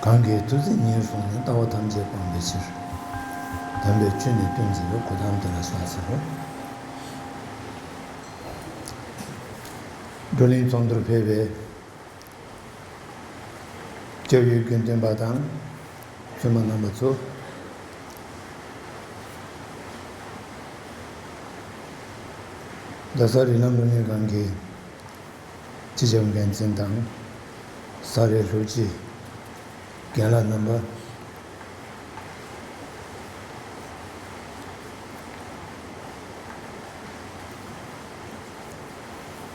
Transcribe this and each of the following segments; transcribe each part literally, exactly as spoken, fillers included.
རང་གི་ཐུགས་བརྩེ་ཉེར་བཟུང་ནས། ལྟ་བ་ཐམས་ཅད་སྤང་བའི་ཕྱིར། དམ་པའི་ཆོས་ནི་སྟོན་མཛད་པའི། གོའུ་ཏམ་དེ་ལ་ཕྱག་འཚལ་ལོ། བགྲོ་གླེང་ཚོགས་འདུར་ཕེབས་པའི་སྐྱབས་ཡུལ་དགེ་འདུན་པ་དང་བཙུན་མ་རྣམ་པ་ཚོ། རྡ་ས་རིགས་ལམ་སློབ་གཉེར་ཁང་གི་སྤྱི་ཁྱབ་འགན་འཛིན་དང་། ས་རཱའི་སློབ་སྤྱི་རྒན་ལགས་རྣམ་པ།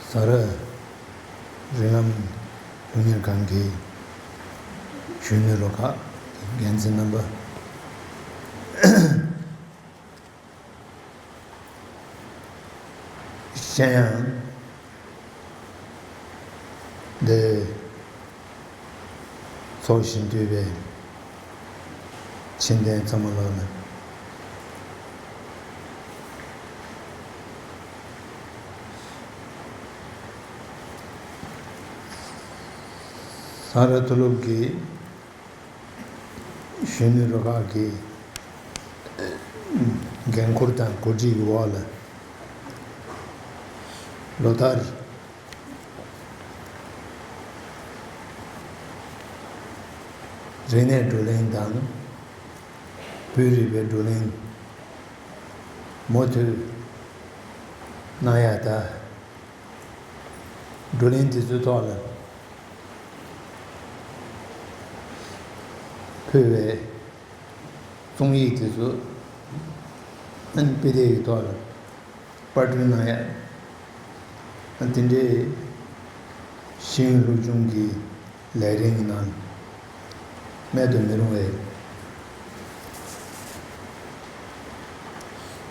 ས་རཱ་རིགས་ལམ་སློབ་གཉེར་ཁང་གི་གཞོན་ནུ་རུ་ཁག་འགན་འཛིན་རྣམ་པ། གཞན་ཡང་། འདིར་ཚོགས་ཞིང་འདུས་པའི་མཁྱེན་ལྡན་ཚང་མ་ལོ་ན། ས་རཱ་མཐོ་སློབ་ཀྱི་གཞོན་ནུ་རུ་ཁག་གི་འགན་འཁུར་དང་གོ་སྒྲིག་གི་འོག་ལ། ལོ་ལྟར་རིག་གནས་བགྲོ་གླེང་དང་། བོད་རིག་པའི་བགྲོ་གླེང་མུ་མཐུད་གནང་ཡ་ད། བགྲོ་གླེང་དེ་ཚོའི་ཐོག་ལ་ཕུལ་བའི་རྩོམ་ཡིག་དེ་ཚོ་ཨ་ནི་དཔེ་དེབ་ཀྱི་ཐོག་ལ་པར་སྐྲུན་གནང་ཡ། ཨ་དེ་འདྲའི་ཤེས་ཡོན་སློབ་སྦྱོང་གི་ལས་རིམ་གྱི་ནང་མེད་དུ་མི་རུང་བའི་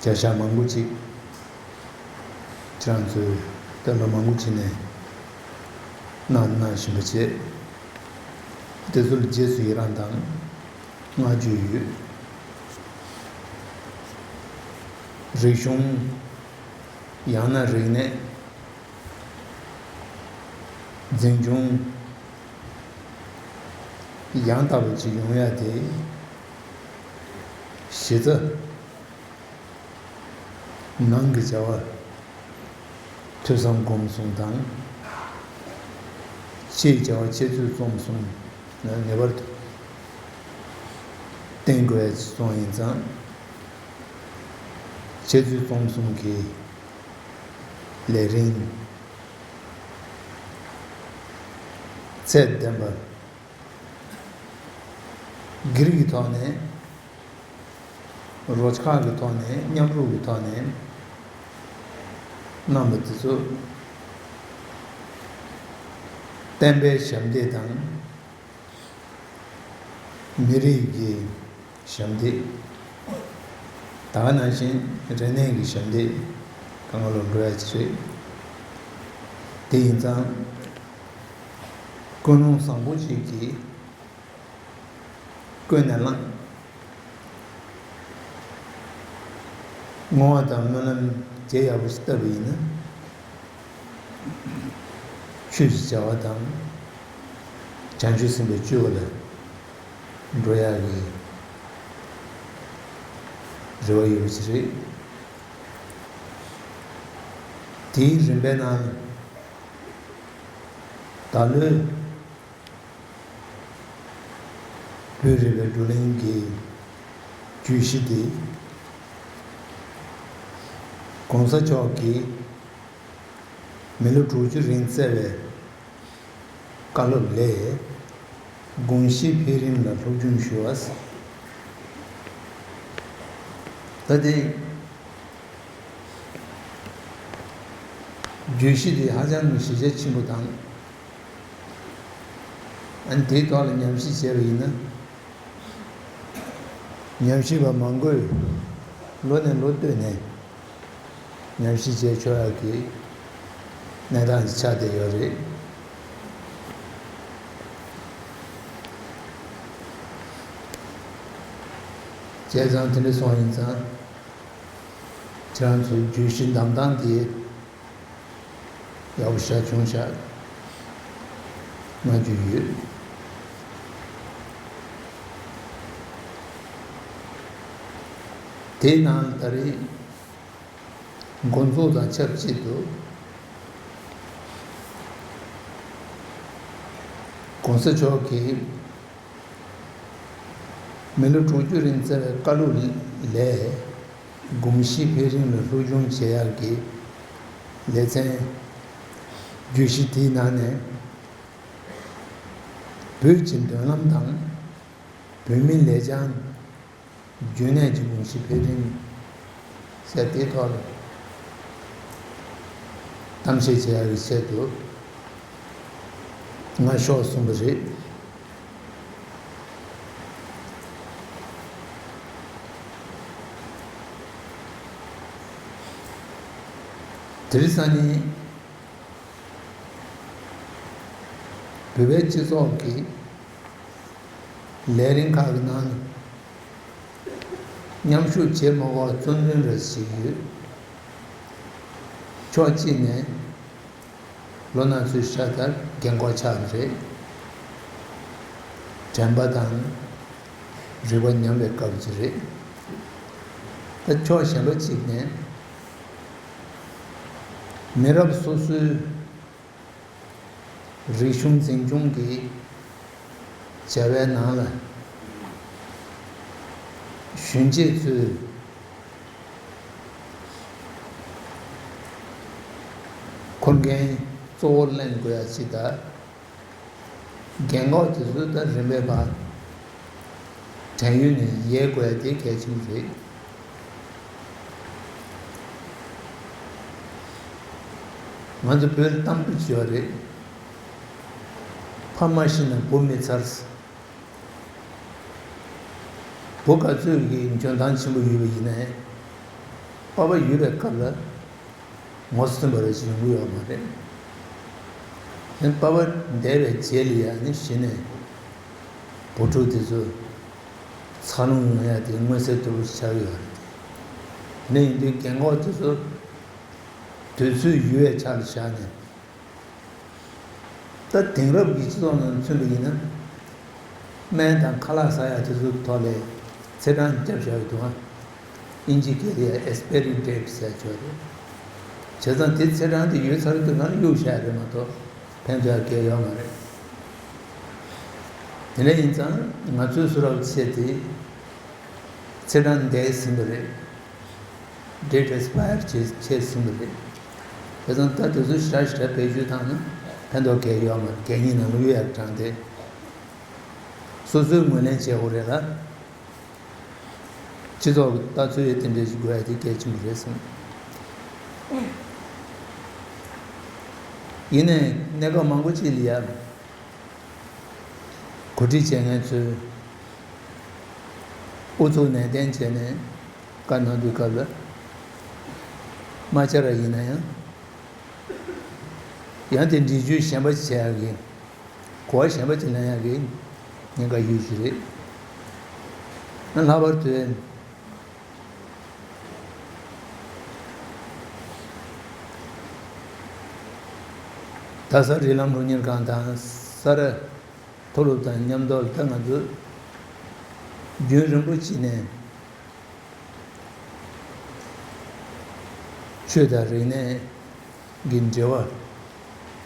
བྱ་གཞག་མང་པོ་ཅིག་ཁྱེད་རང་ཚོས་ད་ལོ་མང་པོ་ཅིག་ནས་གནང་གནང་བཞིན་པ་བྱས། དེ་ཚོ་ལ་རྗེས་སུ་ཡི་རང་དང་བསྔགས་བརྗོད་ཡོད། རིག་གཞུང་ཡང་ན་རིག་གནས། འཛིན་སྐྱོང་ཡང་དག་པ་ཅིག་ཡོང་ཡ་དེ། གཞི་རྩ་ནང་གི་བྱ་བ་ཐོས་བསམ་སྒོམ་གསུམ་དང་། ཕྱིའི་བྱ་བ་འཆད་རྩོད་རྩོམ་གསུམ་ལ་ངེས་པར་དུ་བརྟེན་དགོས་ཡ་ཅིག་སོང་ཡིན་ཙང་། འཆད་རྩོད་རྩོམ་གསུམ་གྱི་ལས་རིམ་ཚད་ལྡན་པ་སྒེར་གྱི་ཐོག་ནས། རོགས་ཁག་གི་ཐོག་ནས། མཉམ་རུབ་ཀྱི་ཐོག་ནས་གནང་བ་དེ་ཚོ་བསྟན་པའི་ཞབས་འདེགས་དང་། མི་རིགས་ཀྱི་ཞབས་འདེགས། ད་ག་ནང་བཞིན་རིག་གནས་ཀྱི་ཞབས་འདེགས་གང་ག་ལ་འགྲོ་ཡ་ཅིག་རེད། དེ་ཡིན་ཙང་ཀུན་སློང་བཟང་པོ་ཞིག་གིས་ཀུན་ནས་བསླངས། བསྔོ་བ་དང་སྨོན་ལམ་བརྗེད་ཡག་པོ་ཞིག་བཏབ་པ་ཡིན་ན། ཆོས་ཀྱི་བྱ་བ་དང་། བྱང་ཆུབ་སེམས་དཔའི་སྤྱོད་པ་ལ་འགྲོ་ཡག་གི་རེ་བ་ཡོད་པ་ཞིག་རེད། དེའི་རིམ་པའི་ནང་ད་ལོའི་བོད་རིག་པའི་བགྲོ་གླེང་གི་བརྗོད་གཞི་དེ། ༸གོང་ས་མཆོག་གིས་མི་ལོ་དྲུག་ཅུ་རིང་བསྩལ་བའི་བཀའ་སློབ་ལས། དགོངས་གཞི་འཕེལ་རིམ་ལ་སློབ་སྦྱོང་ཞུ་བ། ད་དེ་བརྗོད་གཞི་དེ་ཧ་ཅང་གི་གཞི་རྒྱ་ཆེན་པོ་དང་། ཨ་ནི་དེའི་ཐོག་ལ་ཉམས་ཞིབ་བྱས་པ་ཡིན་ན། ཉམས་ཞིབ་པ་མང་པོས་ལོ་ནས་ལོ་བསྟུད་ནས་ཉམས་ཞིབ་བྱས་ཆོག་ཡག་གི་གནས་སྟངས་ཅིག་ཆགས་བསྡད་ཡོད་རེད། བྱས་ཙང་དེ་འདྲ་སོང་ཡིན་ཙང་། ཁྱེད་རང་ཚོའི་བརྗོད་གཞི་འདེམས་སྟངས་དེ་ཡག་པོ་ཞེ་དྲག་བྱུང་ཤག་སྨྲ་རྒྱུ་ཡོད། དེའི་ནང་ད་རེས་འགོ་འཛུགས་དང་ཆབས་ཅིག་ཏུ་༸གོང་ས་མཆོག་གིས་མི་ལོ་དྲུག་ཅུ་རིང་བསྩལ་བའི་བཀའ་སློབ་ལས། གོམས་གཤིས་འཕེལ་རིམ་ལ་སློབ་སྦྱོང་བྱེད་ཡག་གི་ལེ་ཚན་བརྗོད་གཞི་དེའི་ནང་ནས། བོད་ཀྱི་མདུན་ལམ་དང་། བོད་མིའི་ལེགས་བྱང་། རྒྱུན་གནས་ཀྱི་གོམས་གཤིས་འཕེལ་རིམ་ཟེར་དེའི་ཐོག་ལ་གཏམ་བཤད་བྱེད་ཡག་གི་ཆེད་དུ་ང་ཤོག་གསུངས་པ་རེད། དེ་རིང་སང་ཉིན། བོད་པའི་སྤྱི་ཚོགས་ཀྱི་ལས་རིམ་ཁག་གི་ནང་ནས་མཉམ་ཞུགས་བྱེད་མ་དགོས་པ་གཙོ་འཛིན་རེ་ཞིག་ཡོད། ཕྱོགས་གཅིག་ནས་ལོ་ན་ཚོད་ཤ་སྟག་རྒན་གོག་ཆགས་པ་རེད། དྲན་པ་དང་རིག་པ་ཉམས་པའི་སྐབས་ཅིག་རེད། ད་ཕྱོགས་གཞན་པ་གཅིག་ནས། མི་རབས་སོ་སོའི་རིག་གཞུང་འཛིན་སྐྱོང་གི་བྱ་བའི་ནང་ལ་གཞོན་སྐྱེས་ཚོས་འཁོར་འགན་གཙོ་བོར་ལེན་དགོས་ཡ་ཅིག་དང་། རྒན་གོག་དེ་ཚོ་ད་རིམ་པས་ཕར་བྲན་གཡོལ་ནས་ཡལ་དགོས་ཡ་དེ་གལ་ཆེན་པོ་རེད། ང་ཚོ་བོད་གཏམ་དཔེ་ཅིག་ཡོད་རེད། ཕ་མ་ཤི་ན་བུ་མི་ཚར། བུ་ག་ཚོད་ཀྱི་འཇོན་ཐང་ཆེན་པོ་ཡོད་པ་ཡིན་ནའི། པ་ཕ་ཡོད་པའི་སྐབས་ལ། ངོ་ཚ་པོ་རེ་ཞིག་ཡོང་གི་ཡོད་མ་རེད། ཡང་པ་ཕ་འདས་པའི་རྗེས་ལ་ཡང་ནི་གཞི་ནས་བུ་ཕྲུག་དེ་ཚོ་འཚར་ལོངས་ཡོང་ཡ་དེ་མངོན་གསལ་དོད་པོ་ཆགས་ཡོད་རེད། དེ་ནས་ཡིན་དུས་རྒན་གོག་དེ་ཚོ་དུས་ཚོད་ཡོལ་བའི་ཆ་ལ་བཞག་ནས། ད་དེང་རབས་ཀྱི་སྤྱི་ཚོགས་ནང་མཚོན་པ་ཡིན་ན། སྨན་དང་ཁ་ལག་ཟ་ཡ་དེ་ཚོའི་ཐོག་ལ་ཚེས་གྲངས་བརྒྱབ་བཞག་ཡོད་འདུག་ཨ། ཨིན་ཇི་སྐད་ལ་expiry date ཟེར་ཆོག་རེད། བྱས་ཙང་དེ་ཚེས་གྲངས་དེ་ཡོལ་ཚར་དུས་ང་གཡུག་བཞག་རེད་མ་གཏོགས་ཕན་ཐོགས་གལ་ཡོད་མ་རེད། དེ་འདྲ་ཡིན་ཙང་ང་ཚོའི་བཟོ་འདྲ་བྱས་ཏེ་ཚེས་གྲངས་འདས་ཟིན་པ་རེད། date expire བྱས་བྱས་ཟིན་པ་རེད། བྱས་ཙང་ད་དེ་ཚོ་ཞེ་དྲག་ཞེ་དྲག་བེད་སྤྱོད་བཏང་ན་ཕན་ཐོགས་གལ་ཡོད་མ་རེད། གད་སྙིགས་ནང་ལ་གཡུག་ཡག་དྲངས་ཏེ། སོ་སོས་ངོས་ལེན་བྱེད་དགོས་རེད་ལ། སྤྱི་ཚོགས་ཀྱི་ལྟ་ཚུལ་དེ་འདྲ་ཞིག་དགོས་ཡ་དེ་གལ་ཆེན་པོ་རེད་བསམ། ཡིན་ནའི་གནས་སྐབས་མང་པོ་ཅིག་ལ་ཡ། གོ་སྒྲིག་བྱེད་མཁན་ཚོས་ཨུ་ཚུགས་ནན་ཏན་བྱས་ནས་བཀའ་གནང་དུས་སྐབས་ལ། མ་བཅར་བ་ཡིན་ན་ཡང་། ཡང་དེ་འདྲི་གཅོད་གཞན་པ་བྱེད་ཡག་གི། གོ་བ་གཞན་པ་ཅིག་ལེན་ཡག་གི་ཉེན་ཁ་ཡོད་ཞིག་རེད། ཨ་ལྷག་པར་དུ། རྡ་ས་རིགས་ལམ་སློབ་གཉེར་ཁང་དང་ས་རཱ་མཐོ་སློབ་དང་མཉམ་དུ་ད་ང་ཚོ་རྒྱུན་རིང་པོ་ཅིག་ནས་ཆོས་དང་རིག་གནས་ཀྱི་འབྲེལ་བ།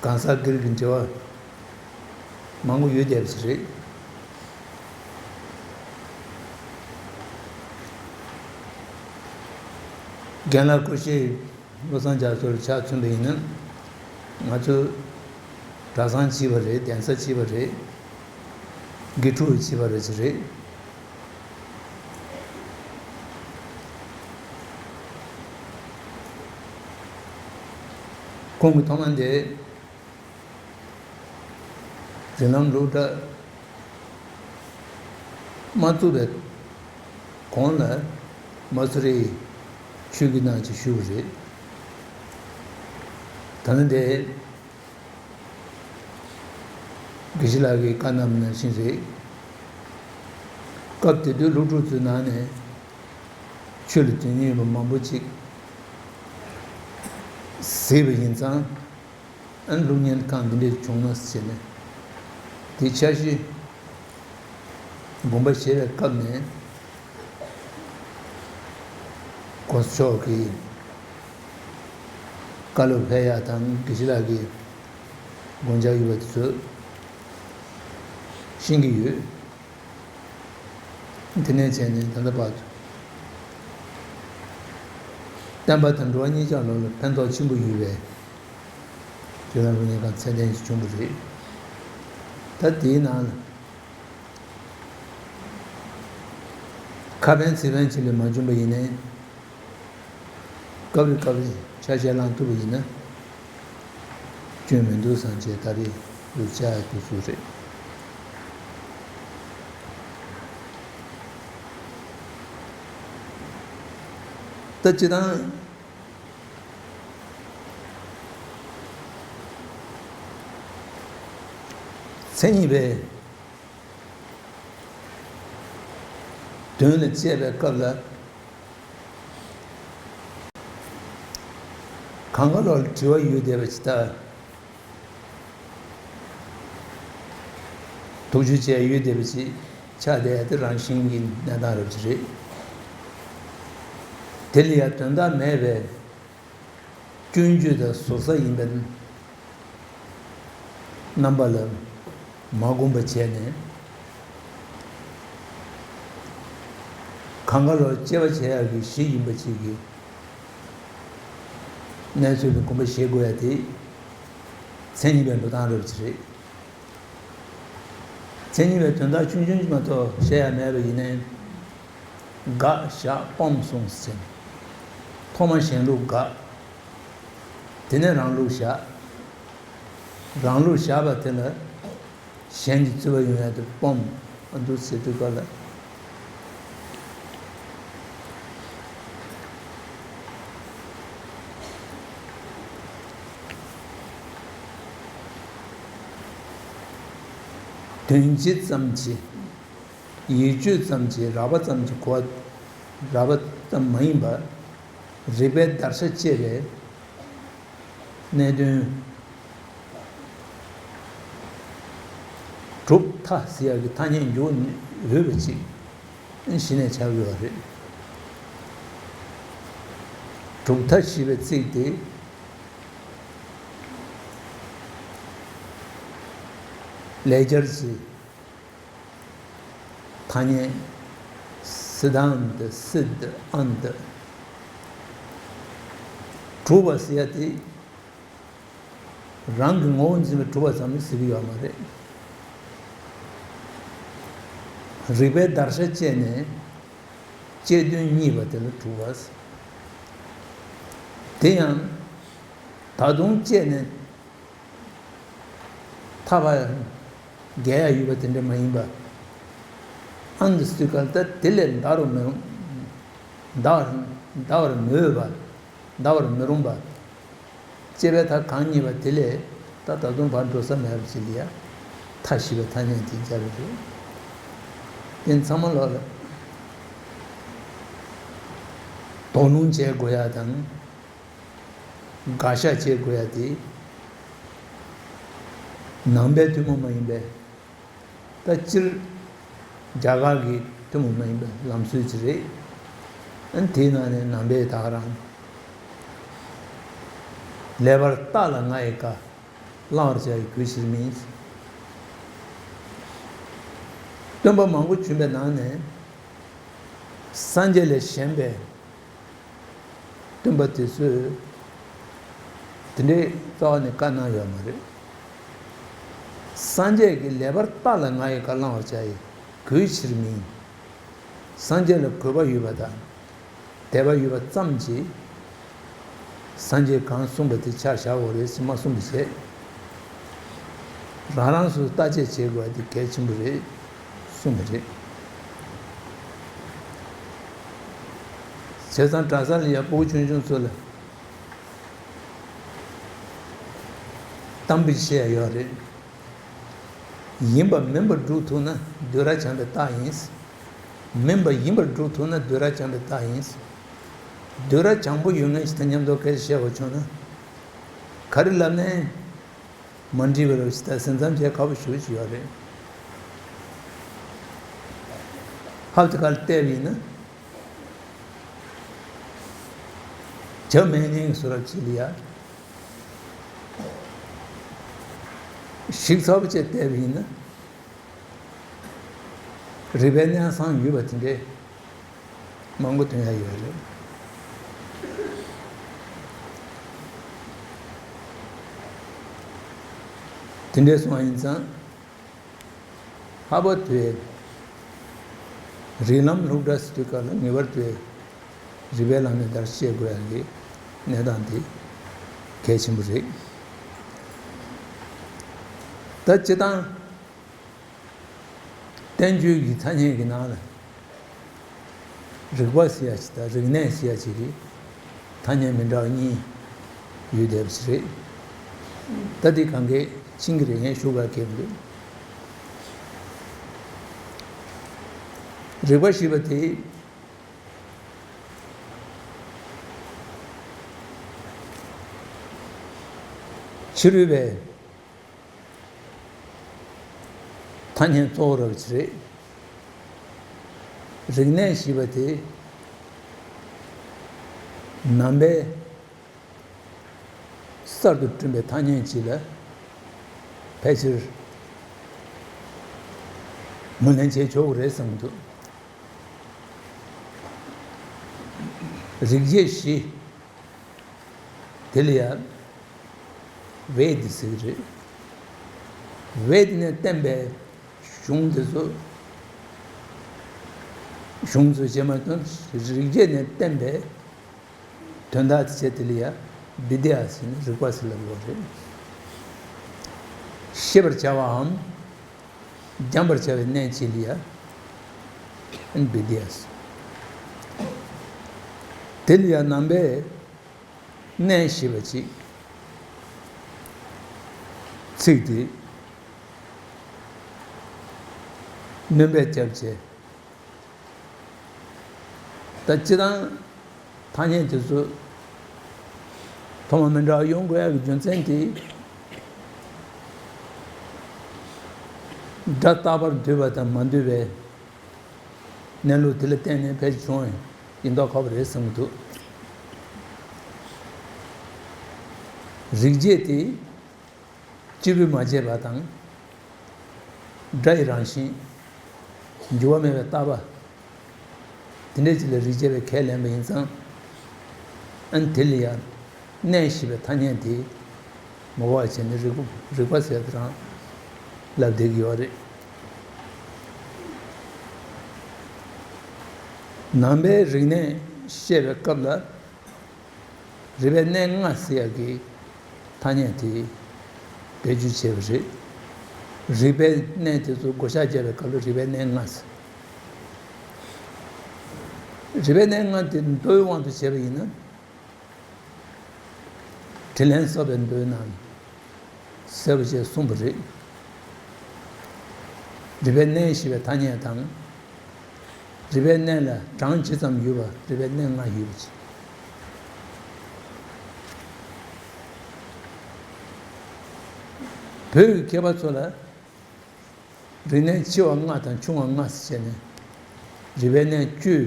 གང་ཟག་སྒེར་གྱི་འབྲེལ་བ་མང་པོ་ཡོད་བསྡད་པ་ཞིག་རེད། རྒན་ལགས་སྐུ་གཤེགས་བློ་བཟང་རྒྱ་མཚོ་ལ་ཆ་མཚོན་པ་ཡིན་ན། ང་ཚོ་གྲྭ་ཚང་གཅིག་པ་རེད། གདན་ས་གཅིག་པ་རེད། དགེ་ཕྲུག་གཅིག་པ་རེད་ཅིག་རེད། ཁོང་གི་ཐོག་མ་འདི་རིགས་ལམ་སློབ་གྲྭ་མ་བཙུགས་པའི་གོང་ལ་མ་སུ་རི་ཆོས་ཀྱི་ནང་ཅིག་ཞུགས་པ་རེད། ད་ནི་འདི་དགེ་བཤེས་ལགས་ཀྱིས་བཀའ་གནང་བ་ནང་བཞིན་རེད། སྐབས་དེ་དུས་སློབ་ཕྲུག་ཚོའི་ནང་ནས་ཆོས་ལ་དོན་སྙིང་ཡོད་པ་མང་པོ་ཅིག་གཟིགས་པ་ཡིན་ཙང་། ཨ་ནི་སློབ་གཉེར་ཁང་འདི་འདྲས་བྱུང་ན་ཟེར་ནས། དེ་འཆར་གཞི་དགོངས་པ་བཞེས་པའི་སྐབས་ནས། གོང་ས་མཆོག་གི་བཀའ་སློབ་ཕེབས་ཡག་དང་དགེ་བཤེས་ལགས་ཀྱི་དགོངས་འཆར་ཡོད་པ་དེ་ཚོ་ཤེས་ཀྱི་ཡོད། དེ་ནས་བྱས་ནས་ད་ལྟ་བར་དུ་བསྟན་པ་དང་འགྲོ་བ་གཉིས་ཀྱི་ལམ་ལ་ཕན་ཐོགས་ཆེན་པོ་ཡོད་པའི་བརྗོད་ལམ་རུ་གཉིས་ཀ་ཚད་ལྡན་ཞིག་བྱུང་བ་རེད། ད་དེའི་ནང་ལ་ཁ་ཕན་ཚིག་ཕན་ཅིག་ལས་མ་བྱུང་བ་ཡིན་ནའི། སྐབས་རེ་སྐབས་རེ་ཆ་ཤས་བླངས་ཐུབ་པ་ཡིན་ན་སྐྱོན་མི་འདུག་བསམ་བྱས་ད་རེས་འདུག་བྱ་དུས་ཚོད་རེད། ད་སྤྱིར་བཏང་མཚན་ཉིད་པའི་དོན་ལ་དཔྱད་པའི་སྐབས་ལ། གང་ག་ལོག་ལ་དྲི་བ་ཡོད་བསྡད་པ་ཅིག་ལྟ། དུག་ཆུ་བཅས་ཡོད་བསྡད་པ་ཅིག་ཆགས་བསྡད་དེ་རང་བཞིན་གྱི་གནས་སྟངས་རབ་ཅིག་རེད། དེ་ལ་ཡང་དོན་དག་མེད་པའི་སྐྱོན་བརྗོད་དང་ཟུར་ཟ་ཡིན་པས་རྣམ་པ་ལ་མ་གོམས་པ་བྱས་ནས་གང་ག་ལོག་དཔྱད་པ་བྱེད་ཡག་གི་གཞི་ཡིན་པ་ཅིག་གི་གནས་ཚུལ་ལ་གོམས་པ་བཞེས་དགོས་ཡ་དེ་མཚན་ཉིད་པའི་འགྲོ་སྟངས་རབ་ཅིག་རེད། མཚན་ཉིད་པའི་དོན་དག་ཆུང་ཆུང་ཅིག་མ་གཏོགས་བཤད་ཡ་མེད་པ་ཡིན་ནའི། དགག་བཞག་སྤོང་གསུམ་ཟེར། ཐོག་མར་གཞན་ལུགས་དགག་དེ་ནས་རང་ལུགས་བཞག་རང་ལུགས་བཞག་པ་དེ་ལ་གཞན་གྱི་རྩོད་པ་ཡོང་ཡ་དེ་སྤོང་། ཨ་འདུག་ཟེར་དུས་སྐབས་ལ། དོན་སྤྱི་ཙམ་གྱི་ཡིག་བརྗོད་ཙམ་གྱི་རགས་པ་ཙམ་གྱི་གོ་བ་རགས་པ་ཙམ་མ་ཡིན་པར། རིགས་པའི་བརྡར་ཤ་བཅད་པའི་གནད་དོན། གྲུབ་མཐའ་ཟེར་ཡག་གི་ཐ་སྙད་འཇོག་འོས་པ་ཅིག་གཞི་ནས་ཆགས་ཡོད་པ་རེད། གྲུབ་མཐའ་ཞེས་པའི་ཚིག་དེ་ལེགས་སྦྱར་གྱི་ཐ་སྙད་སི་དཱན་ཏ། སི་དཱན་ཏ། གྲུབ་པ་ཟེར་ཡ་དེ་རང་གི་ངོ་བོ་འཛིན་པའི་གྲུབ་པ་ཙམ་ལ་ཟེར་གྱི་ཡོད་མ་རེད། རིགས་པའི་བརྡར་ཤ་བཅད་ནས་དཔྱད་དོན་རྙེད་པ་དེ་ལ་གྲུབ་པ་ཟེར། དེ་ཡང་ད་དུང་དཔྱད་ནས་ཐར་པ་རྒྱལ་ཡ་ཡོད་པ་དེ་འདྲ་མ་ཡིན་པ། ཨ་འདི་སུའི་གལ་ཏེ་དེ་ལས་འདའ་རུ་མི་རུང་། འདའ་བར་འདའ་བར་མི་འོས་པ། འདའ་བར་མི་རུང་བ། དཔྱད་པའི་མཐའ་གང་རྙེད་པ་དེ་ལས་ད་ད་དུང་བར་འགྲོ་ས་མེད་པ་ཅིག་ལ་ཡ་མཐའ་ཞེས་པའི་ཐ་སྙད་དེ་སྦྱར་བ་རེད། དེ་ཚང་མ་ལོག་ལ་དོགས་སློང་བྱེད་དགོས་ཡ་དང་། དགག་བཞག་བྱེད་དགོས་ཡ་དེ་ནང་པའི་ཐུན་མོང་མ་ཡིན་པའི། ད་སྤྱིར་རྒྱ་གར་གྱི་ཐུན་མོང་མ་ཡིན་པའི་ལམ་སྲོལ་ཅིག་རེད། ཨ་ནི་དེའི་ནང་ནས་ནང་པའི་ད་ག་རང་། ལེགས་པར་བརྟགས་ལ་ང་ཡི་བཀའ། བླང་བར་བྱ་ཡི་གུས་ཕྱིར་མིན། སྟོན་པ་མང་པོ་བྱོན་པའི་ནང་ནས་སངས་རྒྱས་ལས་གཞན་པའི་སྟོན་པ་དེ་ཚོས་དེ་འདྲའི་རྩ་བ་ནས་བཀའ་གནང་ཡོད་མ་རེད། སངས་རྒྱས་ཀྱིས་ལེགས་པར་བརྟགས་ལ་ང་ཡི་བཀའ། བླང་བར་བྱ་ཡི་གུས་ཕྱིར་མིན། སངས་རྒྱས་ལ་གུས་པ་ཡོད་པ་དང་དད་པ་ཡོད་པ་ཙམ་གྱིས་སངས་རྒྱས་གང་གསུངས་པ་དེ་ཆ་བཞག་དགོས་རེད་ཟེར་མ་གསུངས་པ་བྱས། རང་རང་སོ་སོས་བརྟག་དཔྱད་བྱེད་དགོས་པ་དེ་གལ་ཆེན་པོ་རེད་གསུངས་པ་རེད། བྱས་ཙང་གྲྭ་ས་ལ་ཡ་ཕྲུ་གུ་ཆུང་ཆུང་ཚོ་ལ་གཏམ་དཔེ་བཤད་ཡ་ཡོད་རེད། ཡིན་པ་མིན་པར་སྒྲུབ་ཐུབ་ན་བདུད་ར་བྱམས་པའི་རྟགས་ཡིན། མིན་པ་ཡིན་པར་སྒྲུབ་ཐུབ་ན་བདུད་ར་བྱམས་པའི་རྟགས་ཡིན། བདུད་ར་བྱམས་པོ་ཡོད་མཁན་ཞིག་དང་མཉམ་དུ་སྐད་ཆ་བཤད་དགོས་བྱུང་ན། ག་རེ་ལབ་ནའི་མ་འགྲིག་པ་རེད་ཟེར་ད་སེམས་ཙམ་བྱས་ཁག་པོ་ཞེ་པོ་ཅིག་ཡོད་རེད། ཧབ་ཏེ་ག་ལ་བལྟས་པ་ཡིན་ན། བྱ་མེད་ནས་སུ་རབ་ཅིག་ལ་ཡ། ཞིག་ཚ་པོ་བྱས་བལྟས་པ་ཡིན་ན། རིག་པའི་གནས་སམ་ཡོད་པ་དེ་འདྲའི་མང་པོ་ཐོན་ཡ་ཡོད་རེད། དེ་འདྲའི་སོང་བ་ཡིན་ཙང་། ལྷག་པར་དུ་རིགས་ལམ་སློབ་གྲྭ་ཟེར་དུས་སྐབས་ལ་ངེས་པར་དུ་རིག་པའི་ལམ་ནས་དར་ཤེས་དགོས་ཡ་གི་གནས་སྟངས་དེ་གལ་ཆེན་པོ་རེད། ད་སྤྱིར་བཏང་བསྟན་བཅོས་ཀྱི་ཐ་སྙད་ཀྱི་ནང་ལ་རིག་པ་ཟེར་ཡ་ཅིག་དང་རིག་གནས་ཟེར་ཡ་ཅིག་གི་ཐ་སྙད་མི་འདྲ་བ་གཉིས་ཡོད་བསྡད་པ་ཞིག་རེད། ད་འདི་གང་གས་ཕྱིན་གྱི་རེད། ངས་ཞུ་དགོས་ཀྱི་མི་འདུག་རིག་པ་ཞེས་པ་དེ་ཕྱི་རོལ་པའི་ཐ་སྙད་གཙོ་བོ་རབ་ཅིག་རེད། རིག་གནས་ཞེས་པ་དེ་ནང་པའི་གསར་དུ་བསྐྲུན་པའི་ཐ་སྙད་ཅིག་ལ་ཕལ་ཆེར་ངོས་ལེན་བྱས་ཆོག་གི་རེད་བསམ་གྱི་འདུག་རིག་བྱེད་བཞི། དེ་ལ་ཡང་ཝེ་དི་ཟེར་གྱི་རེད། ཝེ་དི་ནས་བསྟན་པའི་གཞུང་དེ་ཚོ། གཞུང་ཚོ་རྗེས་མ་དོན་རིག་བྱེད་ནས་བསྟན་པའི་དོན་དག་དེ་བྱས་དེ་ལ་ཡང་བི་དི་ཡ་ཟེར་ནས་རིག་པ་ཟེར་ལབ་ཡོད་རེད། ཤེས་པར་བྱ་བའམ། སྦྱང་བར་བྱ་བའི་གནས་ཅིག་ལ་ཡ། བི་དི་ཡ་ཟེར། དེ་ལ་ཡ་ནང་པའི་གནས་ཞེས་པ་ཅིག་ཚིག་དེ་སྣོན་པ་བརྒྱབ་བྱས། ད་སྤྱིར་བཏང་ཐ་སྙད་དེ་ཚོ་ཐོག་མ་མི་འདྲ་བ་ཡོང་དགོས་ཡག་གི་རྒྱུ་མཚན་དེ། སྒྲ་རྟག་པར་འདུས་པ་དང་མ་འདུས་པའི་གནས་ལུགས་དེ་ལ་བརྟེན་ནས་ཕལ་ཆེར་བྱུང་བ་ཡིན་མདོག་ཁ་པོ་རེད་བསམ་གྱི་འདུག་རིག་བྱེད་དེ། སྤྱི་བོས་མ་བྱས་པ་དང་། སྒྲ་ཡི་རང་བཞིན། འགྱུར་བ་མེད་པའི་ལྟ་བ། དེ་འདྲ་ཅིག་ལ་རིག་བྱེད་པའི་ཁས་ལེན་པ་ཡིན་ཙང་། ཨ་ནི་དེ་ལ་ཡང་གནས་ཞེས་པའི་ཐ་སྙད་དེ་མ་གོ་བ་བྱས་ནས་རིག་རིག་པ་ཟེར་དེ་རང་ལབ་བསྡད་ཀྱི་ཡོད་རེད། ནང་པའི་རིག་གནས་བཤད་པའི་སྐབས་ལ། རིག་པའི་གནས་ལྔ་ཟེར་ཡག་གི་ཐ་སྙད་དེ་བེད་སྤྱོད་བྱས་པ་རེད། རིག་པའི་གནས་དེ་ཚོ་བགོ་བཤའ་བརྒྱབ་པའི་སྐབས་ལ་རིག་པའི་གནས་ལྔ་ཟེར། རིག་པའི་གནས་ལྔ་དེ་མདོའི་དབང་དུ་བྱས་པ་ཡིན་ན། དྲིན་ལན་གསོག་པའི་མདོའི་ནང་གསལ་པོ་བྱས་གསུངས་པ་རེད། རིག་པའི་གནས་ཞེས་པའི་ཐ་སྙད་དང་། རིག་པའི་གནས་ལ་གྲངས་ཇི་ཙམ་ཡོད་པ་རིག་པའི་གནས་ལྔ་ཡོད་པ་ཅིག་བོད་ཀྱི་མཁས་པ་ཚོ་ལ་རིག་གནས་ཆེ་བ་ལྔ་དང་ཆུང་བ་ལྔ་ཟེར་བྱས་ནས་རིག་པའི་གནས་བཅུའི་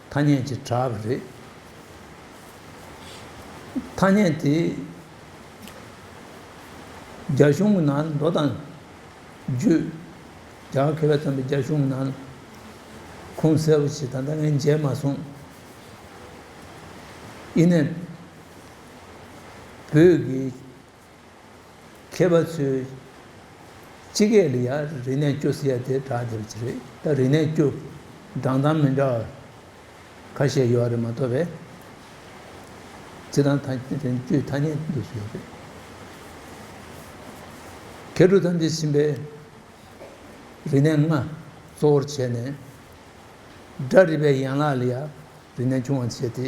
ཐ་སྙད་ཅིག་གྲགས་པ་རེད། ཐ་སྙད་དེ་རྒྱ་གཞུང་གི་ནང་མདོ་དང་རྒྱུད། རྒྱ་གར་མཁས་པས་བརྩམས་པའི་རྒྱ་གཞུང་གི་ནང་ཁུངས་གསལ་པོ་ཞིག་ད་ལྟ་ངས་མཇལ་མ་སོང་། ཡིན་ནའི་བོད་ཀྱི་མཁས་པ་ཚོས་སྤྱི་སྐད་ལ་ཡང་རིག་གནས་བཅུ་ཟེར་ཡ་དེ་གྲགས་བསྡད་པ་ཅིག་རེད། ད་རིག་གནས་བཅུ་གྲངས་ཐང་མི་འདྲ་བ་ཁ་ཤས་ཡོད་རེད་མ་གཏོགས་པས། སྤྱིར་བཏང་ཐ་སྙད་བཅུའི་ཐ་སྙད་འདུག་ཟེར་ཡོད་རེད། མཁས་གྲུབ་ཐམས་ཅད་མཁྱེན་པས་རིག་གནས་ལྔ་གཙོ་བོར་བྱས་ནས་སྒྲ་རིག་པའི་ཡན་ལག་ལ་ཡང་རིག་གནས་ཆུང་བ་བྱས་ཏེ།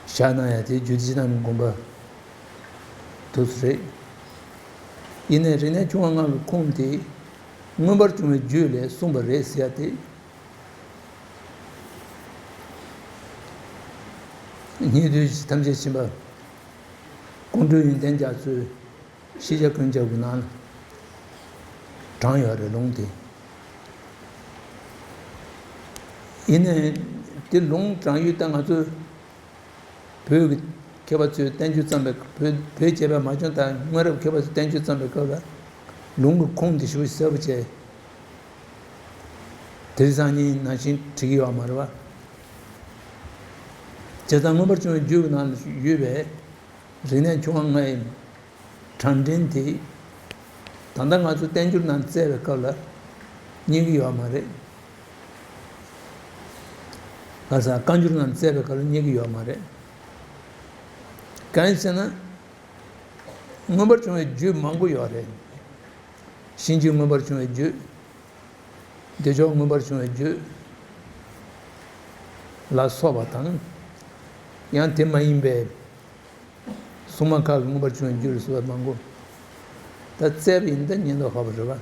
བཞག་གནང་ཡ་དེ་རྒྱུད་སྤྱི་དང་དགོངས་པ་དུ་རེད། ཡིན་ནའི་རིག་གནས་ཆུང་བ་ལྔ་གི་ཁུངས་དེ་མངོན་པར་བྱུང་བའི་རྒྱུད་ལས་གསུངས་པ་རེད་ཟེར་ཡ་དེ། སྙིགས་དུས་ཐམས་ཅད་མཁྱེན་པ་ཀོང་སྤྲུལ་ཡོན་ཏན་རྒྱ་མཚོའི་ཤེས་བྱ་ཀུན་ཁྱབ་ཀྱི་ནང་ལ་དྲངས་ཡོད་རེད་ལུང་དེ། ཡིན་ནའི་དེ་ལུང་དྲངས་ཡུལ་ད་ང་ཚོས་ བོད་ཀྱི་མཁས་པ་ཚོས་བསྟན་བཅོས་བརྩམས་པའི། བོད་བོད་རྒྱལ་བས་མ་བྱུང་དང་སྔོན་རབས་མཁས་པ་ཚོས་བསྟན་བཅོས་བརྩམས་པའི་སྐབས་ལ་ལུང་གི་ཁུངས་དེ་ཞེ་པོ་གསལ་པོ་བྱས། དེང་སང་ཉིན་ནང་བཞིན་བྲིས་ཀྱི་ཡོད་མ་རེད་པ། བྱས་ཙང་མངོན་པར་བྱུང་བའི་རྒྱུད་ཀྱི་ནང་ལ་ཡོད་པའི་རིག་གནས་འབྱུང་བ་ལྔའི་གྲངས་འདྲེན་དེ། ད་ལྟ་ང་ཚོ་བསྟན་འགྱུར་ནང་བཙལ་བའི་སྐབས་ལ་རྙེད་ཀྱི་ཡོད་མ་རེད། ག་ས་བཀའ་འགྱུར་ནང་བཙལ་བའི་སྐབས་ལ་རྙེད་ཀྱི་ཡོད་མ་རེད། གང་ཡིན་ཟེར་ན། མངོན་པར་བྱུང་བའི་རྒྱུད་མང་པོ་ཡོད་རེད། གཤིན་རྗེ་མངོན་པར་བྱུང་བའི་རྒྱུད། བདེ་མཆོག་མངོན་པར་བྱུང་བའི་རྒྱུད་ལ་སོགས་པ་དང་། ཡང་དེ་མ་ཡིན་པའི་སྲུང་མ་ཁག་གི་མངོན་པར་བྱུང་བའི་རྒྱུད་ལ་སོགས་པ་མང་པོ། ད་བཙལ་བ་ཡིན་ན་ད་རྙེད་མདོག་ཁ་པོ་རེད་པ།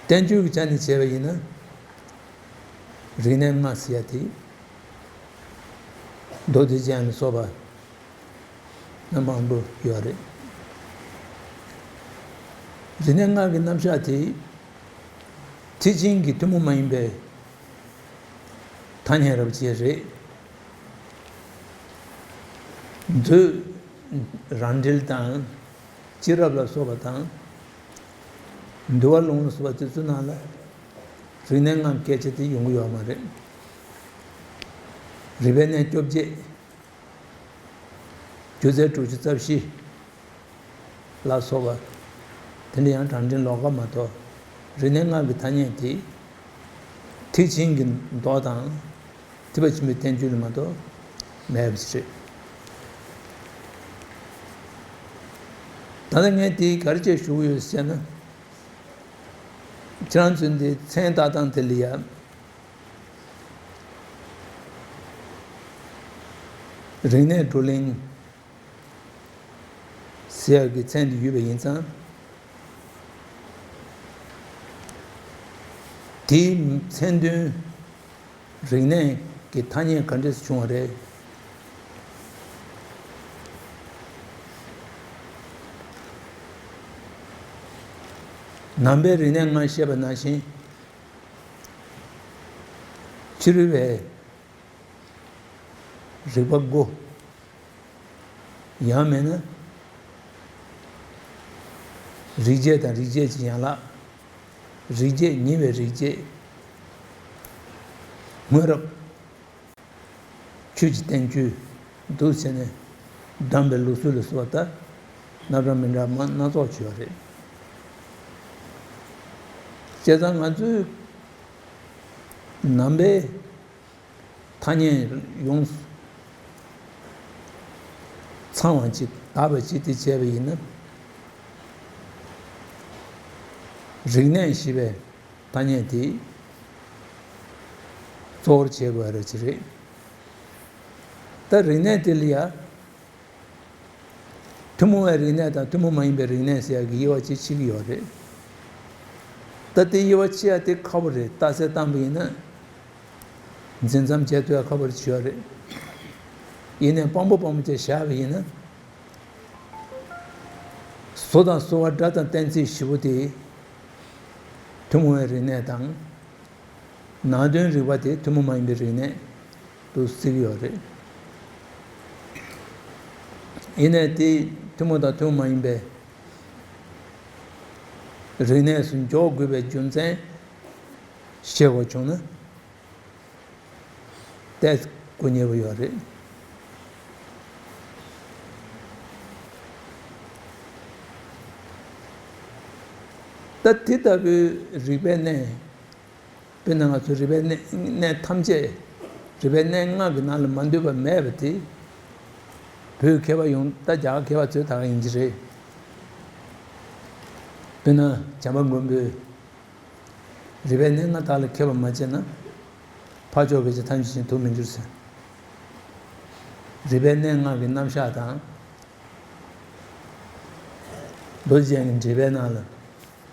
བསྟན་བཅོས་ཀྱི་ཆ་ནས་བྱས་པ་ཡིན་ན། རིག་གནས་ལྔ་ཟེར་ཡ་དེ། མདོ་སྡེ་རྒྱན་ལ་སོགས་པ་ན་མང་པོ་ཡོད་རེད། རིག་གནས་ལྔ་གི་རྣམ་གཞག་དེ། ཐེག་ཆེན་གྱི་ཐུན་མོང་མ་ཡིན་པའི་ཐ་སྙད་རབ་བྱེད་རེད། མཛོད་རང་འགྲེལ་དང་། སྤྱི་རབ་ལ་སོགས་པ་དང་། འདུལ་བ་ལུང་ལ་སོགས་པ་དེ་ཚོའི་ནང་ལ་རིག་གནས་ལྔ་སྐད་ཆ་དེ་ཡོང་གི་ཡོད་མ་རེད། རིག་པའི་གནས་བཅོ་བརྒྱད། སྒྱུ་རྩལ་དྲུག་ཅུ་རྩ་བཞི་ལ་སོགས་པ། དེ་འདྲ་ཡང་གྲངས་འདྲེན་ལོགས་ཀ་མ་གཏོགས། རིག་གནས་ལྔ་གི་ཐ་སྙད་དེ། ཐེག་ཆེན་གྱི་མདོ་དང་། ཐེག་པ་ཆེན་པོའི་བསྟན་བཅོས་ལ་མ་གཏོགས་མེད་པ་ཞིག་རེད། ད་ལྟ་ངས་དེ་ག་རེ་བྱས་ཞུ་གི་ཡོད་ཟེར་ན། ཁྱེད་རང་ཚོས་འདི་མཚན་བཏགས་སྟངས་དེ་ལ་ཡ། རིག་གནས་བགྲོ་གླེང་ཟེར་ཡག་གི་མཚན་དེ་ཡོད་པ་ཡིན་ཙང་། དེའི་མཚན་དོན། རིག་གནས་ཀྱི་ཐ་སྙད་ག་འདྲས་བྱུང་བ་རེད། ནང་པའི་རིག་གནས་ལྔ་བཤད་པ་ནང་བཞིན། ཕྱི་རོལ་པའི་རིག་པ་དགུ། ཡང་མིན་ན། རིག་བྱེད་དང་རིག་བྱེད་ཀྱི་ཡན་ལག། རིག་བྱེད་ཉེ་བའི་རིག་བྱེད། སྔོན་རབས། ཆོས་ཀྱི་བསྟན་བཅོས་འདུག་ཟེར་ནས་གདམས་པའི་ལུགས་སྲོལ་ལ་སོགས་པ་ད་རྣམ་གྲངས་མི་འདྲ་མ་སྣ་ཚོགས་ཡོད་རེད། བྱས་ཙང་ང་ཚོའི་ནང་པའི་ཐ་སྙད་ཡོངས་སུ་ཚང་བ་ཅིག་དག་པ་ཅིག་དེ་བྱས་པ་ཡིན་ན། རིག་གནས་ཞེས་པའི་ཐ་སྙད་དེ་གཙོ་བོར་བྱེད་དགོས་པ་ཅིག་རེད། ད་རིག་གནས་དེ་ལ་ཡ། ཐུན་མོང་བའི་རིག་གནས་དང་ཐུན་མོང་མ་ཡིན་པའི་རིག་གནས་ཟེར་ཡག་གི་དབྱེ་བ་ཅིག་ཕྱེ་གི་ཡོད་རེད། ད་དེ་དབྱེ་བ་ཕྱེ་ཡག་དེ་ཁག་པོ་རེད། རྟགས་གསལ་བཏང་པ་ཡིན་ན། འཛིན་མཚམས་བཅད་ཐུབ་ཡག་ཁག་པོ་ཅིག་ཡོད་རེད། ཡིན་ནའི་དཔང་པོ་དཔང་པོ་བྱས་བཞག་པ་ཡིན་ན། བཟོ་དང་བཟོ་བ་སྒྲ་དང་གཏན་ཚིགས་བཞི་པོ་དེ་ཐུན་མོང་བའི་རིག་གནས་དང་། ནང་དོན་རིག་པ་དེ་ཐུན་མོང་མ་ཡིན་པའི་རིག་གནས་དུ་བརྩི་གི་ཡོད་རེད། ཡིན་ནའི་དེ་ཐུན་མོང་དང་ཐུན་མོང་མ་ཡིན་པའི་རིག་གནས་སུ་འཇོག་དགོས་པའི་རྒྱུ་མཚན་ཤེས་དགོས་བྱུང་ན། ཏོག་ཙམ་དཀའ་ངལ་པོ་ཡོད་རེད། ད་དེ་ལྟ་བུའི་རིག་པའི་གནས། དཔེར་ན་ང་ཚོ་རིག་པའི་གནས་གནས་ཐམས་ཅད། རིག་པའི་གནས་ལྔ་གི་ནང་ལ་མ་འདུས་པ་མེད་པ་དེ། བོད་མཁས་པ་ཡོངས། ད་རྒྱ་གར་མཁས་པ་ཚོས་ད་ག་ཡིན་གྱི་རེད། དཔེར་ན་བྱམས་པ་མགོན་པོས། རིག་པའི་གནས་ལྔ་དག་ལ་མཁས་པར་མ་བྱས་ན། འཕགས་མཆོག་གི་ཆོས་ཐམས་ཅད་མཁྱེན་ཐུབ་མི་འགྱུར་ཟེར། རིག་པའི་གནས་ལྔ་གི་རྣམ་གཞག་དང་། མདོ་རྒྱན་གྱི་འགྲེལ་པའི་ནང་ལ།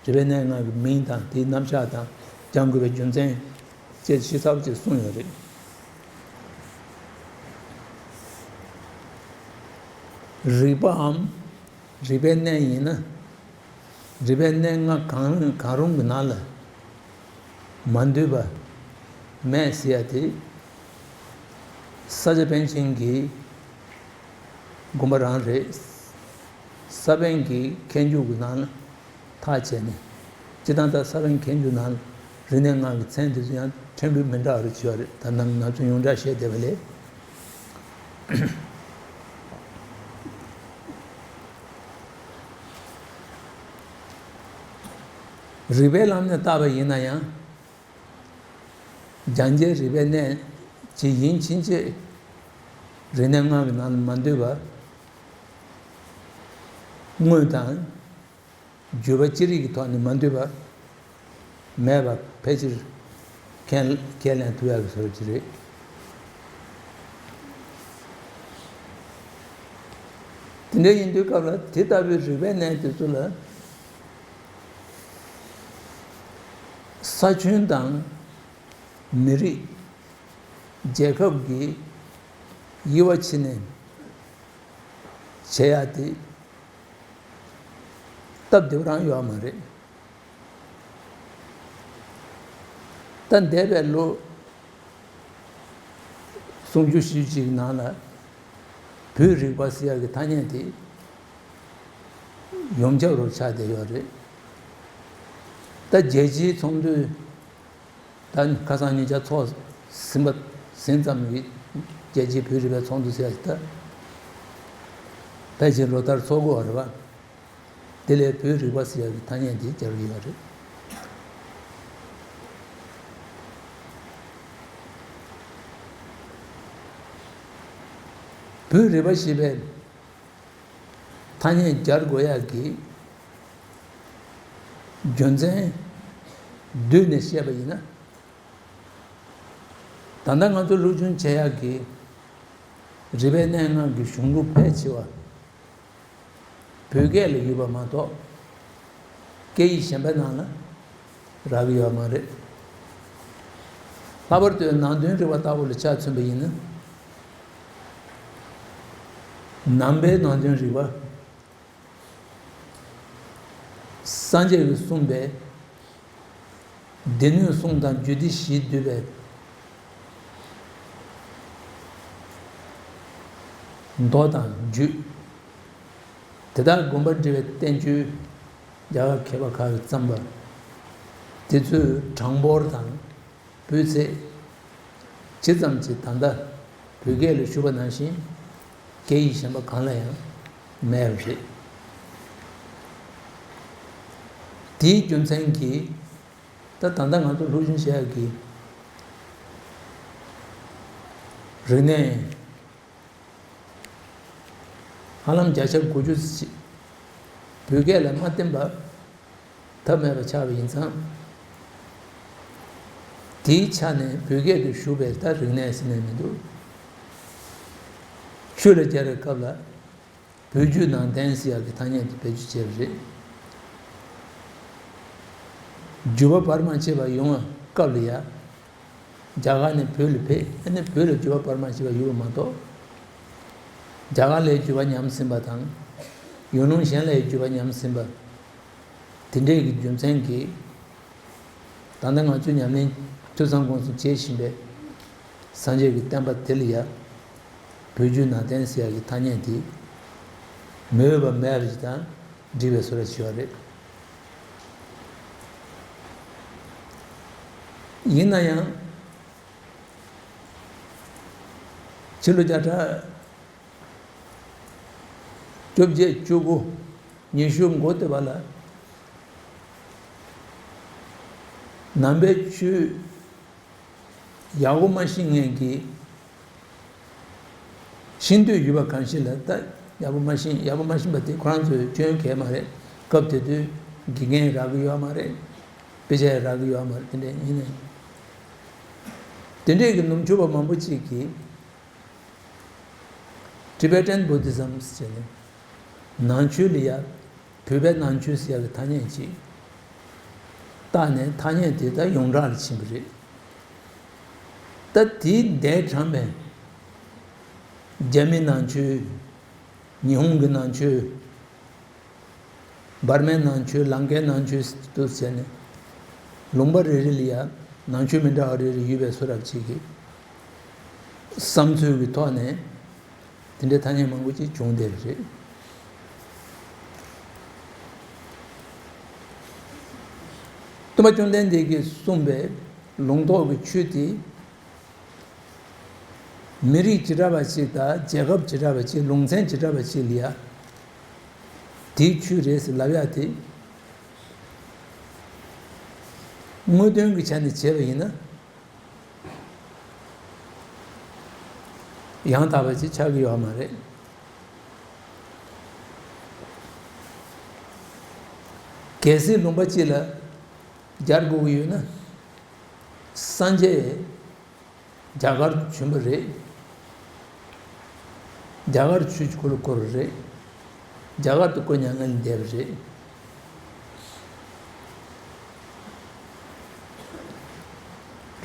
རིག་པའི་གནས་ལྔ་གི་མིང་དང་དེའི་རྣམ་གཞག་དང་སྦྱང་དགོས་པའི་རྒྱུ་མཚན་བཅས་ཞིབ་ཚགས་པོ་ཅིག་གསུངས་ཡོད་རེད། རིག་པའམ། རིག་པའི་གནས་ཡིན་ན། རིག་པའི་གནས་ལྔ་གང་རུང་གང་རུང་གི་ནང་ལ་མ་འདུས་པ། མེད་ཟེར་ཡ་དེ། ས་སྐྱ་པཎ་ཆེན་གྱི་དགོན་པ་རང་རེད། ས་པཎ་གྱི་མཁས་འཇུག་གི་ནང་ལ་ཐག་བཅད་ནས། སྤྱིར་བཏང་ད་ས་པཎ་མཁས་འཇུག་ནང་ལ་རིག་གནས་ལྔ་གི་མཚན་དེ་ཚོ་ཡང་ཕྲན་བུ་མི་འདྲ་བ་རེ་བྱས་པ་རེད། ད་ནམ་ང་ཚོ་ཡོངས་གྲགས་བཤད་བསྡད་པ་ལས། རིགས་པའི་ལམ་ནས་བལྟས་པ་ཡིན་ན་ཡང་། སྦྱང་བྱའི་རིགས་པའི་གནས་ཅིག་ཡིན་ཕྱིན་ཆད། རིག་གནས་ལྔ་གི་ནང་ལ་མ་འདུས་པ། དངོས་དང་བརྗོད་པ་ཅི་རིགས་ཀྱི་ཐོག་ནས་མ་འདུས་པ་མེད་པ་ཕལ་ཆེར་ཁས་ཁས་ལེན་ཐུབ་ཡག་གི་བཟོ་འདྲ་ཅིག་རེད། དེ་འདྲ་ཡིན་དུས་སྐབས་ལ་དེ་ལྟ་བུའི་རིགས་པའི་གནས་དེ་ཚོ་ལ། ས་ཁྱོན་དང་མི་རིགས། རྒྱལ་ཁབ་ཀྱི་དབྱེ་བ་ཕྱེ་ནས་བྱེད་ཡ་དེ་སྟབས་བདེ་པོ་རང་ཡོད་མ་རེད། ད་འདས་པའི་ལོ་སུམ་ཅུ་བཞི་བཅུ་ཅིག་ནང་ལ་བོད་རིག་པ་ཟེར་ཡ་གི་ཐ་སྙད་དེ་ཡོངས་ཁྱབ་རུ་ཆགས་བསྡད་ཡོད་རེད། ད་རྒྱལ་སྤྱིའི་ཚོགས་འདུ། ད་ཁ་སང་ཉིན་ཆ་ཚོགས་ཟིན་པ་ཟིན་ཙམ་གྱིས་རྒྱལ་སྤྱིའི་བོད་རིག་པའི་ཚོགས་འདུ་ཟེར་ཡ་ཞིག་ད་ཕལ་ཆེར་ལོ་ལྟར་ཚོགས་དགོས་པ་རེད་པ། དེ་ལས་བོད་རིག་པ་ཟེར་ཡ་གི་ཐ་སྙད་འདི་སྦྱར་གྱི་ཡོད་རེད། བོད་རིག་པ་ཞེས་པའི་ཐ་སྙད་སྦྱར་དགོས་ཡག་གི་རྒྱུ་མཚན་བསྡུས་ནས་བཤད་པ་ཡིན་ན། ད་ལྟ་ང་ཚོ་སློབ་སྦྱོང་བྱེད་ཡག་གི་རིག་པའི་གནས་ལྔ་གི་གཞུང་ལུགས་ཕལ་ཆེ་བ་བོད་སྐད་ལ་ཡོད་པ་མ་གཏོགས། སྐད་ཡིག་གཞན་པའི་ནང་ལ་རག་གི་ཡོད་མ་རེད། ལྷག་པར་དུ་ནང་དོན་རིག་པ་ལྟ་བུ་ལ་ཆ་མཚོན་པ་ཡིན་ན། ནང་པའི་ནང་དོན་རིག་པ། སངས་རྒྱས་ཀྱིས་གསུངས་པའི་སྡེ་སྣོད་གསུམ་དང་རྒྱུད་སྡེ་བཞིས་བསྡུས་པའི་མདོ་དང་རྒྱུད། དེ་དག་དགོངས་པ་འགྲེལ་བའི་བསྟན་བཅོས། རྒྱ་གར་མཁས་པ་ཁག་གིས་བརྩམས་པ། དེ་ཚོའི་གྲངས་འབོར་དང་། སྤུས་ཚད། ཇི་ཙམ་གྱིས་ད་ལྟ་བོད་སྐད་ལ་ཞུགས་པ་ནང་བཞིན་སྐད་ཡིག་གཞན་པ་གང་ལ་ཡང་མེད་པ་རེད། དེའི་རྒྱུ་མཚན་གྱིས་ད་ད་ལྟ་ང་ཚོ་སློབ་སྦྱོང་བྱེད་ཡག་གི་རིག་གནས་ཧ་ལམ་བརྒྱ་ཆ་དགུ་བཅུ་ཙམ་ཞིག་བོད་སྐད་ལ་མ་བརྟེན་པར་ཐབས་མེད་པ་ཆགས་པ་ཡིན་ཙང་། དེའི་ཆ་ནས་བོད་སྐད་དུ་ཞུགས་པའི་ད་རིག་གནས་ཟེར་ནས་མི་འདུག་ཆོས་ལ་སྦྱར་བའི་སྐབས་ལ་བོད་བརྒྱུད་ནང་བསྟན་ཟེར་ཡག་གི་ཐ་སྙད་དེ་བེད་སྤྱོད་བྱས་པ་རེད། བརྒྱུད་པ་བར་མ་ཆད་པ་ཡོང་བའི་སྐབས་ལ་ཡ། རྒྱ་གར་ནས་བོད་ལ་ཕེབས། ཨ་ནི་བོད་ལ་བརྒྱུད་པ་བར་མ་ཆད་པ་ཡོད་པ་མ་གཏོགས། རྒྱ་གར་ལའི་བརྒྱུད་པ་ཉམས་ཟིན་པ་དང་། ཡུལ་ལུང་གཞན་ལའི་བརྒྱུད་པ་ཉམས་ཟིན་པ། དེ་འདྲས་ཀྱི་རྒྱུ་མཚན་གྱིས། ད་ལྟ་ང་ཚོས་ཉམས་ལེན་ཐོས་བསམ་སྒོམ་གསུམ་བྱེད་བཞིན་པའི་སངས་རྒྱས་ཀྱི་བསྟན་པ་དེ་ལ་ཡ། བོད་བརྒྱུད་ནང་བསྟན་ཟེར་ཡག་གི་ཐ་སྙད་དེ་མི་འོས་པ་མེད་པ་ཞིག་དང་འགྲིག་པའི་བཟོ་འདྲ་ཞིག་ཡོད་རེད། ཡིན་ན་ཡང་ཕྱི་ལོ་བརྒྱ་ཕྲག་བཅོ་བརྒྱད་བཅུ་དགུ་ཉི་ཤུ་འགོ་སྟོད་པ་ལ་ནང་པའི་ཆོས་ཡག་པོ་མ་ཤེས་མཁན་གྱི་ཤེས་འདོད་ཡོད་པ་གང་ཞིག་ལ། ད་ཡག་པོ་མ་ཤེས། ཡག་པོ་མ་ཤེས་པ་དེ་ཁོ་རང་ཚོའི་སྐྱོན་གང་ཡང་མ་རེད། སྐབས་དེ་དུས་དགེ་རྒན་རག་གི་ཡོད་མ་རེད། དཔེ་ཆ་ཡང་རག་གི་ཡོད་མ་རེད། དེ་འདྲ་ཡིན་ནའི་དེ་འདྲས་ཀྱི་ནུབ་ཕྱོགས་པ་མང་པོ་ཅིག་གིས་Tibetan Buddhism ཟེར་ནས་ནང་ཆོས་ལ་ཡ། བོད་པའི་ནང་ཆོས་ཟེར་ཡག་གི་ཐ་སྙད་ཅིག་བཏགས་ནས་ཐ་སྙད་དེ་ད་ཡོངས་གྲགས་ལ་ཕྱིན་པ་རེད། ད་དེའི་འདས་གྲངས་པའི་རྒྱ་མི་ནང་ཆོས། ཉི་ཧོང་གི་ནང་ཆོས། འབར་མའི་ནང་ཆོས། ལང་ཀའི་ནང་ཆོས་དུ་བྱས་ནས་ལུང་པ་རེ་རེ་ལ་ཡ་ ནང་ཆོས་མི་འདྲ་བ་རེ་རེ་ཡོད་པའི་བཟོ་འདྲ་ཅིག་གི་བསམ་ཚུལ་གྱི་ཐོག་ནས་དེ་འདྲའི་ཐ་སྙད་མང་པོ་ཅིག་བྱུང་བསྡད་པ་རེད། སྟོན་པ་བཅོམ་ལྡན་འདས་ཀྱིས་གསུངས་པའི་ལུང་རྟོགས་ཀྱི་ཆོས་དེ། མི་རིགས་བྱེ་བྲག་པ་ཅིག་དང་རྒྱལ་ཁབ་བྱེ་བྲག་པ་ཅིག་ལུང་ཚན་བྱེ་བྲག་པ་ཅིག་ལ་ཡ། དེའི་ཆོས་རེད་ཟེར་ལབ་ཡ་དེ། དངོས་དོན་གྱི་ཆ་ནས་བྱས་པ་ཡིན་ན། ཡང་དག་པ་ཅིག་ཆགས་ཀྱི་ཡོད་མ་རེད། གལ་སྲིད་ལུང་པ་གཅིག་ལ་སྦྱར་དགོས་ཀྱི་ཡོད་ན། སངས་རྒྱས་རྒྱ་གར་བྱོན་པ་རེད། རྒྱ་གར་ཆོས་ཀྱི་འཁོར་ལོ་བསྐོར་བ་རེད། རྒྱ་གར་དུ་སྐུ་མྱ་ངན་ལས་འདས་པ་རེད།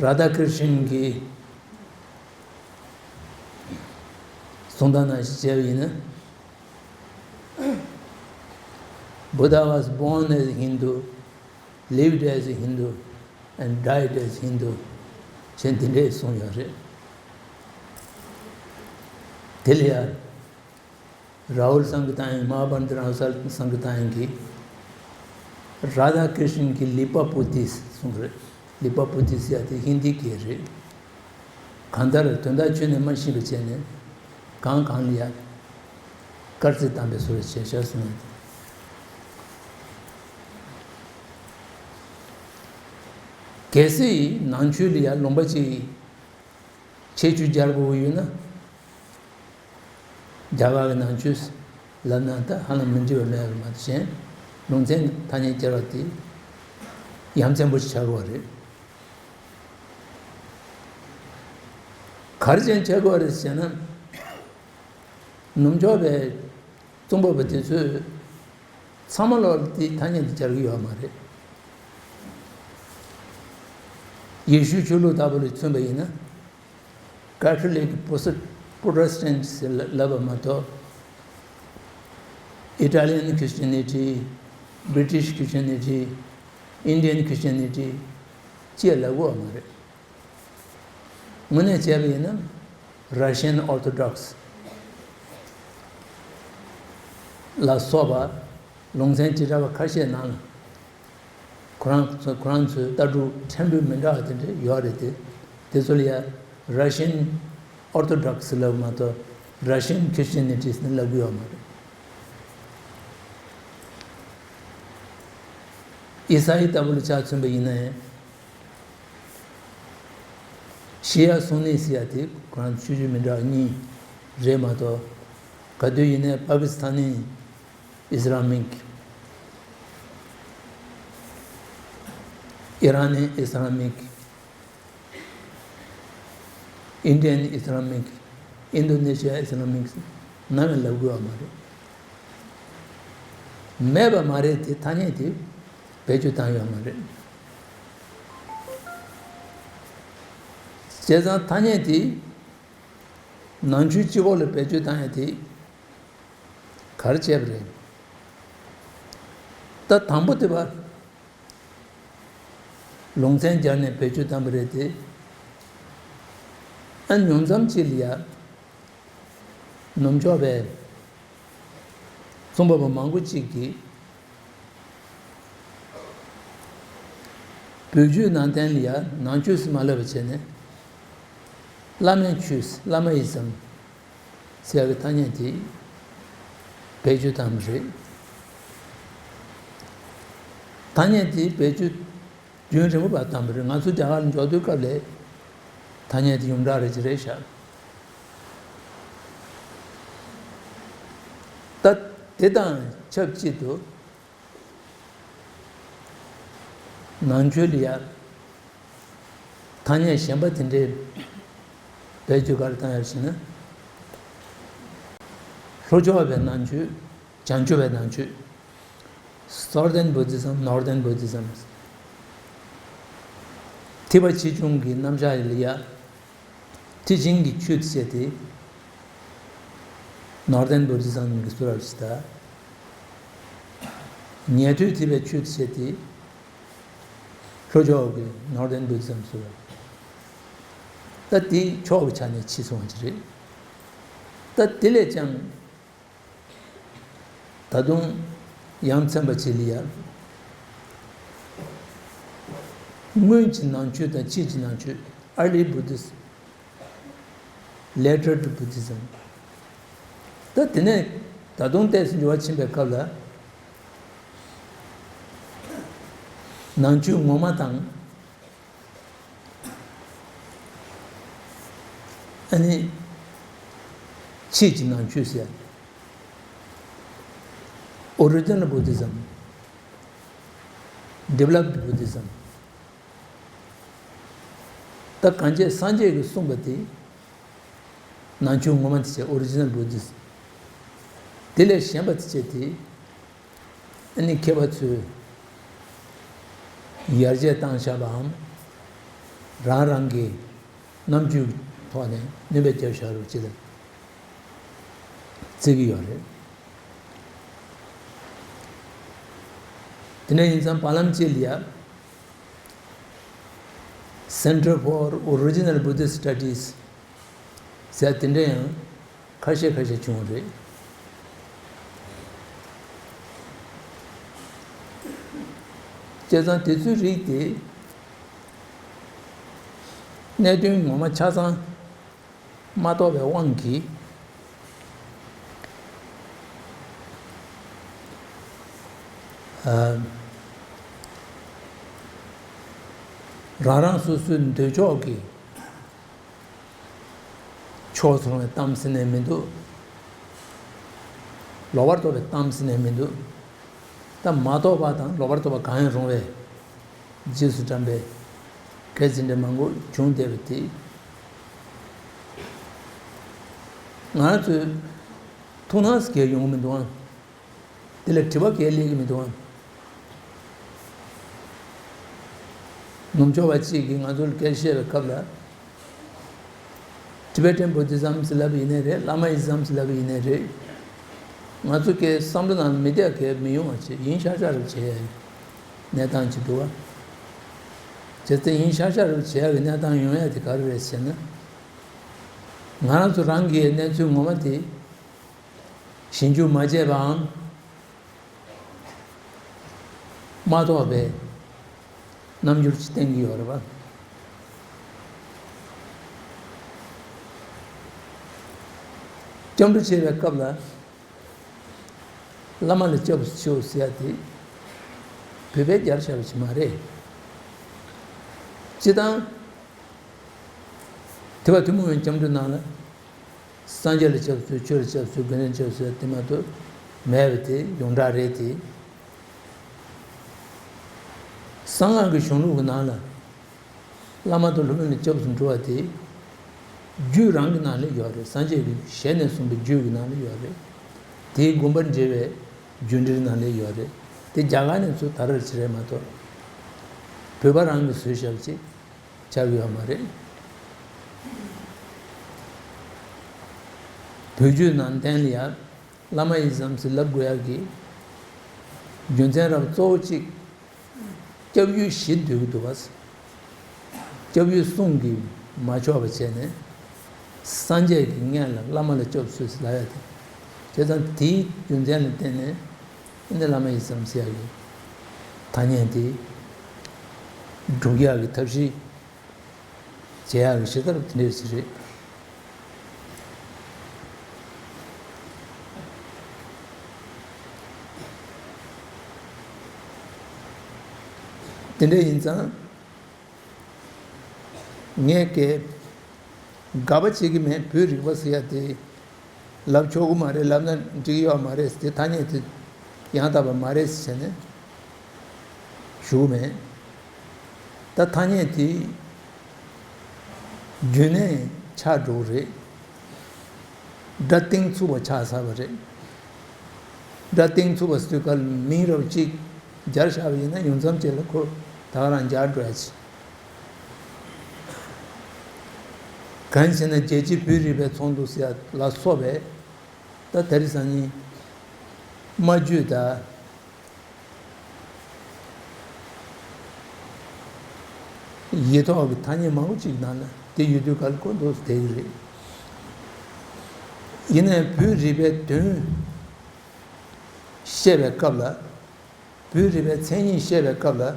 རཱ་དྷ་ཀྲི་ཤན་གྱི་གསུང་སྟངས་ནང་བཞིན་བྱས་པ་ཡིན་ན། Buddha was born as a Hindu, lived as a Hindu, and died as Hindu. ཅེས་འདི་འདྲས་གསུངས་ཡོད་རེད། དེ་ལ་ཡང་རཱ་ཧུལ་སང་གི་ཏང་ཡིན། མ་ཧཱ་བན་དི་རཱ་ཧུལ་སང་གི་ཏང་ཡིན་གྱིས་རཱ་དྷ་ཀྲི་ཤན་གྱི་ལི་པ་པུ་ཏི་གསུངས་རེད། ལི་པ་པུ་ཏི་ཟེར་ཡ་དེ་ཧིན་དི་སྐད་རེད། གང་ལྟར་དོན་དག་ཁྱོན་ནས་མ་ཤེས་པ་བྱས་ནས་གང་གང་ལ་ཡ་སྐར་རྩིས་བཏང་པའི་བཟོ་འདྲ་བྱས་བཞག་སོང་ཡ་དེ། གལ་སྲིད་ནང་ཆོས་ལ་ཡ་ལུང་པ་གཅིག་ཁྱད་ཆོས་སྦྱར་དགོས་ཀྱི་ཡོད་ན། རྒྱ་གར་གྱི་ནང་ཆོས་ལབ་ན་ད་ཧ་ལམ་མི་འགྲིག་པ་མེད་པ་མ་གཏོགས་གཞན་ལུང་ཚན་གྱི་ཐ་སྙད་སྦྱར་བ་དེ་ཡ་མཚན་པོ་ཞིག་ཆགས་ཀྱི་ཡོད་རེད། ག་རེ་བྱས་ནས་ཆགས་ཀྱི་ཡོད་རེད་ཟེར་ན། ནུབ་ཕྱོགས་པའི་རྩོམ་པ་པོ་དེ་ཚོས་ཚང་མ་ལོག་ལ་དེའི་ཐ་སྙད་དེ་སྦྱར་གྱི་ཡོད་མ་རེད། ཡེ་ཤུའི་ཆོས་ལུགས་ལྟ་བུ་ལ་མཚོན་པ་ཡིན་ན། Catholic Protestant Protestants ལབ་པ་མ་གཏོགས། Italian Christianity, British Christianity, Indian Christianity ཅེས་ལབ་ཀྱི་ཡོད་མ་རེད། དངོས་གནས་བྱས་པ་ཡིན་ན། Russian Orthodox ལ་སོགས་པ་ལུང་ཚན་བྱེ་བྲག་པ་ཁ་ཤས་ནང་ལ། ཁོ་རང་ཚོ་ཁོ་རང་ཚོའི་ལྟ་གྲུབ་ཕྲན་བུ་མི་འདྲ་བ་དེ་འདྲ་ཡོད་རེད་དེ། དེ་ཚོ་ལ་ཡ་Russian Orthodox ལབ་མ་གཏོགས་Russian Christianity ཟེར་ནས་ལབ་ཀྱི་ཡོད་མ་རེད། ཨི་ས་ཡ་ལྟ་བུ་ལ་ཆ་མཚོན་པ་ཡིན་ན་ཡང་། ཤི་ཡ་སུན་ནི་ཟེར་ཡ་དེ་ཁོ་རང་ཆོས་བརྒྱུད་མི་འདྲ་བ་གཉིས་རེད་མ་གཏོགས། ག་དུས་ཡིན་ནའི་པ་ཀི་སི་ཐན་ནི་ཨི་སི་ལམ་མིག་ཨི་རན་ནི་ཨི་སི་ལམ་མིག Indian Islamic, Indonesia Islamic ནམ་ཡང་ལབ་དགོས་པ་མ་རེད། མེད་པ་མ་རེད་དེ། ཐ་སྙད་དེ་བེད་སྤྱོད་བཏང་ཡོད་མ་རེད། བྱས་ཙང་ཐ་སྙད་དེ་ནང་ཆོས་སྤྱི་ཁོག་ལ་བེད་སྤྱོད་བཏང་ཡ་དེ་ག་རེ་བྱས་པ་རེད། ད་དང་པོ་དེ་བ། ལུང་ཚན་སྦྱར་ནས་བེད་སྤྱོད་བཏང་པ་རེད་དེ། ཨ་ཉུང་ཙམ་ཅིག་ལ་ཡ། ནུབ་ཕྱོགས་པའི་རྩོམ་པ་པོ་མང་པོ་ཅིག་གིས། བོད་བརྒྱུད་ནང་བསྟན་ལ་ཡ་ནང་ཆོས་སུ་མ་ལབ་པ་བྱས་ནས། བླ་མའི་ཆོས། བླ་མ་ཨི་ཛམ། ཟེར་བའི་ཐ་སྙད་དེ་བེད་སྤྱོད་བཏང་བ་རེད། ཐ་སྙད་དེ་བེད་སྤྱོད་རྒྱུན་རིང་པོ་བར་བཏང་བ་རེད། ང་ཚོ་རྒྱ་གར་ལ་འབྱོར་དུས་སྐབས་ལ་ཐ་སྙད་དེ་ཡོངས་གྲགས་རེད་ཅེས་རེད་བཞག་ད་དེ་དང་ཆབས་ཅིག་ཏུ། ནང་ཆོས་ལ་ཡ་ཐ་སྙད་གཞན་པ་དེ་འདྲའི་བེད་སྤྱོད་ག་རེ་བཏང་ཡོད་ཟེར་ན། ལྷོ་ཕྱོགས་པའི་ནང་ཆོས། བྱང་ཕྱོགས་པའི་ནང་ཆོས། Southern Buddhism, Northern Buddhism། ཐེག་པ་ཆེ་ཆུང་གི་རྣམ་གཞག་ལ་ཡ། ཐེག་ཆེན་གྱི་ཆོས་ཟེར་དེ། Northern Buddhism གྱི་བཟོ་འདྲ་ཞིག་དང་། ཉན་ཐོས་ཐེག་པའི་ཆོས་ཟེར་དེ། ལྷོ་ཕྱོགས་ཀྱི་Northern Buddhism ཟེར་བ། ད་དེ་ཕྱོགས་ཀྱི་ཆ་ནས་ཕྱིས་སོང་བ་ཅིག་རེད། ད་དེ་ལས་ཀྱང་ད་དུང་ཡ་མཚན་པ་ཅིག་ལ་ཡ། སྔོན་གྱི་ནང་ཆོས་དང་ཕྱིས་ཀྱི་ནང་ཆོས། Early Buddhist, Later to Buddhism. ད་དེ་ནས་ད་དུང་ཏོག་ཙམ་འགྱུར་བ་ཕྱིན་པའི་སྐབས་ལ། ནང་ཆོས་ངོ་མ་དང་། ཨ་ནི། ཕྱིས་ཀྱི་ནང་ཆོས་ཟེར། Original Buddhism, Developed Buddhism. ད་གང་བྱས་སངས་རྒྱས་ཀྱིས་གསུངས་པ་དེ། ནང་ཆོས་ངོ་མ་དེ་བྱས་Original Buddhist། དེ་ལས་གཞན་པ་དེ་བྱས་དེ། ཨ་ནི་མཁས་པ་ཚོས་ཡར་རྒྱས་བཏང་བཞག་པའམ། རང་རང་གི་རྣམ་དཔྱོད་ཐོག་ནས་སྣོན་པ་བརྒྱབ་བཞག་རོགས་ཅེས་བརྩི་གི་ཡོད་རེད། དེ་འདྲ་ཡིན་ཙང་བར་ལམ་གཅིག་ལ་ཡ། Center for Original Buddhist Studies ཟེར་དེ་འདྲ་ཡང་ཁ་ཤས་ཁ་ཤས་བྱུང་བ་རེད། བྱས་ཙང་དེ་ཚོའི་རིགས་དེ་གནད་དོན་ངོ་མ་ཆ་ཚང་མ་རྟོགས་པའི་དབང་གིས། ཨ། རང་རང་སོ་སོའི་འདོད་ཕྱོགས་ཀྱི་ཕྱོགས་སུ་ལྷུང་བའི་གཏམ་ཟེར་ནས་མི་འདུག། ལོག་པར་རྟོག་པའི་གཏམ་ཟེར་ནས་མི་འདུག། ད་མ་རྟོགས་པ་དང་ལོག་པར་རྟོག་པ་གང་ཡང་རུང་བའི་རྗེས་སུ་འབྲངས་པའི་སྐད་ཆ་འདྲ་མང་པོ་བྱུང་བསྡད་པ་དེ། ང་རང་ཚོས་ཐུགས་སྣང་ཟེར་མཁན་ཡོང་གི་མི་འདུག་ཨང་། དེ་ལ་དྲི་བ་གང་ཡང་སླེབས་ཀྱི་མི་འདུག་ཨང་། ནུབ་ཕྱོགས་པ་གཅིག་གིས་ང་ཚོར་སྐད་ཆ་བཤད་པའི་སྐབས་ལ། Tibetan Buddhism ཟེར་ལབ་པ་ཡིན་ནའི་རེད། Lamaism ཟེར་ལབ་པ་ཡིན་ནའི་རེད། ང་ཚོ་གི་བསམ་བློ་ནང་མི་བསྡད་མཁན་མི་ཡོང་བ་བྱས། ཡིན་ཤག་ཤག་རེད་བྱས་ཡ་ཡིན། གནས་སྟངས་ཅིག་འདུག་བ། བྱས་ཙང་ཡིན་ཤག་ཤག་རེད་བྱས་ཡ་གི་གནས་སྟངས་ཡོང་ཡ་དེ་ག་རེ་རེད་ཟེར་ན། ང་རང་ཚོ་རང་གི་གནས་ཚུལ་ངོ་མ་དེ་ཞིབ་འཇུག་མ་བྱས་པའམ་མ་རྟོགས་པའི་རྣམ་འགྱུར་ཅིག་བསྟན་གྱི་ཡོད་རེད་པ། སྐྱབས་འགྲོ་བྱེད་པའི་སྐབས་ལ། བླ་མ་ལ་སྐྱབས་སུ་མཆིའོ་ཟེར་ཡ་དེ་བོད་པས་སྦྱར་བཞག་པ་ཞིག་མ་རེད། སྤྱིར་བཏང་ཐེག་པ་ཐུན་མོང་བའི་སྐྱབས་འགྲོའི་ནང་ལ་སངས་རྒྱས་ལ་སྐྱབས་སུ་མཆིའོ། ཆོས་ལ་སྐྱབས་སུ་མཆིའོ། དགེ་འདུན་ལ་སྐྱབས་སུ་མཆིའོ་ཟེར་དེ་མ་གཏོགས་མེད་པ་དེ་ཡོངས་གྲགས་རེད་དེ། གསང་སྔགས་ཀྱི་གཞུང་ལུགས་ཀྱི་ནང་ལ། བླ་མ་དང་སློབ་དཔོན་ལ་སྐྱབས་སུ་འགྲོ་བ་དེ། རྒྱུད་རང་གི་ནང་ལ་ཡོད་རེད། སངས་རྒྱས་ཀྱི་ཞལ་ནས་གསུངས་པའི་རྒྱུད་ཀྱི་ནང་ལ་ཡོད་རེད། དེའི་དགོངས་པ་འགྲེལ་བའི་རྒྱུད་འགྲེལ་ནང་ལ་ཡོད་རེད། དེ་རྒྱ་གར་ནས་ཚུར་དར་བ་ཅིག་རེད་མ་གཏོགས། བོད་པ་རང་གིས་བཟོས་བཞག་པ་ཅིག་ཆགས་ཀྱི་ཡོད་མ་རེད། བོད་བརྒྱུད་ནང་བསྟན་ལ་ཡང་། བླ་མ་ཨི་ཛམ་ཟེར་ལབ་དགོས་ཡག་གི་རྒྱུ་མཚན་རབ་གཙོ་བོ་གཅིག། སྐྱབས་ཡུལ་བཞི་འདོད་ཀྱི་འདུག་བ། སྐྱབས་ཡུལ་གསུམ་གྱིས་མ་ཆོག་པ་བྱས་ནས། སངས་རྒྱས་ཀྱི་མངལ་ལ་བླ་མ་ལ་སྐྱབས་སུ་མཆིའོ་ཟེར་ལབ་ཡ་དེ། བྱས་ཙང་དེའི་རྒྱུ་མཚན་ལ་བརྟེན་ནས་ཨ་ནི་བླ་མ་ཨི་ཛམ་ཟེར་ཡག་གི་ཐ་སྙད་དེ་སྒྲུབ་ཡག་གི་ཐབས་ཤེས། བྱེད་ཡག་གི་ཞེ་དྲག་དེ་འདྲས་ཞིག་རེད། དེ་འདྲ་ཡིན་ཙང་། ངས་ཀྱི་དགག་པ་བྱེད་ཀྱི་མེད། བོད་རིག་པ་ཟེར་ཡ་དེ། ལབ་ཆོག་གི་མ་རེད། ལབ་ན་འགྲིག་གི་ཡོད་མ་རེད། དེ་ཐ་སྙད་དེ་ཡང་དག་པ་མ་རེད་ཟེར་ནས་ཞུ་གི་མེད། ད་ཐ་སྙད་དེ་རྒྱུན་ནས་ཆགས་འགྲོ་གི་རེད། སྒྲ་གཏིང་ཚུགས་པ་ཆགས་ཚར་བ་རེད། སྒྲ་གཏིང་ཚུགས་པ་ཟེར་དུས་སྐབས་མིང་རབ་གཅིག་སྦྱར་བཞག་པ་ཡིན་ན་ཡོངས་ཙམ་ཅིག་ལ་ཁོ་ད་ག་རང་སྦྱར་འགྲོ་ཡ་ཆེ། གང་ཡིན་ཟེར་ན་རྒྱལ་སྤྱིའི་བོད་རིག་པའི་ཚོགས་འདུ་ཟེར་ཡ་ལ་སོགས་པས་ད་དེ་རིང་སང་ཉིན་སྨྲ་བརྗོད་དང་། ཡིག་ཐོག་གི་ཐ་སྙད་མང་པོ་ཅིག་ནང་ན་དེ་ཡོད་དུས་ག་ལ་གོ་འདུག་དེ་གི་རེད། ཡིན་ནའི་བོད་རིག་པའི་དོན་བཤད་པའི་སྐབས་ལ། བོད་རིག་པའི་མཚན་ཉིད་བཤད་པའི་སྐབས་ལ།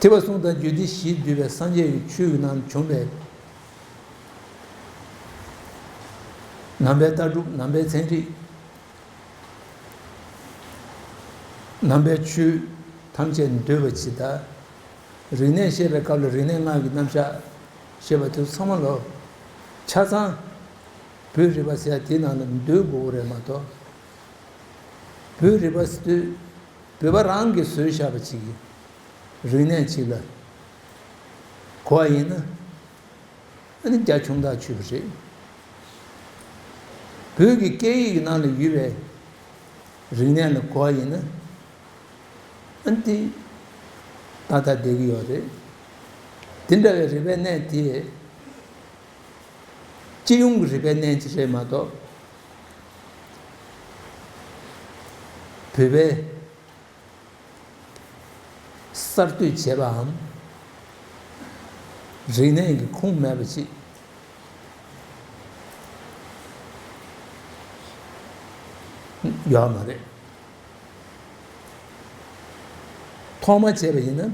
ཐོས་པ་གསུང་དང་རྒྱུད་སྡེ་བཞིས་བསྡུས་པའི་སངས་རྒྱས་ཀྱི་ཆོས་ཀྱི་ནང་བྱུང་བའི་ནང་པའི་ལྟ་གྲུབ། ནང་པའི་ཚན་རིག། ནང་པའི་ཆོས་ཐམས་ཅད་འདུས་པ་ཇི་ལྟར། རིག་གནས་བཤད་པའི་སྐབས་ལ་རིག་གནས་ལྔ་གི་རྣམ་གཞག་བཤད་པ་དེ་ཚང་མ་ལོ། ཆ་ཚང་བོད་རིག་པ་ཟེར་ཡ་དེའི་ནང་ལ་འདུས་དགོས་རེད་མ་གཏོགས། བོད་རིག་པ་ཟེར་དུས་བོད་པ་རང་གིས་བཟོས་བཞག་པ་ཅིག་གི་རིག་གནས་ཅིག་ལ་གོ་བ་ཡིན་ན། ཨ་ནི་རྒྱ་ཆུང་ཐག་ཆོད་པ་རེད། བོད་ཀྱི་སྐད་ཡིག་གི་ནང་ལ་ཡོད་པའི་རིག་གནས་ལ་གོ་བ་ཡིན་ན། ཨ་ནི་དེ་ཏག་ཏག་བསྡད་ཀྱི་ཡོད་རེད། དེ་འདྲ་བའི་རིག་པའི་གནས་དེ་སྤྱི་ཡོངས་ཀྱི་རིག་པའི་གནས་ཅིག་རེད་མ་གཏོགས། བོད་པའི་གསར་གཏོད་བྱས་པའམ་རིག་གནས་ཀྱི་ཁུངས་མེད་པ་ཅིག་ཡོད་མ་རེད། ཐོག་མ་བྱས་པ་ཡིན་ན།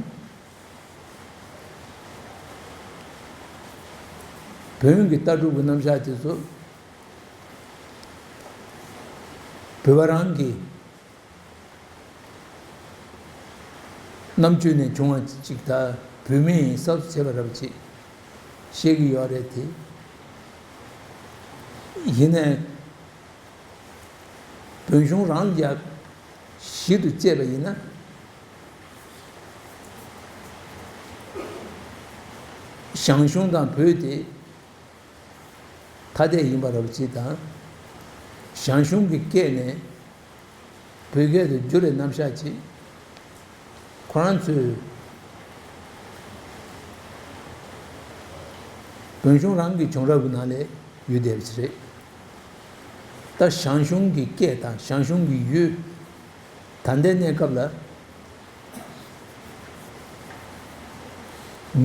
བོན་གྱི་ལྟ་གྲུབ་ཀྱི་རྣམ་གཞག་དེ་ཚོ་བོད་པ་རང་གི་རྣམ་དཔྱོད་ནས་བྱུང་བ་ཅིག་དང་། བོད་མིས་གསར་བཟོ་བྱས་པ་འདྲ་པོ་ཅིག་བཤད་ཀྱི་ཡོད་རེད་དེ། ཡིན་ནའི་བོན་གཞུང་རང་ལ་ཡ་ཞིབ་ཏུ་དཔྱད་པ་ཡིན་ན། ཞང་ཞུང་དང་བོད་དེ་ཐ་དད་ཡིན་པ་འདྲ་པོ་ཅིག་དང་། ཞང་ཞུང་གི་སྐད་ནས་བོད་སྐད་དུ་བསྒྱུར་བའི་རྣམ་གཞག་ཅིག་ཁོ་རང་ཚོའི་བོན་གཞུང་རང་གི་བྱུང་རབས་ཀྱི་ནང་ལ་ཡོད་བསྡད་པ་ཅིག་རེད། ད་ཞང་ཞུང་གི་སྐད་དང་ཞང་ཞུང་གི་ཡུལ། ད་ལྟའི་གནས་སྐབས་ལ་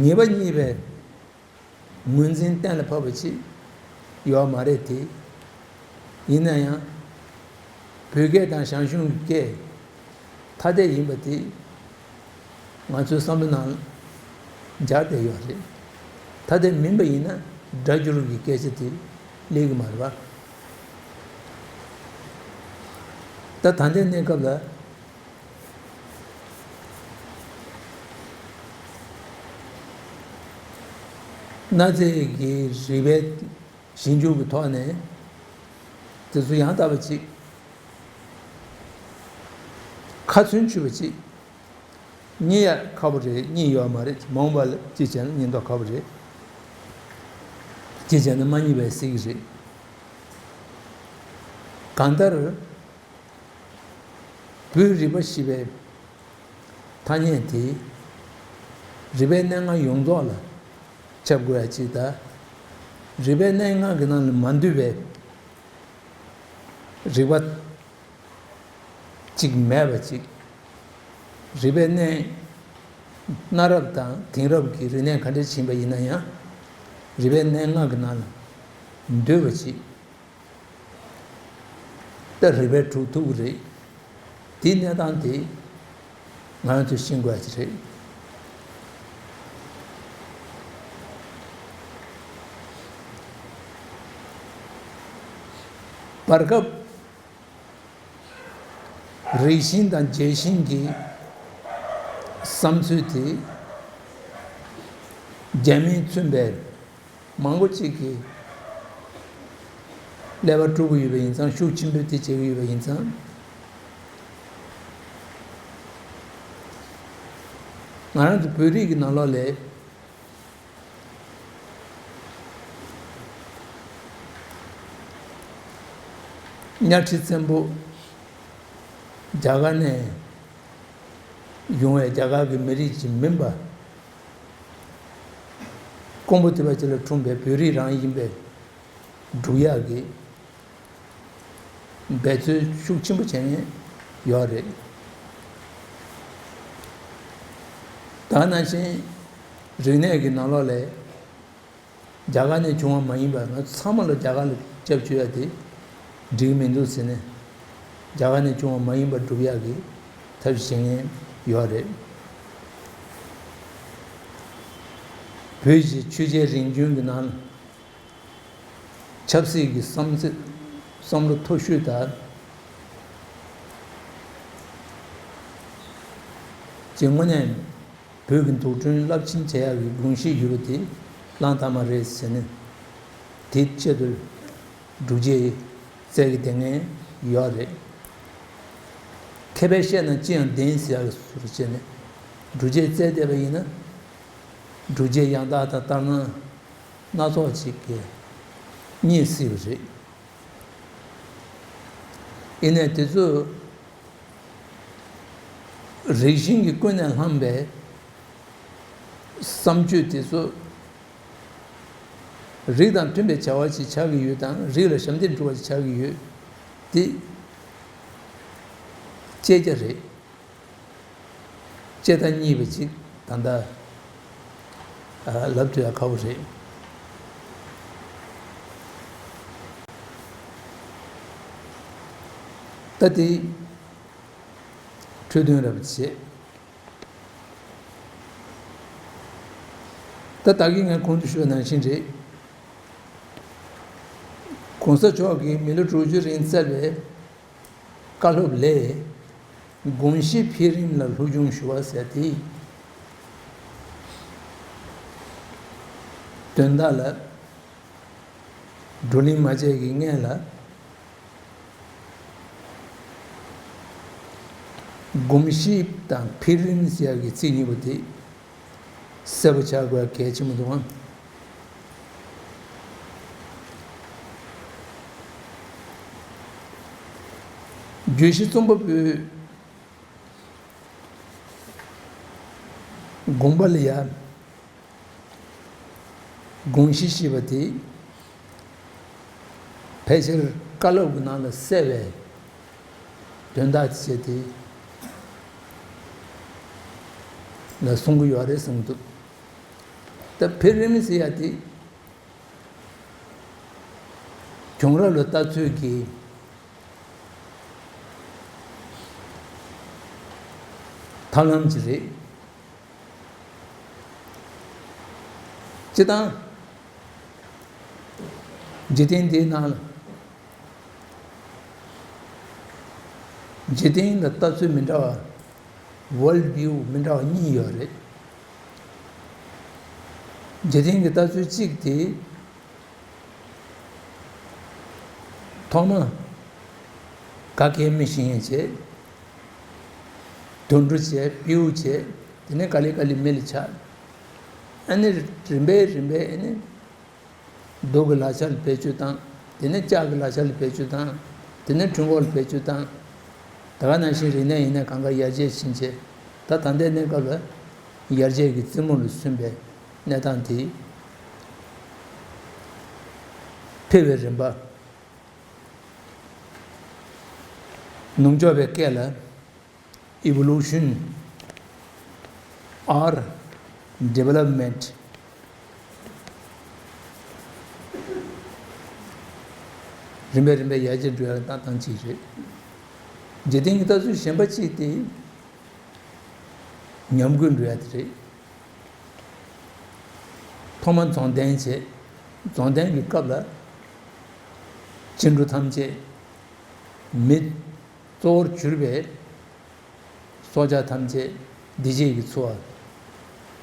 ངེས་པ་རྙེད་པའི་ངོས་འཛིན་གཏན་ལ་ཕབ་པ་ཅིག་ཡོད་མ་རེད་དེ། ཡིན་ན་ཡང་། བོད་སྐད་དང་ཞང་ཞུང་གི་སྐད་ཐ་དད་ཡིན་པ་དེ་ང་ཚོའི་བསམ་བློ་ནང་འཇགས་བསྡད་ཡོད་རེད། ཐ་དད་མིན་པ་ཡིན་ན་སྒྲ་སྒྱུར་གྱི་སྐད་ཆ་དེ་སླེབས་ཀྱི་མ་རེད་པ། ད་ད་ལྟའི་གནས་སྐབས་ལ། གནའ་རྫས་ཀྱི་རིག་པའི་ཞིབ་འཇུག་གི་ཐོག་ནས་དེ་ཚོ་ཡང་དག་པ་ཅིག་ཁ་ཚོན་ཆུད་པ་ཅིག་རྙེད་ཡ་ཁག་པོ་རེད། རྙེད་ཡོད་མ་རེད། མ་འོངས་པ་ལ་ཅིག་བྱས་ན་རྙེད་མདོག་ཁ་པོ་རེད། ཅིག་བྱས་ན་མ་རྙེད་པའི་སྲིད་ཀྱི་རེད། གང་ལྟར། བོད་རིག་པ་ཞེས་པའི་ཐ་སྙད་དེ། རིག་པའི་གནས་ལྔ་ཡོངས་རྫོགས་ལ་ཁྱབ་དགོས་ཡ་ཅིག་དང་། རིག་པའི་གནས་ལྔ་གི་ནང་ལ་མ་འདུས་པའི་རིག་པ་ཅིག་མེད་པ་ཅིག་རིག་པའི་གནས་གནའ་རབས་དང་དེང་རབས་ཀྱི་རིག་གནས་ག་འདྲ་ཕྱིན་པ་ཡིན་ན་ཡང་། རིག་པའི་གནས་ལྔ་གི་ནང་ལ་འདུས་པ་ཅིག་ད་རིག་པའི་གྲུབ་ཐུབ་ཀྱི་རེད། དེའི་གནས་སྟངས་དེ་ང་རང་ཚོས་ཤེས་དགོས་ཡ་ཅིག་རེད། བར་སྐབས་རིགས་ཤིང་དང་རྒྱལ་ཤིང་གི་བསམ་ཚུལ་དེ་རྒྱ་མིས་མཚོན་པའི་མང་པོ་ཅིག་གིས་ཀླད་པ་དཀྲུག་གི་ཡོད་པ་ཡིན་ཙང་། ཤུགས་ཆེན་པོས་དེ་བྱེད་ཀྱི་ཡོད་པ་ཡིན་ཙང་། ང་རང་ཚོ་བོད་རིགས་ཀྱི་ནང་ལོགས་ལ་གཉའ་ཁྲི་བཙན་པོ་རྒྱ་གར་ནས་ཡོང་བའི་རྒྱ་གར་གྱི་མི་རིགས་ཅིག་མིན་པ། ཀོང་པོ་ཐེག་པ་ཅིག་ལ་འཁྲུངས་པའི་བོད་རིགས་རང་ཡིན་པའི་སྒྲུབ་ཡག་གི་འབད་རྩོལ་ཤུགས་ཆེན་པོ་བྱེད་མཁན་ཡོད་རེད། ད་ནང་བཞིན་རིག་གནས་ཀྱི་ནང་ལོགས་ལས། རྒྱ་གར་ནས་བྱུང་བ་མ་ཡིན་པར་ང་ཚང་མ་ལ་རྒྱ་གར་ལ་སྐྱབས་བཅོལ་ཡ་དེ་འགྲིག་མི་འདུག་ཟེར་ནས། རྒྱ་གར་ནས་བྱུང་བ་མ་ཡིན་པར་སྒྲུབ་ཡག་གི་ཐབས་ཤེས་བྱེད་མཁན་ཡོད་རེད། བོད་ཀྱི་ཆོས་བརྒྱུད་རིམ་བྱོན་གྱི་ནང་ལ་ཆབ་སྲིད་ཀྱི་བསམ་ཚུལ་བསམ་བློ་མཐོ་ཤོས་དག་ཅིག་དངོས་གནས། བོད་ཀྱི་འཛུགས་སྐྲུན་རླབས་ཆེན་བྱེད་ཡག་གི་དགོངས་གཞི་ཡོད་པ་དེ་གླེང་ཐབས་མ་རེད་ཟེར་ནས། དེ་ཆེད་དུ་སྒྲུབ་བྱེད་བཙལ་གྱི་བསྡད་མཁན་ཡོད་རེད། མཁས་པས་བཤད་ན་ཅི་ཡང་བདེན་ཟེར་ཡག་གི་ཟུར་བྱས་ནས་སྒྲུབ་བྱེད་བཙལ་བསྡད་པ་ཡིན་ན། སྒྲུབ་བྱེད་ཡང་དག་དང་ལྟར་སྣང་སྣ་ཚོགས་ཅིག་གིས་རྙེད་སྲིད་པ་རེད། ཡིན་ནའི་དེ་ཚོ་རིགས་ཤིང་གིས་ཀུན་ནས་བསླངས་པའི་བསམ་སྤྱོད་དེ་ཚོ་རིགས་དང་མཐུན་པའི་བྱ་བ་ཞིག་ཆགས་ཀྱི་ཡོད་དང་། རིགས་ལ་ཞབས་འདེགས་འགྲོ་བ་ཞིག་ཆགས་ཀྱི་ཡོད། དེ་བཅད་རྒྱ་རེད། བཅད་ལྟ་གཉིས་པ་ཅིག་ད་ལྟ་ལབ་ཐུབ་ཡ་ཁག་པོ་རེད། ད་དེ་འཕྲོས་དོན་རབ་བྱེད། ད་ད་གིན་ངས་གོང་དུ་ཞུས་པ་ནང་བཞིན་རེད། གོང་ས་མཆོག་གིས་མི་ལོ་དྲུག་ཅུ་རིང་བསྩལ་བའི་བཀའ་སློབ་ལས། དགོངས་གཞི་འཕེལ་རིམ་ལ་སློབ་སྦྱོང་ཞུ་བ་ཟེར་ཏེ། དོན་དག་ལ་བགྲོ་གླེང་མ་བྱས་ཀྱི་སྔོན་ལ། དགོངས་གཞི་དང་འཕེལ་རིམ་ཟེར་ཡག་གི་ཚིག་གཉིས་པོ་དེ་གསལ་པོ་ཆགས་དགོས་གལ་ཆེན་པོ་འདུག་ཨང་། བརྗོད་གཞི་རྩོམ་པ་པོའི་དགོངས་པ་ལ་ཡ། དགོངས་གཞི་ཞེས་པ་དེ་ཕལ་ཆེར་བཀའ་སློབ་ཀྱི་ནང་ལ་གསལ་བའི་དོན་དག་ཅིག་བྱས་ཏེ་ལ་གསུང་གི་ཡོད་རེད་གསུངས་འདུག་ད་འཕེལ་རིམ་ཟེར་ཡ་དེ་བྱུང་རབས་ལ་ལྟ་ཚུལ་གྱི་ཐབས་ལམ་ཅིག་རེད། སྤྱིར་བཏང་། འཇིག་རྟེན་འདིའི་ནང་ལ། འཇིག་རྟེན་ལ་ལྟ་ཚུལ་མི་འདྲ་བ། World view མི་འདྲ་བ་གཉིས་ཡོད་རེད། འཇིག་རྟེན་གྱི་ལྟ་ཚུལ་གཅིག་དེ། ཐོག་མ། ག་གེ་མི་ཤི་ཡིན་བྱས། དུད་འགྲོ་བྱས། སྤྲེའུ་བྱས། དེ་ནས་ག་ལེ་ག་ལེ་མི་ལ་ཆགས། ཨ་ནི་རིམ་པས་རིམ་པས་ཨ་ནི། གདུགས་ཀྱི་ལག་ཆ་ལ་བེད་སྤྱོད་བཏང་། དེ་ནས་ལྕགས་ཀྱི་ལག་ཆ་ལ་བེད་སྤྱོད་བཏང་། དེ་ནས་འཕྲུལ་འཁོར་ལ་བེད་སྤྱོད་བཏང་། ད་ག་ནང་བཞིན་རིག་གནས་ཡིན་ནའི་གང་ག་ཡར་རྒྱས་ཕྱིན་བྱས། ད་ད་ལྟའི་གནས་སྐབས་ལ་ཡར་རྒྱས་ཀྱི་རྩེ་མོ་ལ་སོན་པའི་གནས་སྟངས་དེ། འཕེལ་བའི་རིམ་པ། ནུབ་ཕྱོགས་པའི་སྐད་ལ། Evolution or development རིམ་པས་རིམ་པས་ཡར་རྒྱས་འགྲོ་ཡག་གི་གནས་སྟངས་གཅིག་རེད། འཇིག་རྟེན་གྱི་ལྟ་ཚུལ་གཞན་པ་གཅིག་དེ་ཉམས་རྒུད་འགྲོ་ཡག་དེ་རེད། ཐོག་མར་རྫོགས་ལྡན་བྱས། རྫོགས་ལྡན་གྱི་སྐབས་ལ་སྐྱེ་འགྲོ་ཐམས་ཅད་མི། གཙོ་བོར་གྱུར་པའི་སྲོག་ཆགས་ཐམས་ཅད་བདེ་སྐྱིད་ཀྱི་འཚོ་བ།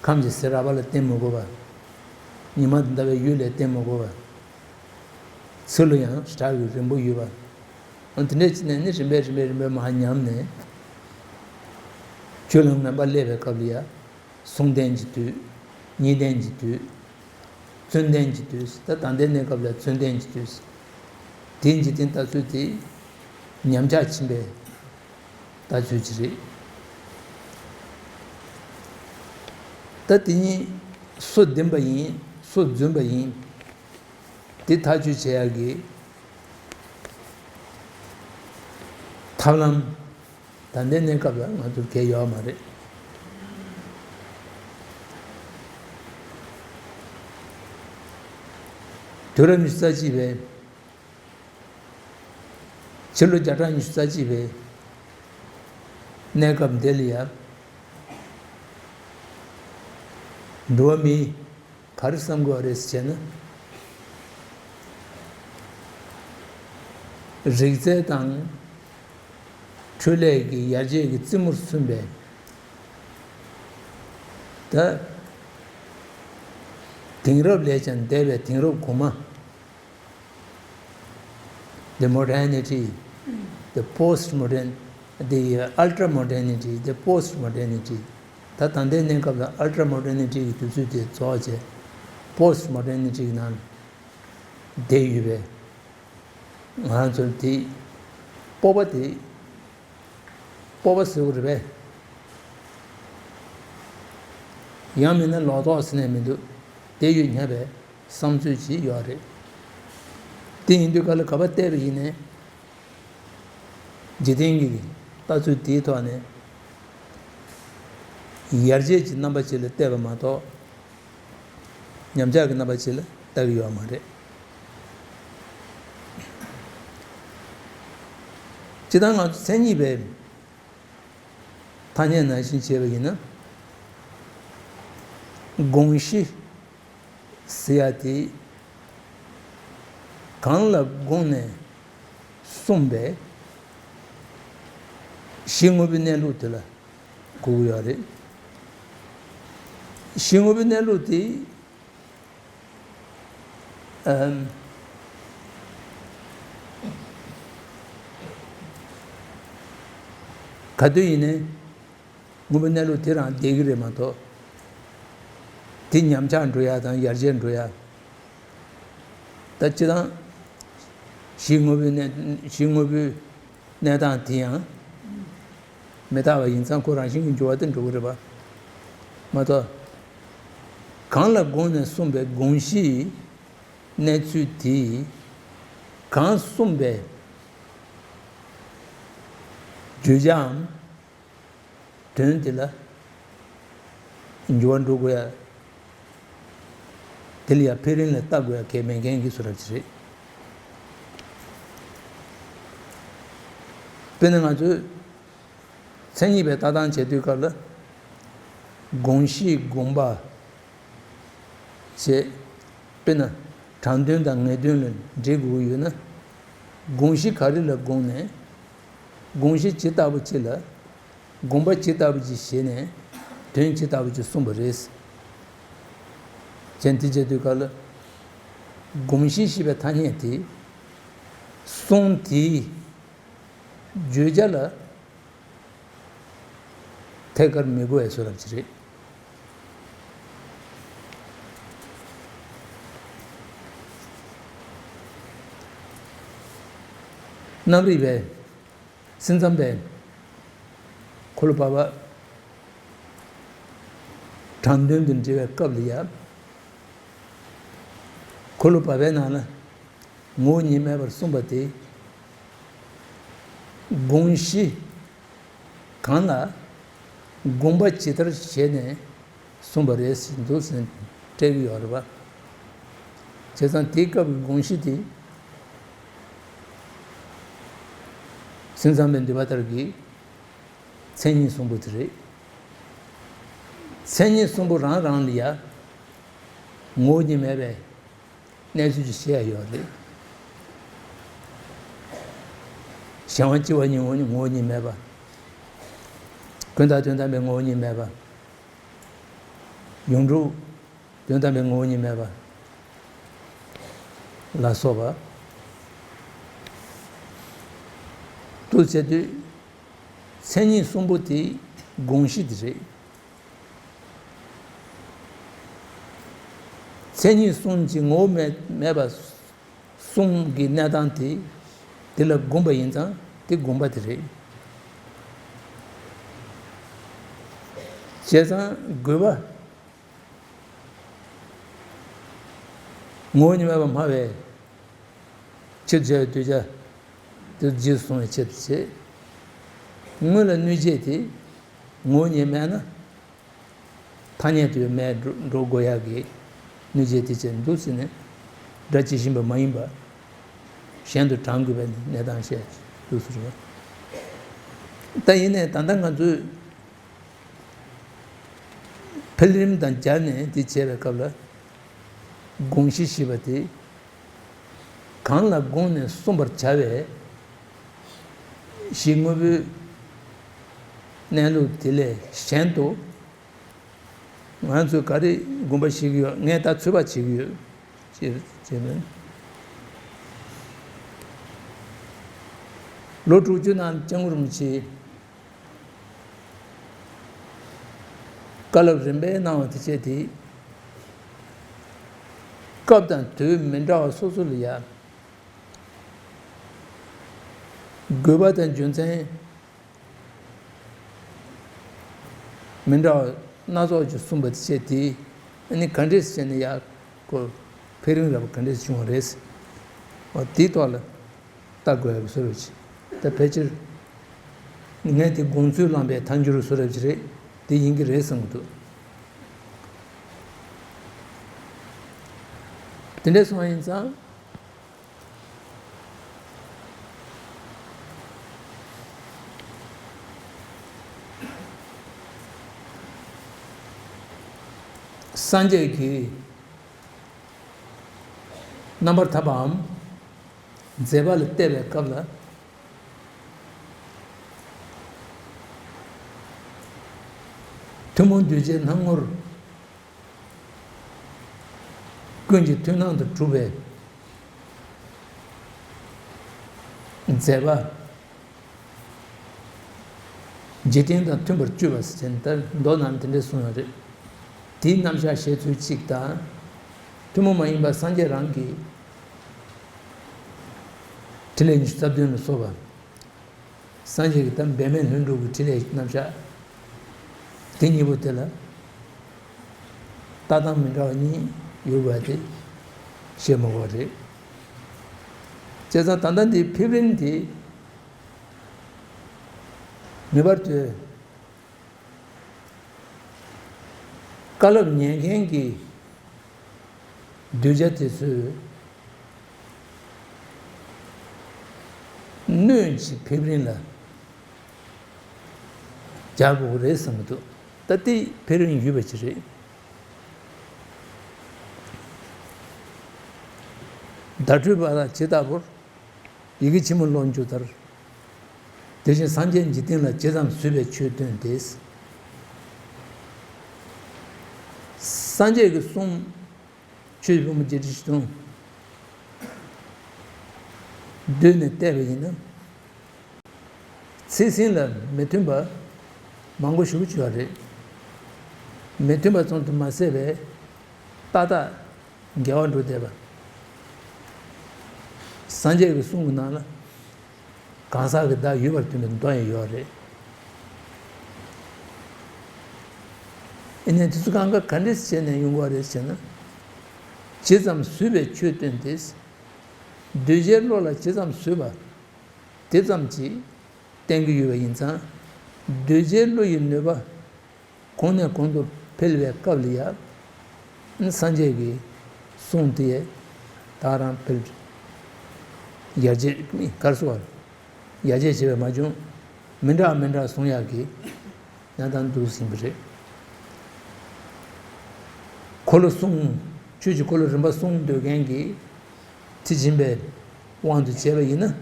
ཁམས་ཀྱི་ཟས་རག་པ་ལ་བརྟེན་མི་དགོས་པ། ཉི་མ་དང་ཟླ་བའི་འོད་ལ་བརྟེན་མི་དགོས་པ། ཚུལ་ལ་ཡང་ཞེ་དྲག་གི་རན་པོ་ཡོད་པ། འོ་དེ་འདྲས་བྱས་ནས་ནི་རིམ་པས་རིམ་པས་རིམ་པས་མར་ཉམས་ནས། རྒྱུད་ལ་ངན་པ་སླེབས་པའི་སྐབས་ལ་ཡ། གསུམ་ལྡན་གྱི་དུས། གཉིས་ལྡན་གྱི་དུས། བཙུན་ལྡན་གྱི་དུས། ད་ད་ལྟའི་གནས་སྐབས་ལ་བཙུན་ལྡན་གྱི་དུས། དེའི་འཇིག་རྟེན་ལྟ་ཚུལ་དེ་ཉམས་ཆག་ཕྱིན་པའི་ལྟ་ཚུལ་ཅིག་རེད། ད་དེ་གཉིས་སུ་བདེན་པ་ཡིན། སུ་རྫུན་པ་ཡིན། དེ་ཐག་གཅོད་བྱེད་ཡག་གི་ཐབས་ལམ། ད་ལྟའི་གནས་སྐབས་ལ་ང་ཚོར་གལ་ཡོད་མ་རེད། དུས་རབས་ཉི་ཤུ་རྩ་གཅིག་པའི། ཕྱི་ལོ་བརྒྱ་ཕྲག་ཉི་ཤུ་རྩ་གཅིག་པའི་གནས་སྐབས་འདི་ལ་ཡ། འགྲོ་བ་མི་ག་རེ་བསམ་དགོས་པ་རེད་ཟེར་བྱས་ན། རིག་རྩལ་དང་འཕྲུལ་ལས་ཀྱི་ཡར་རྒྱས་ཀྱི་རྩེ་མོར་སོན་པའི། ད། དེང་རབས་ལས་ཀྱང་འདས་པའི་དེང་རབས་གོང་མ། The modernity, the post modern, the ultra modernity, the post modernity. ད་ད་ལྟའི་གནས་སྐབས་ལ་ultra modernity གི་དུས་ཚོད་དེ་རྫོགས་བྱས། Post modernity གི་ནང་བསྡད་ཡོད་པས། ང་ཚོ་དེ་སྤོབས་པ་དེ། སྤོབས་པ་ཟེར་བ་རེད་པས། ཡང་མིན་ན་ལོག་རྟོག་ཟེར་ནས་མི་འདུག་དེ་ཡོད་སྙམ་པའི་བསམ་ཚུལ་ཅིག་ཡོད་རེད། དེ་ཡིན་དུས་ག་ལ་ག་པར་བལྟས་པ་ཡིན་ནའི། འཇིག་རྟེན་གྱི་ལྟ་ཚུལ་དེའི་ཐོག་ནས་ཡར་རྒྱས་ཀྱི་རྣམ་པ་ཅིག་ལ་བལྟས་པ་མ་གཏོགས། ཉམས་ཆག་གི་རྣམ་པ་ཅིག་ལ་ལྟ་གི་ཡོད་མ་རེད། སྤྱིར་བཏང་ང་ཚོ་མཚན་ཉིད་པའི་ཐ་སྙད་ནང་བཞིན་བྱས་པ་ཡིན་ན། དགོངས་གཞི་ཟེར་ཡ་དེ་གང་ལ་དགོངས་ནས་གསུངས་པའི་གཞི་དངོས་པོའི་གནས་ལུགས་དེ་ལ་གོ་གི་ཡོད་རེད། གཞི་དངོས་པོའི་གནས་ལུགས་དེ། ཨམ། ག་དུས་ཡིན་ནའི་དངོས་པོའི་གནས་ལུགས་དེ་རང་བསྡད་ཀྱི་རེད་མ་གཏོགས། དེ་ཉམས་ཆག་འགྲོ་ཡ་དང་ཡར་རྒྱས་འགྲོ་ཡ། ད་སྤྱིར་བཏང་གཞི་དངོས་པོའི་གནས། གཞི་དངོས་པོའི་གནས་སྟངས་དེ་ཡང་མི་རྟག་པ་ཡིན་ཙང་ཁོ་རང་བཞིན་གྱིས་འགྱུར་བ་དེ་འགྲོ་གི་རེད་པ། མ་གཏོགས། གང་ལ་དགོངས་ནས་གསུངས་པའི་དགོངས་གཞིའི་གནས་ཚུལ་དེ། གང་གསུངས་པའི་བརྗོད་བྱའམ། དོན་དེ་ལ་འགྱུར་བ་འགྲོ་དགོས་ཡ། དེ་ལ་ཡ་འཕེལ་རིམ་ལ་ལྟ་དགོས་ཡ་གལ་མེད་མཁན་གྱི་བཟོ་འདྲ་ཅིག་རེད། དཔེར་ན་ང་ཚོས་མཚན་ཉིད་པའི་ལྟ་སྟངས་བྱེད་དུས་སྐབས་ལ། དགོངས་གཞི་དགོངས་པ། ཞེས། དཔེར་ན། དྲང་དོན་དང་ངེས་དོན་ལ་འབྲེལ་དགོས་ཀྱི་ཡོད་ན། དགོངས་གཞི་ག་རེ་ལ་དགོངས་ནས། དགོངས་གཞི་ཇི་ལྟ་བུ་ཅིག་ལ། དགོངས་པ་ཇི་ལྟ་བུ་ཅིག་བཞེས་ནས། དོན་ཇི་ལྟ་བུ་ཅིག་གསུངས་པ་རེད། ཅན་དེ་བྱེད་དུས་སྐབས་ལ། དགོངས་གཞི་ཞེས་པའི་ཐ་སྙད་དེ། གསུང་དེའི་བརྗོད་བྱ་ལ་ཐད་ཀར་མི་གོ་བའི་བཟོ་འདྲ་ཅིག་རེད། རྣམ་རིག་པའི། སེམས་ཙམ་པའི། འཁོར་ལོ་བར་པ། དྲང་དོན་དུ་འབྲེལ་བའི་སྐབས་ལ་ཡ། འཁོར་ལོ་བར་པའི་ནང་ལ། ངོ་བོ་ཉིད་མེད་པར་གསུངས་པ་དེ། དགོངས་གཞི་གང་ལ་དགོངས་པ་ཇི་ལྟར་བཞེས་ནས་གསུངས་པ་རེད་ཟེར་འདུག་ཟེར་སྤྲད་ཀྱི་ཡོད་རེད་པ། བྱས་ཙང་དེའི་སྐབས་ཀྱི་དགོངས་གཞི་དེ། སེམས་ཙམ་པའི་འདུས་པ་ལྟར་གྱི་མཚན་ཉིད་གསུམ་པོ་དེ་རེད། མཚན་ཉིད་གསུམ་པོ་རང་རང་ལ་ཡ། ངོ་བོ་ཉིད་མེད་པའི་གནས་ཚུལ་ཅིག་བཤད་ཡོད་རེད། གཞན་དབང་ལྕི་བ་ཉིད་ངོ་བོ་ཉིད་མེད་པ། ཀུན་བཏགས་དོན་དམ་པའི་ངོ་བོ་ཉིད་མེད་པ། ཡོངས་གྲུབ་དོན་དམ་པའི་ངོ་བོ་ཉིད་མེད་པ། ལ་སོགས་པ། འདུག་བྱེད་དུས། མཚན་ཉིད་གསུམ་པོ་དེ་དགོངས་གཞི་དེ་རེད། མཚན་ཉིད་གསུམ་གྱི་ངོ་བོ་མེད་མེད་པ་གསུམ་གྱི་གནས་སྟངས་དེ། དེ་ལ་དགོངས་པ་ཡིན་ཙང་དེ་དགོངས་པ་དེ་རེད། བྱས་ཙང་དགོས་པ། ངོ་བོ་ཉིད་མེད་པར་སྨྲ་བའི་ཕྱིར་བྱ་བའི་གདུལ་བྱ་དེ་རྗེས་སུ་བཟུང་བའི་ཕྱིར་བྱེད། དངོས་ལ་གནོད་བྱེད་དེ་ངོ་བོ་ཉིད་མེད་ན། ཐ་སྙད་དུ་མེད་འགྲོ་འགྲོ་དགོས་ཡག་གི་གནོད་བྱེད་དེ་བྱས་འདུག་ཟེར་ནས། སྒྲ་ཇི་བཞིན་པ་མ་ཡིན་པ་གཞན་དུ་དྲང་དགོས་པའི་གནས་སྟངས་བཤད་འདུག་ཟེར་བ། ད་ཡིན་ནའི་ད་ལྟ་ང་ཚོས་འཕེལ་རིམ་དང་སྦྱར་ནས་འདི་བྱས་པའི་སྐབས་ལ། དགོངས་གཞི་ཞེས་པ་དེ་གང་ལ་དགོངས་ནས་གསུངས་པར་བྱ་བའི་གཞི་དངོས་པོའི་གནས་ལུགས་དེ་ལས་གཞན་དུ། ང་ཚོས་ག་རེ་དགོངས་པ་བཞེས་ཀྱི་ཡོད། ངས་ད་ཚོད་དཔག་བྱེད་ཀྱི་ཡོད། ཅེས་ཅེས་ནས། ལོ་དྲུག་ཅུ་ནང་སྐྱབས་མགོན་རིན་པོ་ཆེས་བཀའ་སློབ་རིམ་པས་གནང་བ་དེ་བཅས་ཏེ། སྐབས་དང་དུས་མི་འདྲ་བ་སོ་སོ་ལ་ཡང་དགོས་པ་དང་རྒྱུ་མཚན་མི་འདྲ་བ་སྣ་ཚོགས་ཀྱིས་གསུངས་པ་དེ་བཅས་ཏེ། ཨ་ནི་ག་འདྲས་བྱས་ནས་ཡག་གོ། འཕེལ་རིམ་རབ་ག་འདྲས་བྱུང་བ་རེད། འོ་དེའི་ཐོག་ལ་ལྟ་དགོས་ཡག་བཟོ་འདྲ་ཅིག་ད་ཕལ་ཆེར་ངས་དེ་དགོངས་ཚུལ་བླངས་པའི་ཐལ་འགྱུར་བཟོ་འདྲ་ཅིག་རེད། དེ་ཡིན་གྱི་རེད་བསམ་གྱི་འདུག་དེ་འདྲས་སོང་བ་ཡིན་ཙང་། སངས་རྒྱས་ཀྱིས་རྣམ་པར་ཐར་པའམ་མཛད་པ་ལ་བལྟས་པའི་སྐབས་ལ། ཐུན་མོང་གདུལ་བྱའི་སྣང་ངོར། ཀུན་གྱི་མཐུན་སྣང་དུ་གྲུབ་པའི་མཛད་པ། འཇིག་རྟེན་དང་མཐུན་པར་སྤྱོད་པ་ཟེར་ནས་ད་མདོ་ནང་དེ་འདྲས་གསུངས་ཡོད་རེད། དེའི་རྣམ་གཞག་བཤད་ཚུལ་གཅིག་དང་། ཐུན་མོང་མ་ཡིན་པ་སངས་རྒྱས་རང་གི་ཕྲིན་ལས་ཉི་ཤུ་རྩ་བདུན་ལ་སོགས་པ། སངས་རྒྱས་ཀྱི་ད་འབད་མེད་ལྷུན་གྲུབ་ཀྱི་ཕྲིན་ལས་རྣམ་གཞག་དེ་གཉིས་པོ་དེ་ལ་ལྟ་སྟངས་མི་འདྲ་བ་གཉིས་ཡོད་པ་དེ་བཤད་མ་དགོས་པ་རེད། བྱས་ཙང་ད་ལྟ་འདི་ཕེབས་རིམ་དེ་ངེས་པར་དུ་བཀའ་སློབ་ཉན་མཁན་གྱི་གདུལ་བྱ་དེ་ཚོས་སྣོད་ཀྱི་ཕེབས་རིམ་ལ་སྦྱར་དགོས་རེད་བསམ་གྱི་འདུག་ད་ལྟའི་ཕེབས་རིམ་ཡོད་པ་ཅིག་རེད། བརྡ་སྤྲོད་པ་ལ་ཇི་ལྟ་བུར། ཡི་གེ་ཆེན་མོ་ཀློག་འཇུག་ལྟར། དེ་བཞིན་སངས་རྒྱས་འཇིག་རྟེན་ལ་ཇི་ཙམ་བཟོད་པའི་ཆོས་སྟོན་ཏེ། སངས་རྒྱས་ཀྱི་གསུང་ཆོས་ཀྱི་ཕུང་པོ་བརྒྱད་ཁྲི་བཞི་སྟོང་བསྡུས་ནས་བལྟས་པ་ཡིན་ན། ཚིག་ཟིན་ལ་མི་མཐུན་པ་མང་པོ་ཞེ་པོ་ཅིག་ཡོད་རེད། མི་མཐུན་པ་ཙམ་དུ་མ་ཟད་པའི་ཏག་ཏག་འགལ་བ་འགྲོ་བསྡད་པ། སངས་རྒྱས་ཀྱི་གསུང་གི་ནང་ལ་གང་ཟག་གི་བདག་ཡོད་པར་སྟོན་པའི་མདོ་ཡང་ཡོད་རེད། ཨེ་ནས་དེ་ཚོ་གང་ག་ག་འདྲས་བྱས་ནས་ཡོང་གི་རེད་ཟེར་ན། ཇི་ཙམ་བཟོད་པའི་ཆོས་སྟོན་ཏེ། གདུལ་བྱའི་བློ་ལ་ཇི་ཙམ་བཟོད་པ། དེ་ཙམ་གྱིས་བསྟན་གྱི་ཡོད་པ་ཡིན་ཙང་། གདུལ་བྱའི་བློ་ཡི་ནུས་པ་གོང་ནས་གོང་དུ་འཕེལ་བའི་སྐབས་ལ་ཡང་། སངས་རྒྱས་ཀྱི་གསུང་དེ་ད་རང་འཕེལ། ཡར་རྒྱས་གར་སོང་བ། ཡར་རྒྱས་བྱེད་པ་མ་བྱུང་། མི་འདྲ་མི་འདྲ་གསུང་ཡག་གི་གནས་སྟངས་འདུག་ཟིན་པ་རེད། འཁོར་ལོ་གསུམ། ཆོས་ཀྱི་འཁོར་ལོ་རིམ་པ་གསུམ་འདོད་མཁན་གྱི་དེ་སྦྱིན་པའི་དབང་དུ་བྱས་པ་ཡིན་ན།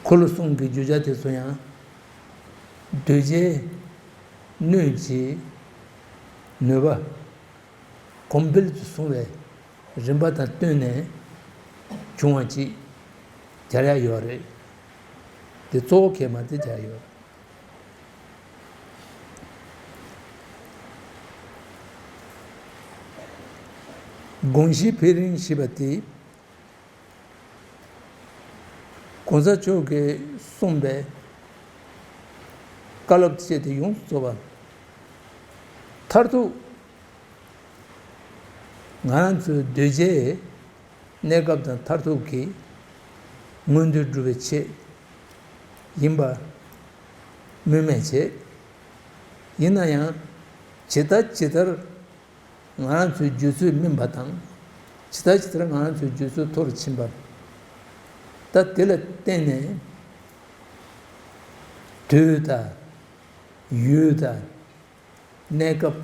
འཁོར་ལོ་གསུམ་གྱི་བརྗོད་བྱ་དེ་ཚོ་ཡང་གདུལ་བྱའི་སྣོད་ཀྱི་ནུས་པ་གོང་འཕེལ་དུ་སོང་བའི་རིམ་པ་དང་བསྟུན་ནས་བྱུང་བ་ཅིག་སྦྱར་ཡ་ཡོད་རེད། དེ་གཙོ་བོ་གལ་མ་དེ་སྦྱར་ཡོད། དགོངས་གཞི་འཕེལ་རིམ་ཞེས་པ་དེ། གོང་ས་མཆོག་གིས་གསུངས་པའི་བཀའ་སློབ་བཅས་ཏེ་ཡོངས་སུ་རྫོགས་པ། མཐར་ཐུག་ང་རང་ཚོའི་གདུལ་བྱའི་གནས་སྐབས་དང་མཐར་ཐུག་གི་མངོན་འདོད་སྒྲུབ་པའི་ཆེད་ཡིན་པ་སྨོས་མེད་བྱེད། ཡིན་ན་ཡང་ཇི་ལྟ་ཇི་ལྟར་ ང་རང་ཚོའི་སྒྱུ་རྩལ་སྨིན་པ་དང་། ཇི་ལྟར་ཇི་ལྟར་ང་རང་ཚོའི་སྒྱུ་རྩལ་མཐོ་རུ་ཕྱིན་པ། ད་དེ་ལ་བརྟེན་ནས་དུས་དང་ཡུལ་དང་གནས་སྐབས།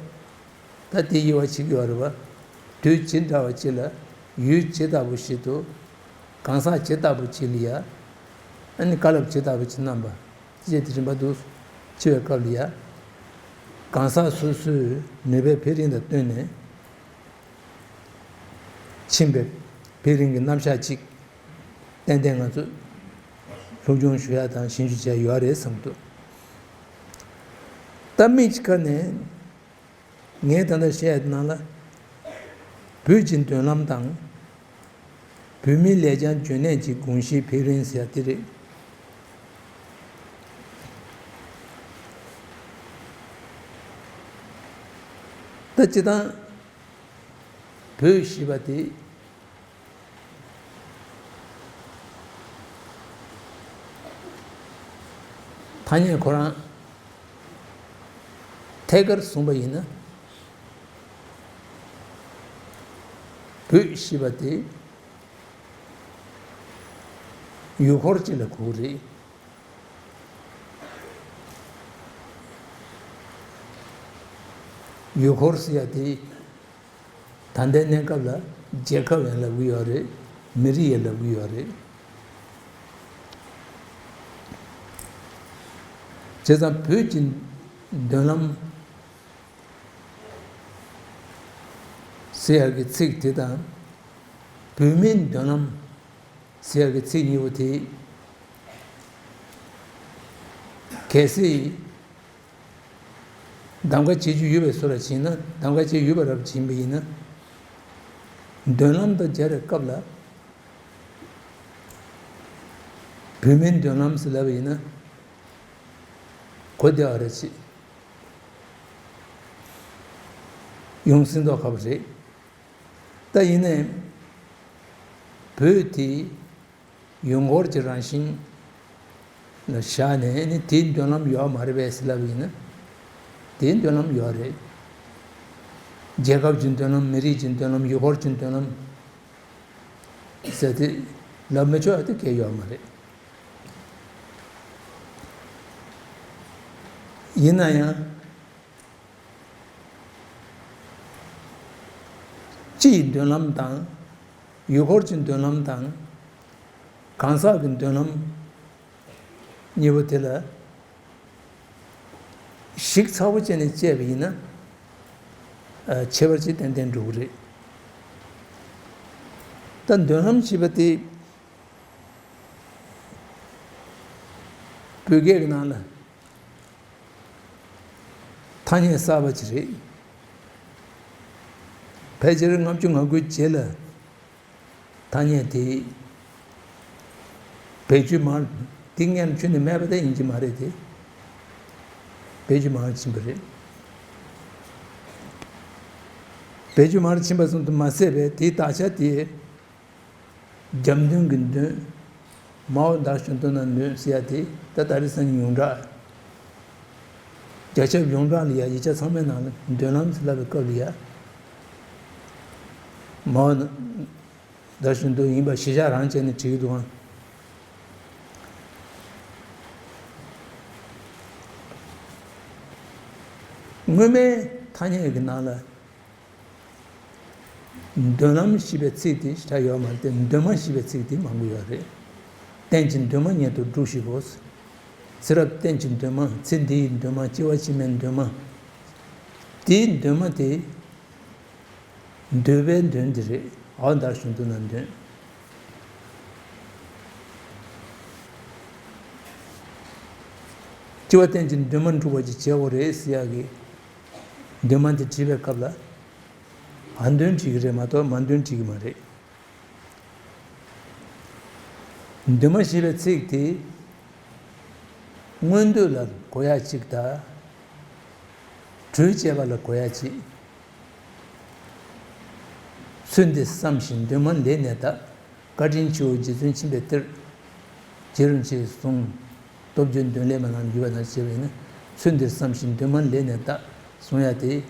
ད་དེ་དབྱེ་བ་ཕྱེ་གི་ཡོད་རེད་བ། དུས་ཇི་འདྲ་བ་ཅིག་ལ་ཡུལ་ཇི་ལྟ་བུ་ཞིག་ཏུ། གང་ཟག་ཇི་ལྟ་བུ་ཅིག་ལ་ཡ། ཨ་ནི་བཀའ་སློབ་ཇི་ལྟ་བུ་ཅིག་གནང་བ། ཅེས་དེ་རིམ་པ་དུ་ཕྱེ་བའི་སྐབས་ལ་ཡ། གང་ཟག་སོ་སོའི་ནུས་པའི་འཕེལ་རིམ་དང་བསྟུན་ནས་ཕྱིན་པའི་འཕེལ་རིམ་གྱི་རྣམ་གཞག་ཅིག་ཏན་ཏན་ང་ཚོས་སློབ་སྦྱོང་ཞུ་ཡ་དང་ཞིབ་འཇུག་བྱས་ཡོད་རེད་བསམ་འདུག་ད་མིག་ཅིག་ཁ་ནས། ངས་ད་ལྟ་བཤད་ཡ་ནང་ལ། བོད་ཀྱི་མདུན་ལམ་དང་། བོད་མིའི་ལེགས་བྱང་ལྗོན་གནས་ཀྱི་དགོངས་གཞིའི་འཕེལ་རིམ་ཟེར་ཡ་དེ་རེད། ད་སྤྱིར་བཏང་བོད་ཞེས་པ་དེ། ཐ་སྙད་ཁོ་རང་ཐད་ཀར་བཟུང་བ་ཡིན་ན། བོད་ཞེས་པ་དེ་ཡུལ་སྐོར་ཅིག་ལ་གོ་གི་རེད། ཡུལ་སྐོར་ཟེར་ཡ་དེ། ད་ལྟའི་གནས་སྐབས་ལ་རྒྱལ་ཁབ་ཡང་ལབ་ཀྱི་ཡོད་རེད། མི་རིགས་ཡང་ལབ་ཀྱི་ཡོད་རེད། བྱས་ཙང་བོད་ཀྱི་མདུན་ལམ་ཟེར་ཡག་གི་ཚིག་དེ་དང་། བོད་མིའི་མདུན་ལམ་ཟེར་ཡག་གི་ཚིག་གཉིས་པོ་དེ། གལ་སྲིད། གདམ་ག་བྱེད་རྒྱུ་ཡོད་པའི་བཟོ་འདྲ་བྱས་ན། གདམ་ག་བྱེད་ཡོད་པ་རབ་བྱིན་པ་ཡིན་ན། མདུན་ལམ་དང་སྦྱར་བའི་སྐབས་ལ། བོད་མིའི་མདུན་ལམ་ཟེར་ལབ་པ་ཡིན་ན། གོ་བདེ་བ་རེད་ཅེས་ཡོང་སྲིད་མདོག་ཁ་པོ་རེད། ད་ཡིན་ནའི། བོད་དེ། ཡུལ་སྐོར་གྱི་རང་བཞིན་ལ་བཞག་ནས་ནི་དེའི་མདུན་ལམ་ཡོད་མ་རེད་པས་ཟེར་ལབ་ཡིན་ན། དེའི་མདུན་ལམ་ཡོད་རེད། རྒྱལ་ཁབ་ཀྱི་མདུན་ལམ། མི་རིགས་ཀྱི་མདུན་ལམ། ཡུལ་སྐོར་གྱི་མདུན་ལམ་ཟེར་ཏེ་ལབ་མི་ཆོག་ཡ་དེ་གལ་ཡོད་མ་རེད། ཡིན་ན་ཡང་། སྤྱི་ཡི་མདུན་ལམ་དང་། ཡུལ་སྐོར་གྱི་མདུན་ལམ་དང་། གང་ཟག་གི་མདུན་ལམ་གཉིས་པོ་དེ་ལ་གཞི་ཚ་པོ་བྱས་ནས་དཔྱད་པ་ཡིན་ན། ཨ། ཁྱད་པར་ཅིག་ཏན་ཏན་འགྲོ་གི་རེད། ད་མདུན་ལམ་ཞེས་པ་དེ་བོད་སྐད་ཀྱི་ནང་ལ། ཐ་སྙད་གསར་པ་ཅིག་རེད། ཕལ་ཆེར་ལྔ་བཅུ་ང་དགུའི་རྗེས་ལ་ཐ་སྙད་དེ་བེད་སྤྱོད་མང་། དེ་སྔོན་ཆད་ནས་མེད་པ་དེ་ཡིན་གྱི་མ་རེད་དེ། བེད་སྤྱོད་མང་ཕྱིན་པ་རེད། བེད་སྤྱོད་མང་ཕྱིན་པ་ཙམ་དུ་མ་ཟད་པའི་དེའི་དག་ཆ་དེ། རྒྱབ་མདུན་གྱི་མདུན། མའོ་མདའ་གཞུ་མདུང་ན་མདུན་ཟེར་ཡ་དེ་ད་ད་རེས་སང་ཉིན་ཡོངས་གྲགས། རྒྱ་ཁྱབ་ཡོངས་གྲགས་ལ་ཡ། ཡིག་ཆ་ཚང་མའི་ནང་ལ་མདུན་ལམ་ཟེར་ལབ་པའི་སྐབས་ལ་ཡ། མའོ་མདའ་གཞུ་མདུང་ཡིན་པ་གཞིར་བཞག་རང་བྱས་ནས་བྲིས་ཀྱི་འདུག་ཨང་། སྔོན་མའི་ཐ་སྙད་ཀྱི་ནང་ལ། མདུན་ལམ་ཞེས་པའི་ཚིག་དེ་ཞེ་དྲག་ཡོད་མ་རེད་དེ། མདུན་མ་ཞེས་པའི་ཚིག་དེ་མང་པོ་ཡོད་རེད། རྟེན་ཅིང་མདུན་མ་ཉིད་དུ་སྒྲུབས་ཤིག་གོ། ཚེ་རབས་རྟེན་ཅིང་མདུན་མ། ཚེ་འདི་ཡི་མདུན་མ། སྐྱེ་བ་ཕྱི་མའི་མདུན་མ། དེའི་མདུན་མ་དེ། འདོད་པའི་མདུན་དེ་རེད། འའོ་མདའ་གཞུ་མདུང་ན་མདུན། སྐྱེ་བ་རྟེན་ཅིང་མདུན་མ་སྒྲུབ་པ་ཅིག་བྱེད་དགོས་རེད་ཟེར་ཡག་གི། མདུན་མ་དེ་བྲིས་པའི་སྐབས་ལ། འ་མདུན་བྲིས་ཀྱི་རེད་མ་གཏོགས་མ་མདུན་བྲིས་ཀྱི་མ་རེད། མདུན་མ་ཞེས་པའི་ཚིག་དེ། མངོན་འདོད་ལ་གོ་ཡ་གཅིག་དང་། གྲོས་བྱེད་པ་ལ་གོ་ཡ་གཅིག། ཚུལ་འདི་བསམ་ཞིང་འདུན་མ་ལས་ནས་འདའ། བཀའ་དྲིན་ཆེའོ་རྗེ་བཙུན་མཁྱེན་པའི་གཏེར། རྗེ་རིན་ཆེན་གསུང་། སྟོབས་བརྒྱུད་འདོན་ལས་མ་ལམ་ཡུལ་བ་ན་ཞེས་པ་ཡིན་ན། ཚུལ་འདིར་བསམ་ཞིང་འདུན་མ་ལས་ནས་འདའ་གསུང་ཡ་དེ།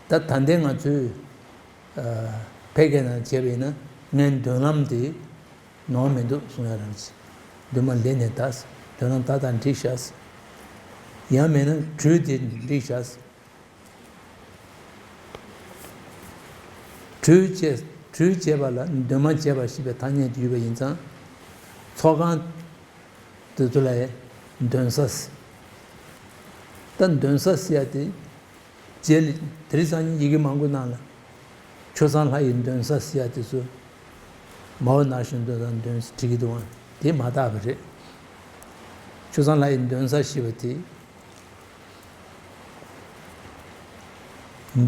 ད་ད་ལྟའི་ང་ཚོའི་ ཕལ་སྐད་ནང་བྱས་པ་ཡིན་ན་ངའི་མདུན་ལམ་དེ་ནོར་མི་འདུག་གསུང་ཡ་རང་བྱས། མདུན་མ་ལེགས་ནས་ད། མདུན་ལམ་ཏག་ཏག་འགྲིག་ཤག། ཡང་མིན་ན་གྲོས་དེ་འགྲིག་ཤག། གྲོས་བྱས། གྲོས་བྱས་པ་ལ་འདུན་མ་བྱས་པ་ཞེས་པའི་ཐ་སྙད་དེ་ཡོད་པ་ཡིན་ཙང་། ཚོགས་ཁང་དེ་ཚོ་ལ་འདོན་ས་ཟེར། ད་འདོན་ས་ཟེར་ཡ་དེ་རྗེས་ལ་དེ་རིང་སང་ཉིན་ཡི་གེ་མང་པོའི་ནང་ལ་ཆུ་བཟང་ལྷ་ཡི་འདོན་ས་ཟེར་ཡ་དེ་ཚོ་མའོ་ནར་ཞིང་འདོན་ས་འདོན་ས་བྲིས་ཀྱི་འདུག་ཨང་། དེ་མ་དག་པ་རེད། ཆུ་བཟང་ལྷ་ཡི་འདོན་ས་ཞེས་པ་དེ།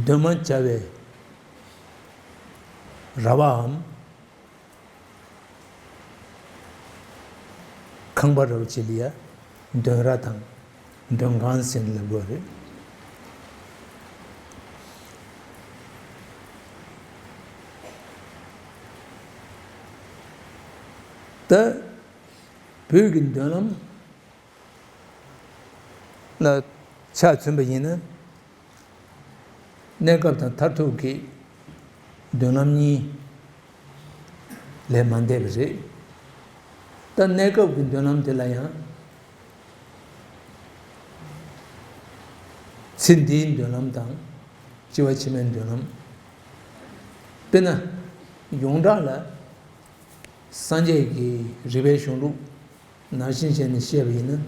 འདོན་མ་བྱ་བའི་ར་བའམ་ཁང་པ་ར་བ་བྱེད་ལ་ཡ་འདོན་ར་དང་འདོན་ཁང་ཟེར་ནས་ལབ་དགོས་རེད། ད་བོད་ཀྱི་མདུན་ལམ་ལ་ཆ་མཚོན་པ་ཡིན་ན། གནས་སྐབས་དང་མཐར་ཐུག་གི་མདུན་ལམ་གཉིས་ལས་མ་འདས་པ་རེད། ད་གནས་སྐབས་ཀྱི་མདུན་ལམ་དེ་ལ་ཡང་ཚེ་འདིའི་མདུན་ལམ་དང་འཆི་བ་ཕྱི་མའི་མདུན་ལམ། དཔེར་ན་ཡོངས་གྲགས་ལ་སངས་རྒྱས་ཀྱི་རིགས་པའི་གཞུང་ལུགས་ནང་བཞིན་བྱས་ནས་བཤད་པ་ཡིན་ན།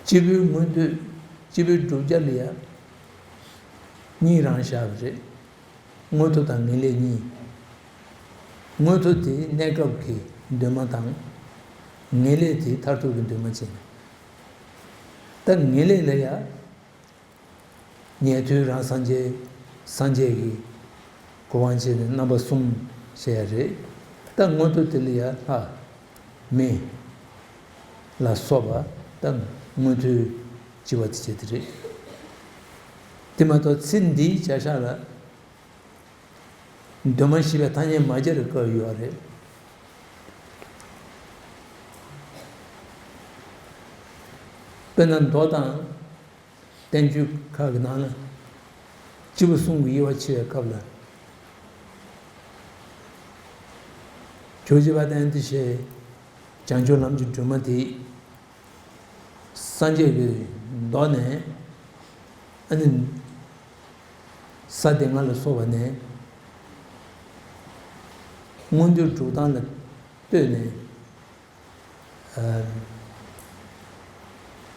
སྐྱེས་བུའི་མངོན་འདོད། སྐྱེས་བུའི་བསྒྲུབ་བྱ་ལ་ཡང་གཉིས་རང་བཞག་པ་རེད། མངོན་མཐོ་དང་ངེས་ལེགས་གཉིས། མངོན་མཐོ་དེ་གནས་སྐབས་ཀྱི་འདུན་མ་དང་། ངེས་ལེགས་དེ་མཐར་ཐུག་གི་འདུན་མ་བྱས་ནས། ད་ངེས་ལེགས་ལ་ཡང་ཉན་ཐོས་རང་སངས་རྒྱས། སངས་རྒྱས་ཀྱི་གོ་འཕང་བྱས་ནས་རྣམ་པ་གསུམ་བྱས་ཡ་རེད། ད་མངོན་མཐོ་དེ་ལ་ཡ་ལྷ་མི་ལ་སོགས་པ་ད་མངོན་མཐོའི་སྤྱི་བ་དེ་བྱས་དེ་རེད། དེ་མ་གཏོགས་ཚེ་འདིའི་བྱ་བཞག་ལ་འདུན་མ་ཞེས་པའི་ཐ་སྙད་མ་སྦྱར་བའི་སྐབས་ཡོད་རེད། དཔེར་ན་མདོ་དང་བསྟན་བཅོས་ཁག་གི་ནང་ལ་སྐྱེས་བུ་གསུམ་གྱི་དབྱེ་བ་ཕྱེ་བའི་སྐབས་ལ། ཇོ་བོ་རྗེ་དཔལ་ལྡན་ཨ་ཏི་ཤའི་བྱང་ཆུབ་ལམ་གྱི་སྒྲོན་མ་དེ་སངས་རྒྱས་ཀྱི་མདོ་ནས། ཨ་ནི་ས་སྡེ་ལྔ་ལ་སོགས་པ་ནས་མངོན་འདོད་སྒྲུབ་སྟངས་ལ་ལྟོས་ནས།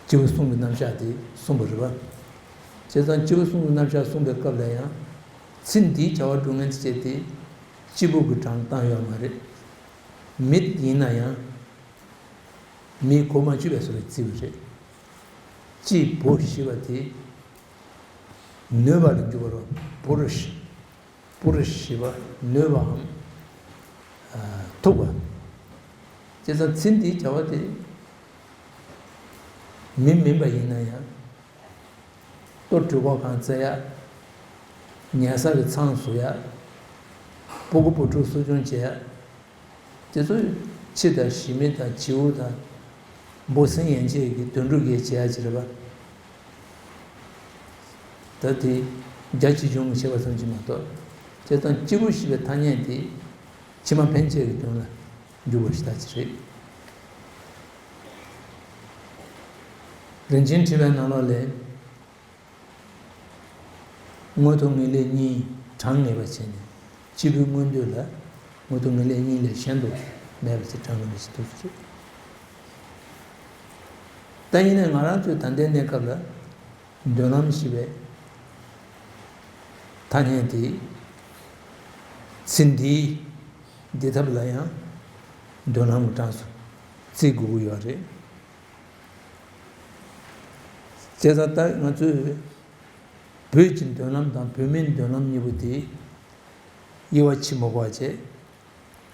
སྐྱེས་བུ་གསུམ་གྱི་རྣམ་གཞག་དེ་གསུངས་པ་རེད་པ། བྱས་ཙང་སྐྱེས་བུ་གསུམ་གྱི་རྣམ་གཞག་གསུངས་པའི་སྐབས་ལ་ཡང་། ཚེ་འདིའི་བྱ་བ་སྒྲུབ་མཁན་དེ་བྱས་ཏེ་སྐྱེས་བུ་གི་གྲངས་བཏང་ཡོད་མ་རེད། མི་ཡིན་ན་ཡང་། མིའི་གོ་མ་ཆོད་པའི་བཟོ་འདྲ་བརྩི་བ་རེད། སྐྱེས་བུ་ཞེས་པ་དེ་ནུས་པ་ལ་འཇུག་པ་རེད། བུ་རུ་ཤ། པུ་རུ་ཤ་ཞེས་པ་ནུས་པའམ། ཐུབ་པ། བྱས་ཙང་ཚེ་འདིའི་བྱ་བ་དེ་མི་མིན་པ་ཡིན་ན་ཡང་། ལྟོ་གྲོད་ཁོག་གང་བཙལ་ཡ། ཉལ་ས་གི་ཚང་བཟོ་ཡ། སྤུ་གུ་བུ་ཕྲུག་གསོ་སྐྱོང་བྱེད་ཡ། དེ་ཚོ་ཁྱི་དང་ཞི་མི་དང་བྱིའུ་དང་འབུ་སྲིན་ཡན་ཆད་ཀྱི་དོན་གྲུབ་ཀྱིས་བྱེད་ཡ་ཅིག་རེད་པ། ད་དེ་རྒྱ་ཆེ་ཆུང་བྱེད་པ་ཙམ་གྱིས་མ་གཏོགས། བྱས་ཙང་སྐྱེས་བུ་ཞེས་པའི་ཐ་སྙད་དེ་ཕྱི་མ་ཕན་ཆད་ཀྱི་དོན་ལ་འཇུག་པ་ཞིག་ད་ཅི་རེད། རིན་ཆེན་ཕྲེང་བའི་ནང་ལོགས་ལས། མངོན་མཐོ་ངེས་ལེགས་གཉིས་གྲངས་ངེས་པ་བྱས་ནས། སྐྱེས་བུའི་མངོན་འདོད་ལ་མངོན་མཐོ་ངེས་ལེགས་གཉིས་ལས་གཞན་དུ་མེད་པ་ཞིག་གྲངས་ངེས་པ་ཞིག་འདུག་ཟེར། ད་ཡིན་ནའི་ང་རང་ཚོའི་ད་ལྟའི་གནས་སྐབས་ལ་མདུན་ལམ་ཞེས་པའི་ཐ་སྙད་དེ་ཚེ་འདིའི་བདེ་ཐབས་ལ་ཡང་མདུན་ལམ་གྱི་གྲངས་སུ་བརྩི་དགོས་ཀྱི་ཡོད་རེད། བྱས་ཙང་ད་ང་ཚོས་བོད་ཀྱི་མདུན་ལམ་དང་བོད་མིའི་མདུན་ལམ་གཉིས་པོ་དེ་དབྱེ་བ་ཕྱེ་མ་དགོས་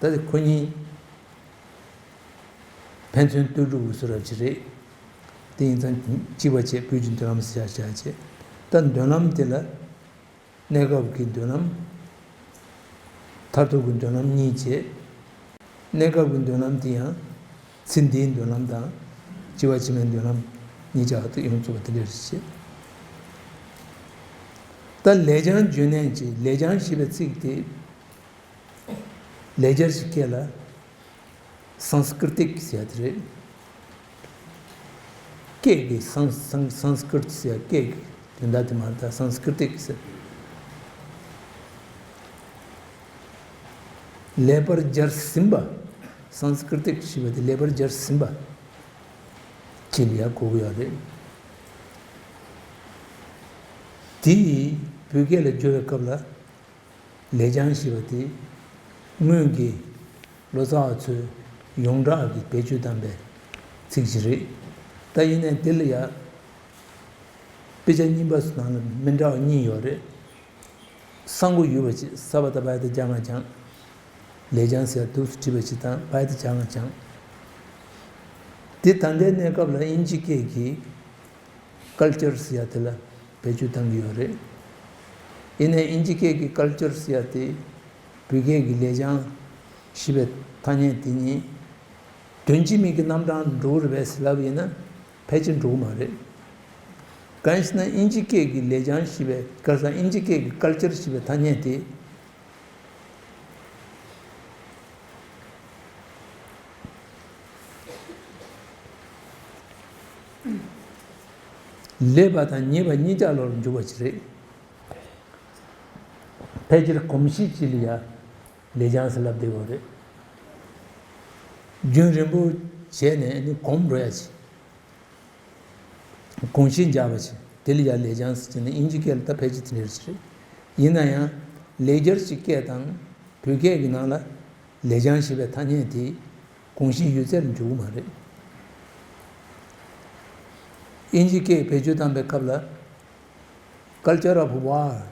པ་བྱས། ད་ཁོ་གཉིས་ཕན་ཚུན་ལྟོས་གྲུབ་ཀྱི་བཟོ་འདྲ་ཅིག་རེད། དེ་ཡིན་ཙང་གཅིག་པ་བྱས་བོད་ཀྱི་མདུན་ལམ་ཟེར་བྱས་བྱས། ད་མདུན་ལམ་དེ་ལ་གནས་སྐབས་ཀྱི་མདུན་ལམ། མཐར་ཐུག་གི་མདུན་ལམ་གཉིས་བྱས། གནས་སྐབས་ཀྱི་མདུན་ལམ་དེ་ཡང་ཚེ་འདིའི་མདུན་ལམ་དང་འཆི་བ་ཕྱི་མའི་མདུན་ལམ་གཉིས་ཆར་དུ་ཡོངས་རྫོགས་པ་དེ་འདྲ་རེད་ཅེས། ད་ལེགས་བྱང་བརྗོད་ནས་ཀྱི་ལེགས་བྱང་ཞེས་པའི་ཚིག་དེ་ལེགས་སྦྱར་གྱི་སྐད་ལ་སཾ་སྐྲྀ་ཏིཀ་ཟེར་ཡ་དེ་རེད། སྐད་ཀྱི་སཾ་སཾ་སཾ་སྐྲྀ་ཏ་ཟེར་ཡ་སྐད་ཀྱི་དོན་དག་དེ་མ་རེད། ད་སཾ་སྐྲྀ་ཏིཀ་ཟེར། ལེགས་པར་སྦྱར་ཟིན་པ། སཾ་སྐྲྀ་ཏིཀ་ཞེས་པ་དེ་ལེགས་པར་སྦྱར་ཟིན་པ་ཅིག་ལ་ཡང་གོ་གི་ཡོད་རེད། དེ་བོད་སྐད་ལ་བསྒྱུར་བའི་སྐབས་ལ་ལེགས་བྱང་ཞེས་པ་དེ་སྔོན་གྱི་ལོ་ཙཱ་བ་ཚོས་ཡོངས་གྲགས་ཀྱི་བེད་སྤྱོད་བཏང་པའི་ཚིག་ཅིག་རེད། ད་ཡིན་ནའི་དེ་ལ་ཡང་དཔེ་ཆ་རྙིང་པ་ཚོ་ནང་ལ་མི་འདྲ་བ་གཉིས་ཡོད་རེད། སཾ་གོ་ཡུ་བ་ཅིག་ས་བ་བཏགས་སྦ་ཡ་བཏགས་སྦྱ་ང་སྦྱང་། ལེགས་བྱང་ཟེར་ཡ་འདུག་སེ་བྲིས་པ་ཅིག་དང་སྦ་ཡ་བཏགས་སྦྱ་ང་སྦྱང་། དེ་ད་ལྟའི་གནས་སྐབས་ལ་དབྱིན་ཇི་སྐད་ཀྱི་ཀལ་ཅར་ཟེར་ཡ་དེ་ལ་བེད་སྤྱོད་བཏང་གི་ཡོད་རེད། ཡིན་ནའི་དབྱིན་ཇི་སྐད་ཀྱི་ཀལ་ཅར་ཟེར་ཡ་དེ་བོད་སྐད་ཀྱི་ལེགས་བྱང་ཞེས་པའི་ཐ་སྙད་དེ་གཉིས་དོན་གཅིག་མིང་གི་རྣམ་གྲངས་འགྲོ་གི་རེད་པས་ལབ་ཡིན་ན་ཕལ་ཆེར་འགྲོ་གི་མ་རེད། གང་ཡིན་ཟེར་ན་དབྱིན་ཇི་སྐད་ཀྱི་ལེགས་བྱང་ཞེས་པའི་ག་རེ་ཟེར། དབྱིན་ཇི་སྐད་ཀྱི་ཀལ་ཅར་ཞེས་པའི་ཐ་སྙད་དེ། ལེགས་པ་དང་ཉེས་པ་གཉིས་ཆར་ལོག་ལ་འཇུག་པ་ཅིག་རེད། ཕལ་ཆེར་གོམས་གཤིས་ཅིག་ལ་ཡང་ལེགས་བྱང་ཟེར་ལབ་བསྡད་ཡོད་རེད། རྒྱུན་རིང་པོ་བྱས་ནས་ནི་གོམས་འགྲོ་ཡ་ཅིག་གོམས་གཤིས་འཇགས་པ་ཅིག་དེ་ལ་ཡང་ལེགས་བྱང་ཟེར་ནས་དབྱིན་ཇི་སྐད་ལ་ད་ཕལ་ཆེར་དེ་འདྲ་ཞིག་རེད། ཡིན་ན་ཡང་ལེགས་སྦྱར་གྱི་སྐད་དང་བོད་སྐད་ཀྱི་ནང་ལ་ལེགས་བྱང་ཞེས་པའི་ཐ་སྙད་དེ་གོམས་གཤིས་ཡོད་ཚད་ལ་འཇུག་གི་མ་རེད། དབྱིན་ཇི་སྐད་བེད་སྤྱོད་བཏང་པའི་སྐབས་ལ། Culture of war,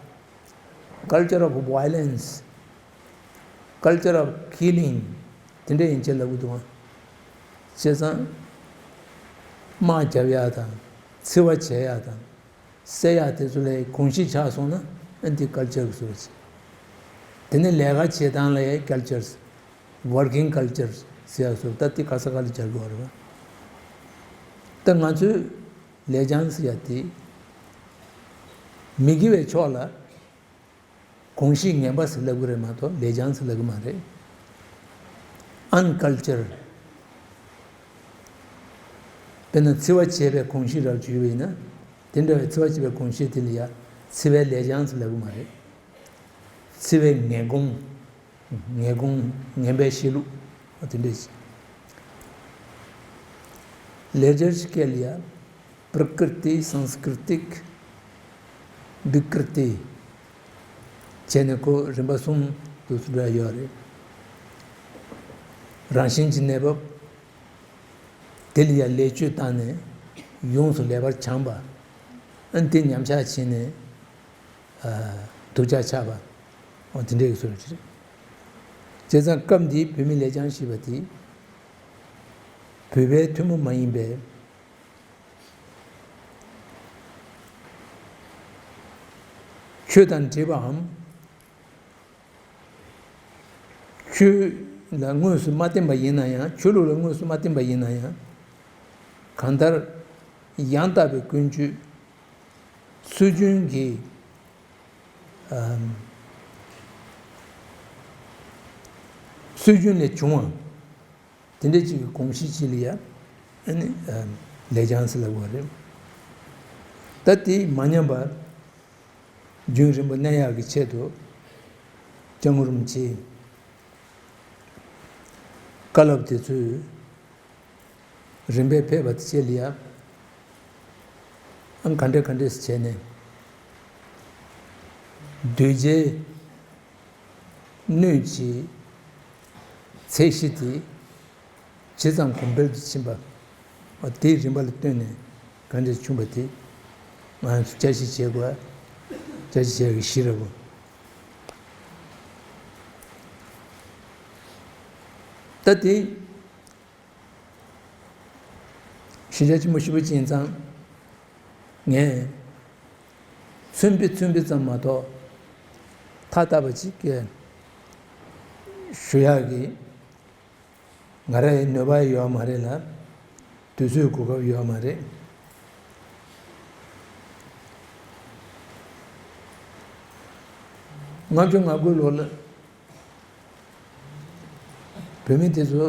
culture of violence, culture of killing དེ་འདྲ་ཡིན་ཅེས་ལབ་གི་འདུག་ཨང་། བྱས་ཙང་། དམག་རྒྱབ་ཡག་དང་། འཚེ་བ་བྱེད་ཡག་དང་། བསད་ཡག་དེ་ཚོ་ལ་གོམས་གཤིས་ཆགས་སོང་ན་ཨ་འདི་ཀལ་ཅར་གྱི་བཟོ་བྱེད། དེ་ནས་ལས་ཀ་བྱེད་སྟངས་ལ་ཀལ་ཅར། Working culture ཟེར་ཡག་བཟོ་ད་འདི་ག་ས་ག་ལ་སྦྱར་དགོས་རེད་པ། ད་ང་ཚོས་ལེགས་བྱང་ཟེར་ཡག་དེ་མི་དགེ་བའི་ཕྱོགས་ལ་གོམས་གཤིས་ངན་པ་ཟེར་ལབ་གི་རེད་མ་གཏོགས་ལེགས་བྱང་ཟེར་ལབ་གི་མ་རེད། Unculture། དཔེར་ན་འཚེ་བ་བྱེད་པའི་གོམས་གཤིས་རབ་བྱུང་བ་ཡིན་ན། དེ་འདྲ་བའི་འཚེ་བ་བྱེད་པའི་གོམས་གཤིས་དེ་ལ་ཡང་འཚེ་བའི་ལེགས་བྱང་ཟེར་ལབ་གི་མ་རེད། འཚེ་བའི་ངན་གོམས། ངན་གོམས་ངན་པའི་གཤིས་ལུགས་དེ་འདྲ་ཞིག་ལེགས་སྦྱར་གྱི་སྐད་ལ་ཡང་པྲ་ཀྲ་ཏི་སཾ་སྐྲྀ་ཏིཀ་བི་ཀྲ་ཏི་བྱས་ནས་ཁོ་རིམ་པ་གསུམ་དུ་འགྲོ་ཡ་ཡོད་རེད། རང་བཞིན་གྱི་གནས་བབ། དེ་ལ་ཡང་ལེགས་བཅོས་བཏང་ནས་ཡོངས་སུ་ལེགས་པར་སྦྱངས་པ། ཨ་ནི་དེ་ཉམས་ཆག་ཕྱིན་ནས་ཨ་སྡུག་ཅག་ཆགས་པ། འོ་དེ་འདྲའི་བཟོ་རེད། བྱས་ཙང་སྐབས་འདིའི་བོད་མི་ལེགས་བྱང་ཞེས་པ་དེ་བོད་པའི་ཐུན་མོང་མ་ཡིན་པའི་ཆོས་དང་འདྲེས་པའམ། ཆོས་ལ་དངོས་སུ་མ་བརྟེན་པ་ཡིན་ན་ཡང་། ཆོས་ལུགས་ལ་དངོས་སུ་མ་བརྟེན་པ་ཡིན་ན་ཡང་། གང་ལྟར་ཡང་དག་པའི་ཀུན་སྤྱོད་སྲོལ་རྒྱུན་གྱི་ཨམ་སྲོལ་རྒྱུན་ལས་བྱུང་བ། དེ་འདྲ་ཅིག་གི་གོམས་གཤིས་ཅིག་ལ་ཡ་ཨ་ནི་ཨམ་ལེགས་བྱང་ཟེར་ལབ་པ་རེད། ད་དེ་མ་ཉམས་པར་རྒྱུན་རིང་པོ་གནས་ཡག་གི་ཆེད་དུ་སྐྱབས་མགོན་རིན་པོ་ཆེའི་བཀའ་སློབ་དེ་ཚོས་རིམ་པས་ཕེབས་པ་དེ་བཅས་ལ་ཡ་ཨང་ག་འདྲ་ག་འདྲས་བྱས་ནས་གདུལ་བྱའི་སྣོད་ཀྱི་ཚད་གཞི་དེ་ཇི་ཙམ་གོང་འཕེལ་དུ་ཕྱིན་པ། འོ་དེའི་རིམ་པ་ལ་ལྟོས་ནས་ག་འདྲས་བྱུང་བ་དེ་ང་ཚོ་བསྐྱར་ཞིབ་བྱེད་དགོས། བསྐྱར་ཞིབ་བྱེད་ཡག་གི་གཞི་རེད་བོ། ད་དེ་ཞིབ་ཆ་ཆེན་པོ་ཞེ་པོ་ཅིག་ཡིན་ཙང་། ངས་མཚོན་དཔེ་མཚོན་དཔེ་ཙམ་མ་གཏོགས་མཐའ་དག་པ་ཅིག་གི་ཞུ་ཡག་གི་ང་རའི་ནུས་པ་ཡོད་མ་རེད་ལ། དུས་ཚོད་གོ་སྐབས་ཡོད་མ་རེད། ལྔ་བཅུ་ང་དགུ་ལོ་ལ་བོད་མི་དེ་ཚོ་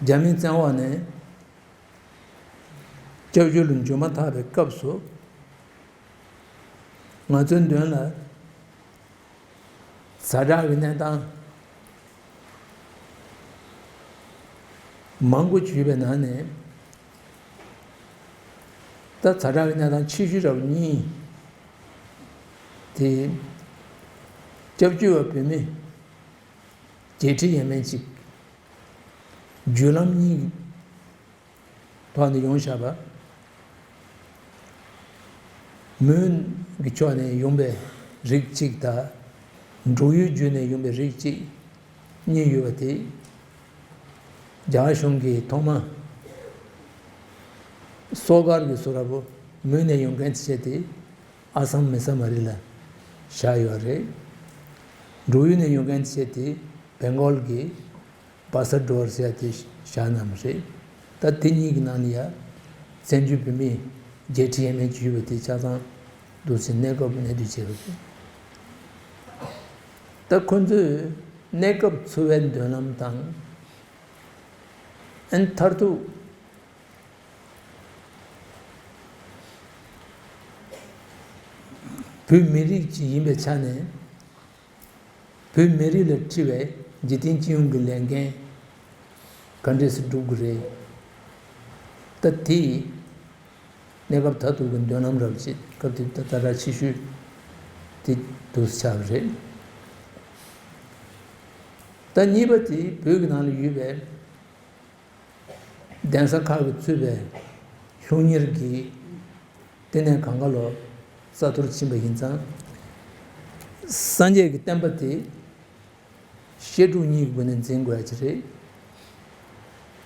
རྒྱ་མིའི་བཙན་འོག་ནས་སྐྱབས་བཅོལ་དུ་འབྱོར་མ་ཐག་པའི་སྐབས་སུ། ང་ཚོའི་མདུན་ལ་ཛ་དྲག་གི་གནས་སྟངས་མང་པོ་ཞིག་ཡོད་པའི་ནང་ནས། ད་ཛ་དྲག་གི་གནས་སྟངས་ཆེ་ཤོས་རབ་གཉིས་དེ། སྐྱབས་བཅོལ་བ་བོད་མི་བརྒྱད་ཁྲི་ཡས་མས་ཅིག་བརྒྱུད་ལམ་གཉིས་ཐོག་ནས་ཡོང་བཞག་པ། མོན་གྱི་ཕྱོགས་ནས་ཡོང་པའི་རིགས་གཅིག་དང་། འབྲུག་ཡུལ་བརྒྱུད་ནས་ཡོང་པའི་རིགས་གཅིག་གཉིས་ཡོད་པ་དེ། རྒྱ་གར་གཞུང་གིས་ཐོག་མ་སོག་སྒར་གྱི་བཟོ་འདྲ་པོ་མོན་ནས་ཡོང་མཁན་དེ་བྱས་ཏེ། ཨ་སམ་མེ་ས་མ་རི་ལ་བཞག་ཡོད་རེད། འབྲུག་ཡུལ་ནས་ཡོང་མཁན་དེ་བྱས་ཏེ་བེང་གོལ་གྱི་བ་ས་ཌོར་ཟེར་ཡ་དེ་བཞག་གནང་བ་རེད། ད་དེ་གཉིས་ཀྱི་ནང་ལ་ཡ་བཙན་བྱོལ་བོད་མི་བརྒྱད་ཁྲི་ཡས་མས་ཅིག་ཡོད་པ་དེ་ཆ་ཚང་འདུག་སེ་གནས་སྐབས་གནས་སྡོད་བྱས་པ་རེད། ད་ཁོ་ཚོས་གནས་སྐབས་འཚོ་བའི་མདུན་ལམ་དང་། ཨན་མཐར་ཐུག་བོད་མི་རིགས་ཅིག་ཡིན་པའི་ཆ་ནས། བོད་མི་རིགས་ལ་འཁྲི་བའི་འཇིག་རྟེན་སྤྱི་ཡོངས་ཀྱི་ལས་འགན་ག་འདྲས་སེ་སྒྲུབ་དགོས་རེད། ད་དེ་གནས་སྐབས་མཐར་ཐུག་གི་མདུན་ལམ་རབ་ཅིག་སྐབས་དེ་ད་ལྟ་ཆེ་ཤོས་དེ་འདུག་སེ་ཆགས་པ་རེད། ད་གཉིས་པ་དེ་བོད་ཀྱི་ནང་ལ་ཡོད་པའི་གདན་ས་ཁག་གིས་གཙོས་པའི་སློབ་གཉེར་གྱི་ལྟེ་གནས་གང་ག་ལ་རྩ་གཏོར་ཕྱིན་པ་ཡིན་ཙང་། སངས་རྒྱས་ཀྱི་བསྟན་པ་དེ་བཤད་སྒྲུབ་གཉིས་ཀྱི་སྒོ་ནས་འཛིན་དགོས་ཡ་ཅིག་རེད།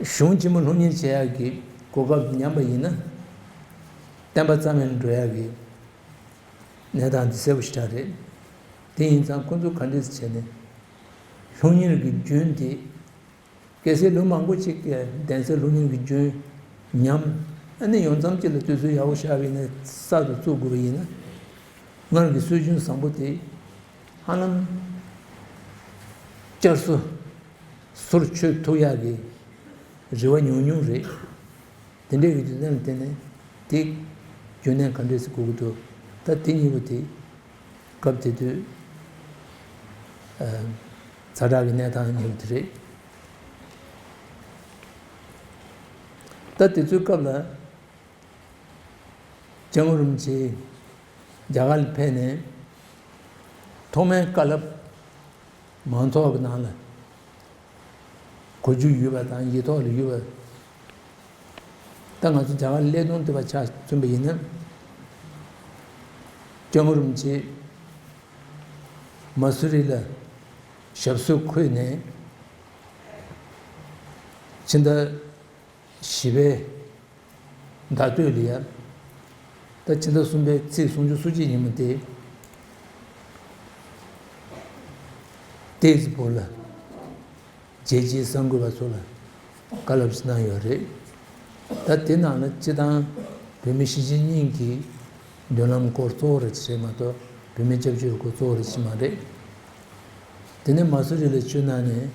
གཞུང་ཆེན་མོ་སློབ་གཉེར་བྱེད་ཡག་གི་གོ་སྐབས་ཉམས་པ་ཡིན་ན། བསྟན་པ་རྩ་མེད་འགྲོ་ཡག་གི་གནས་སྟངས་འདི་གསལ་པོ་ཞེ་དྲག་རེད། དེ་ཡིན་ཙང་ཁོ་ཚོ་ག་འདྲས་བྱས་ནས་སློབ་གཉེར་གྱི་རྒྱུན་དེ། གལ་སྲིད་ལོ་མང་པོ་ཅིག་གི་གདན་སའི་སློབ་གཉེར་གྱི་རྒྱུན་ཉམས། ཨ་ནི་ཡོང་མཚམས་ཅིག་ལ་དུས་ཚོད་ཡག་པོ་ཤར་བ་ཡིན་ན་གསར་དུ་བཙུགས་དགོས་པ་ཡིན་ན། སྔར་གྱི་སྲོལ་རྒྱུན་བཟང་པོ་དེ་ཧ་ལམ་བསྐྱར་གསོ་ཟུར་ཆུད་ཐུབ་ཡག་གི་རེ་བ་ཉུང་ཉུང་རེད། དེ་འདྲའི་གི་རྒྱུ་མཚན་ལ་བརྟེན་ནས་དེ་རྒྱུན་གནས་ག་འདྲས་སེ་དགོས་ཀྱི་འདུག་ད་དེ་གཉིས་པོ་དེ་སྐབས་དེ་དུས་ཛ་དྲག་གི་གནས་སྟངས་གཉིས་པོ་དེ་རེད། ད་དེ་ཚོའི་སྐབས་ལ་སྐྱབས་མགོན་རིན་པོ་ཆེ་རྒྱ་གར་ལ་ཕེབས་ནས་ཐོག་མའི་བཀའ་སློབ་མང་ཚོགས་ཀྱི་ནང་ལ་གོ་རྒྱུ་ཡོད་པ་དང་ཡིག་ཐོག་ལ་ཡོད་པ། ད་ང་ཚོ་རྒྱ་གར་སླེབས་དུས་དེ་བ་ཆ་མཚོན་པ་ཡིན་ན། སྐྱབས་མགོན་རིན་པོ་ཆེ་མ་སུ་རི་ལ་ཞབས་སོར་འཁོད་ནས་ཕྱི་ཟླ་བཞི་པའི་ཟླ་སྟོད་ལ་ཡ། ད་ཕྱི་ཟླ་གསུམ་པའི་ཚེས་སུམ་ཅུ་སོ་གཅིག་ཉིན་མོ་དེ། ཏེ་ཛི་པུར་ལ་རྒྱལ་སྤྱིའི་གསར་འགོད་པ་ཚོ་ལ་བཀའ་སློབ་ཞིག་གནང་ཡོད་རེད། ད་དེ་ནང་ལ་སྤྱི་བཏང་བོད་མི་གཞིས་བྱེས་གཉིས་ཀྱི་མདུན་ལམ་སྐོར་གཙོ་བོ་རེ་ཞིག་རེད་མ་གཏོགས་བོད་མི་སྐྱབས་བཅོལ་སྐོར་གཙོ་བོ་རེ་ཞིག་མ་རེད། དེ་ནས་མ་སུ་རི་ལ་ཆུ་ནང་ནས་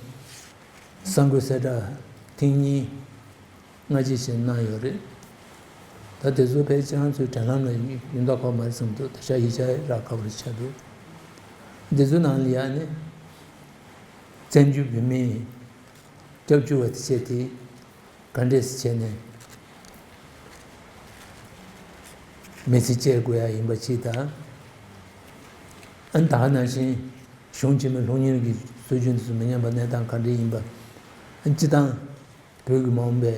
གསར་འགོད་གསལ་བསྒྲགས་ཐེངས་གཉིས་སྔ་རྗེས་ཤིག་གནང་ཡོད་རེད། ད་དེ་ཚོ་ཕལ་ཆེར་ང་ཚོའི་དྲན་ལམ་ལ་ཡོད་མདོག་ཁ་པོ་མ་རེད་བསམ་འདུག་ད་ཆ་ཡིག་ཆ་རག་དཀའ་པོ་རེ་ཆགས་འདུག་འདི་ཚོའི་ནང་ལ་ཡ་ནི་བཙན་བྱོལ་བོད་མིའི་སྐྱབས་བཅོལ་བ་དེ་བྱས་ཏེ་ག་འདྲས་སེ་བྱས་ནས་མི་ཚེ་སྐྱེལ་དགོས་ཡ་ཡིན་པ་གཅིག་དང་། ཨ་ནི་ད་ག་ནང་བཞིན་གཞུང་ཆེན་མོའི་སློབ་གཉེར་གྱི་སྲོལ་རྒྱུན་དེ་ཚོ་མི་ཉམས་པ་གནས་སྟངས་ག་འདྲས་ཡིན་པ། ཨ་ནི་སྤྱི་བཏང་བོད་ཀྱི་མ་འོངས་པའི་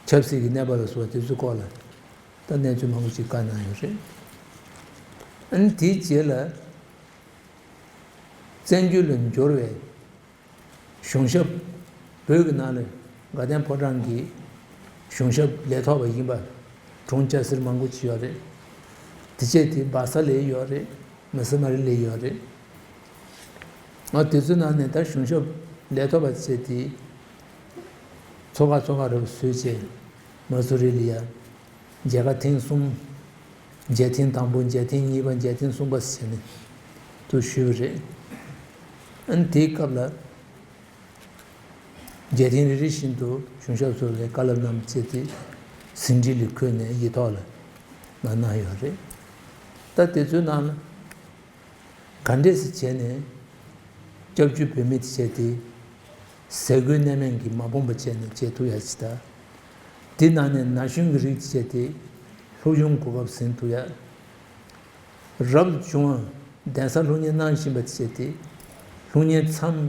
ཆབ་སྲིད་ཀྱི་གནས་བབ་ལ་སོགས་པ་དེ་ཚོའི་སྐོར་ལ་ད་གནས་ཚུལ་མང་པོ་ཞིག་བཀའ་གནང་ཡོད་རེད། ཨ་ནི་དེའི་རྗེས་ལ་བཙན་བྱོལ་ལ་འབྱོར་བའི་གཞུང་ཞབས། བོད་ཀྱི་ནང་ལ་དགའ་ལྡན་ཕོ་བྲང་གི་གཞུང་ཞབས་ལས་ཐོག་པ་ཡིན་པ་དྲུང་སྐྱ་སེར་མང་པོ་ཅིག་ཡོད་རེད། དེ་བྱས་དེ་སྦག་ས་ལ་ཡོད་རེད། མི་ས་མ་རི་ལ་ཡོད་རེད། ང་དེ་ཚོའི་ནང་ནས་ད་གཞུང་ཞབས་ལས་ཐོག་པ་བྱས་ཏེ་ཚོགས་ཁག་ཚོགས་ཁག་རེ་བཟོས་བྱས་མ་སུ་རི་ལ་ཡ་མཇལ་ཁ་ཐེངས་གསུམ་ མཇལ་ཐེངས་དང་པོ། མཇལ་ཐེངས་གཉིས་པ། མཇལ་ཐེངས་གསུམ་པ་ཟེར་ནས་དུ་ཞུས་པ་རེད། ཨ་ནི་དེའི་སྐབས་ལ་མཇལ་ཐེངས་རེ་རེ་བཞིན་དུ་གཞུང་ཞབས་ཚོ་ལ་བཀའ་སློབ་གནང་བྱས་ཏེ་ཟིན་བྲིས་ལ་འཁོད་ནས་ཡིག་ཐོག་ལ་མར་གནང་ཡོད་རེད། ད་དེ་ཚོའི་ནང་ལ། ག་འདྲས་སེ་བྱས་ནས་སྐྱབས་བཅོལ་བོད་མི་དེ་བྱས་ཏེ་ཟས་གོས་གནས་མལ་གྱིས་མ་ཕོངས་པ་བྱས་ནས་བྱེད་ཐུབ་ཡ་ཅིག་དང་། དེ་ནང་ནས་ན་གཞོན་གྱི་རིགས་དེ་བྱས་ཏེ་སློབ་སྦྱོང་གོ་སྐབས་ཟིན་ཐུབ་ཡ། རབ་ཏུ་བྱུང་བ་གདན་ས་སློབ་གཉེར་གནང་བཞིན་པ་དེ་བྱས་ཏེ་སློབ་གཉེར་མཚམས་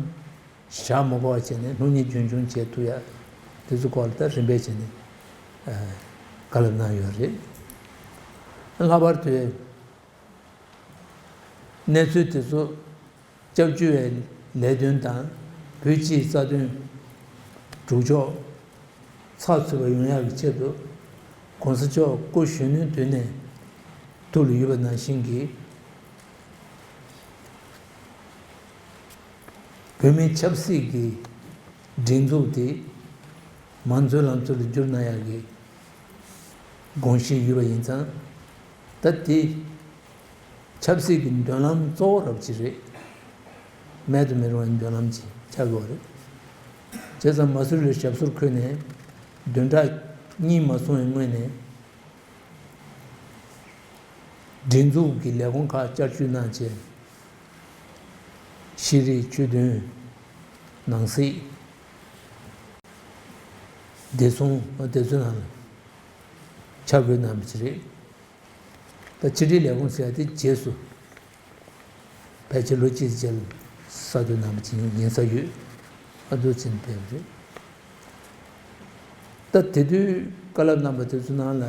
བཞག་མ་དགོས་པ་བྱས་ནས་སློབ་གཉེར་རྒྱུན་འཁྱོངས་བྱེད་ཐུབ་ཡ། དེ་ཚོ་སྐོར་ལ་ད་རིམ་པས་བྱས་ནས་ཨ་བཀའ་སློབ་གནང་ཡོད་རེད། ལྷག་པར་དུ། གནས་ཚུལ་དེ་ཚོ་སྐྱབས་བཅོལ་བའི་ལས་དོན་དང་བོད་སྤྱིའི་རྩ་དོན་སྒྲུབ་ཕྱོགས་ཚགས་ཚུད་པ་ཡོང་ཡག་གི་ཆེད་དུ་༸གོང་ས་མཆོག་སྐུ་གཞོན་ནུའི་དུས་ནས་ཐུགས་ལ་ཡོད་པ་ནང་བཞིན་གྱི་བོད་མིའི་ཆབ་སྲིད་ཀྱི་སྒྲིག་འཛུགས་དེ་མང་གཙོའི་ལམ་སྲོལ་ལ་བསྒྱུར་གནང་ཡག་གི་དགོངས་གཞི་ཡོད་པ་ཡིན་ཙང་། ད་དེ་ཆབ་སྲིད་ཀྱི་མདུན་ལམ་གཙོ་བོ་རབ་ཅིག་རེད། མེད་དུ་མི་རུང་བའི་མདུན་ལམ་ཅིག་ཆགས་ཡོད་རེད། བྱས་ཙང་མ་སུ་རི་ལ་ཞབས་སོར་འཁོད་ནས་བདུན་ཕྲག་གཉིས་མ་སོང་བའི་སྔོན་ནས། སྒྲིག་འཛུགས་ཀྱི་ལས་ཁུངས་ཁག་བསྐྱར་བཅོས་གནང་རྗེས། ཤེས་རིག་ཆོས་དོན། ནང་སྲིད། བདེ་སྲུང་། དེ་ཚོའི་ནང་ལ་ཆ་བགོས་གནང་བ་ཅིག་རེད། ད་ཕྱི་དྲིལ་ལས་ཁུངས་ཟེར་ཡ་དེ་རྗེས་སུ་ཕལ་ཆེར་ལོ་གཅིག་རྗེས་ལ་གསར་གཏོད་གནང་བ་ཅིག་ཡིན་ས་ཡོད། ཨ་དུ་ཕྱིན་ཕེབས་རེད། ད་དེ་དུས་བཀའ་སློབ་གནང་བ་དེ་ཚོའི་ནང་ལ།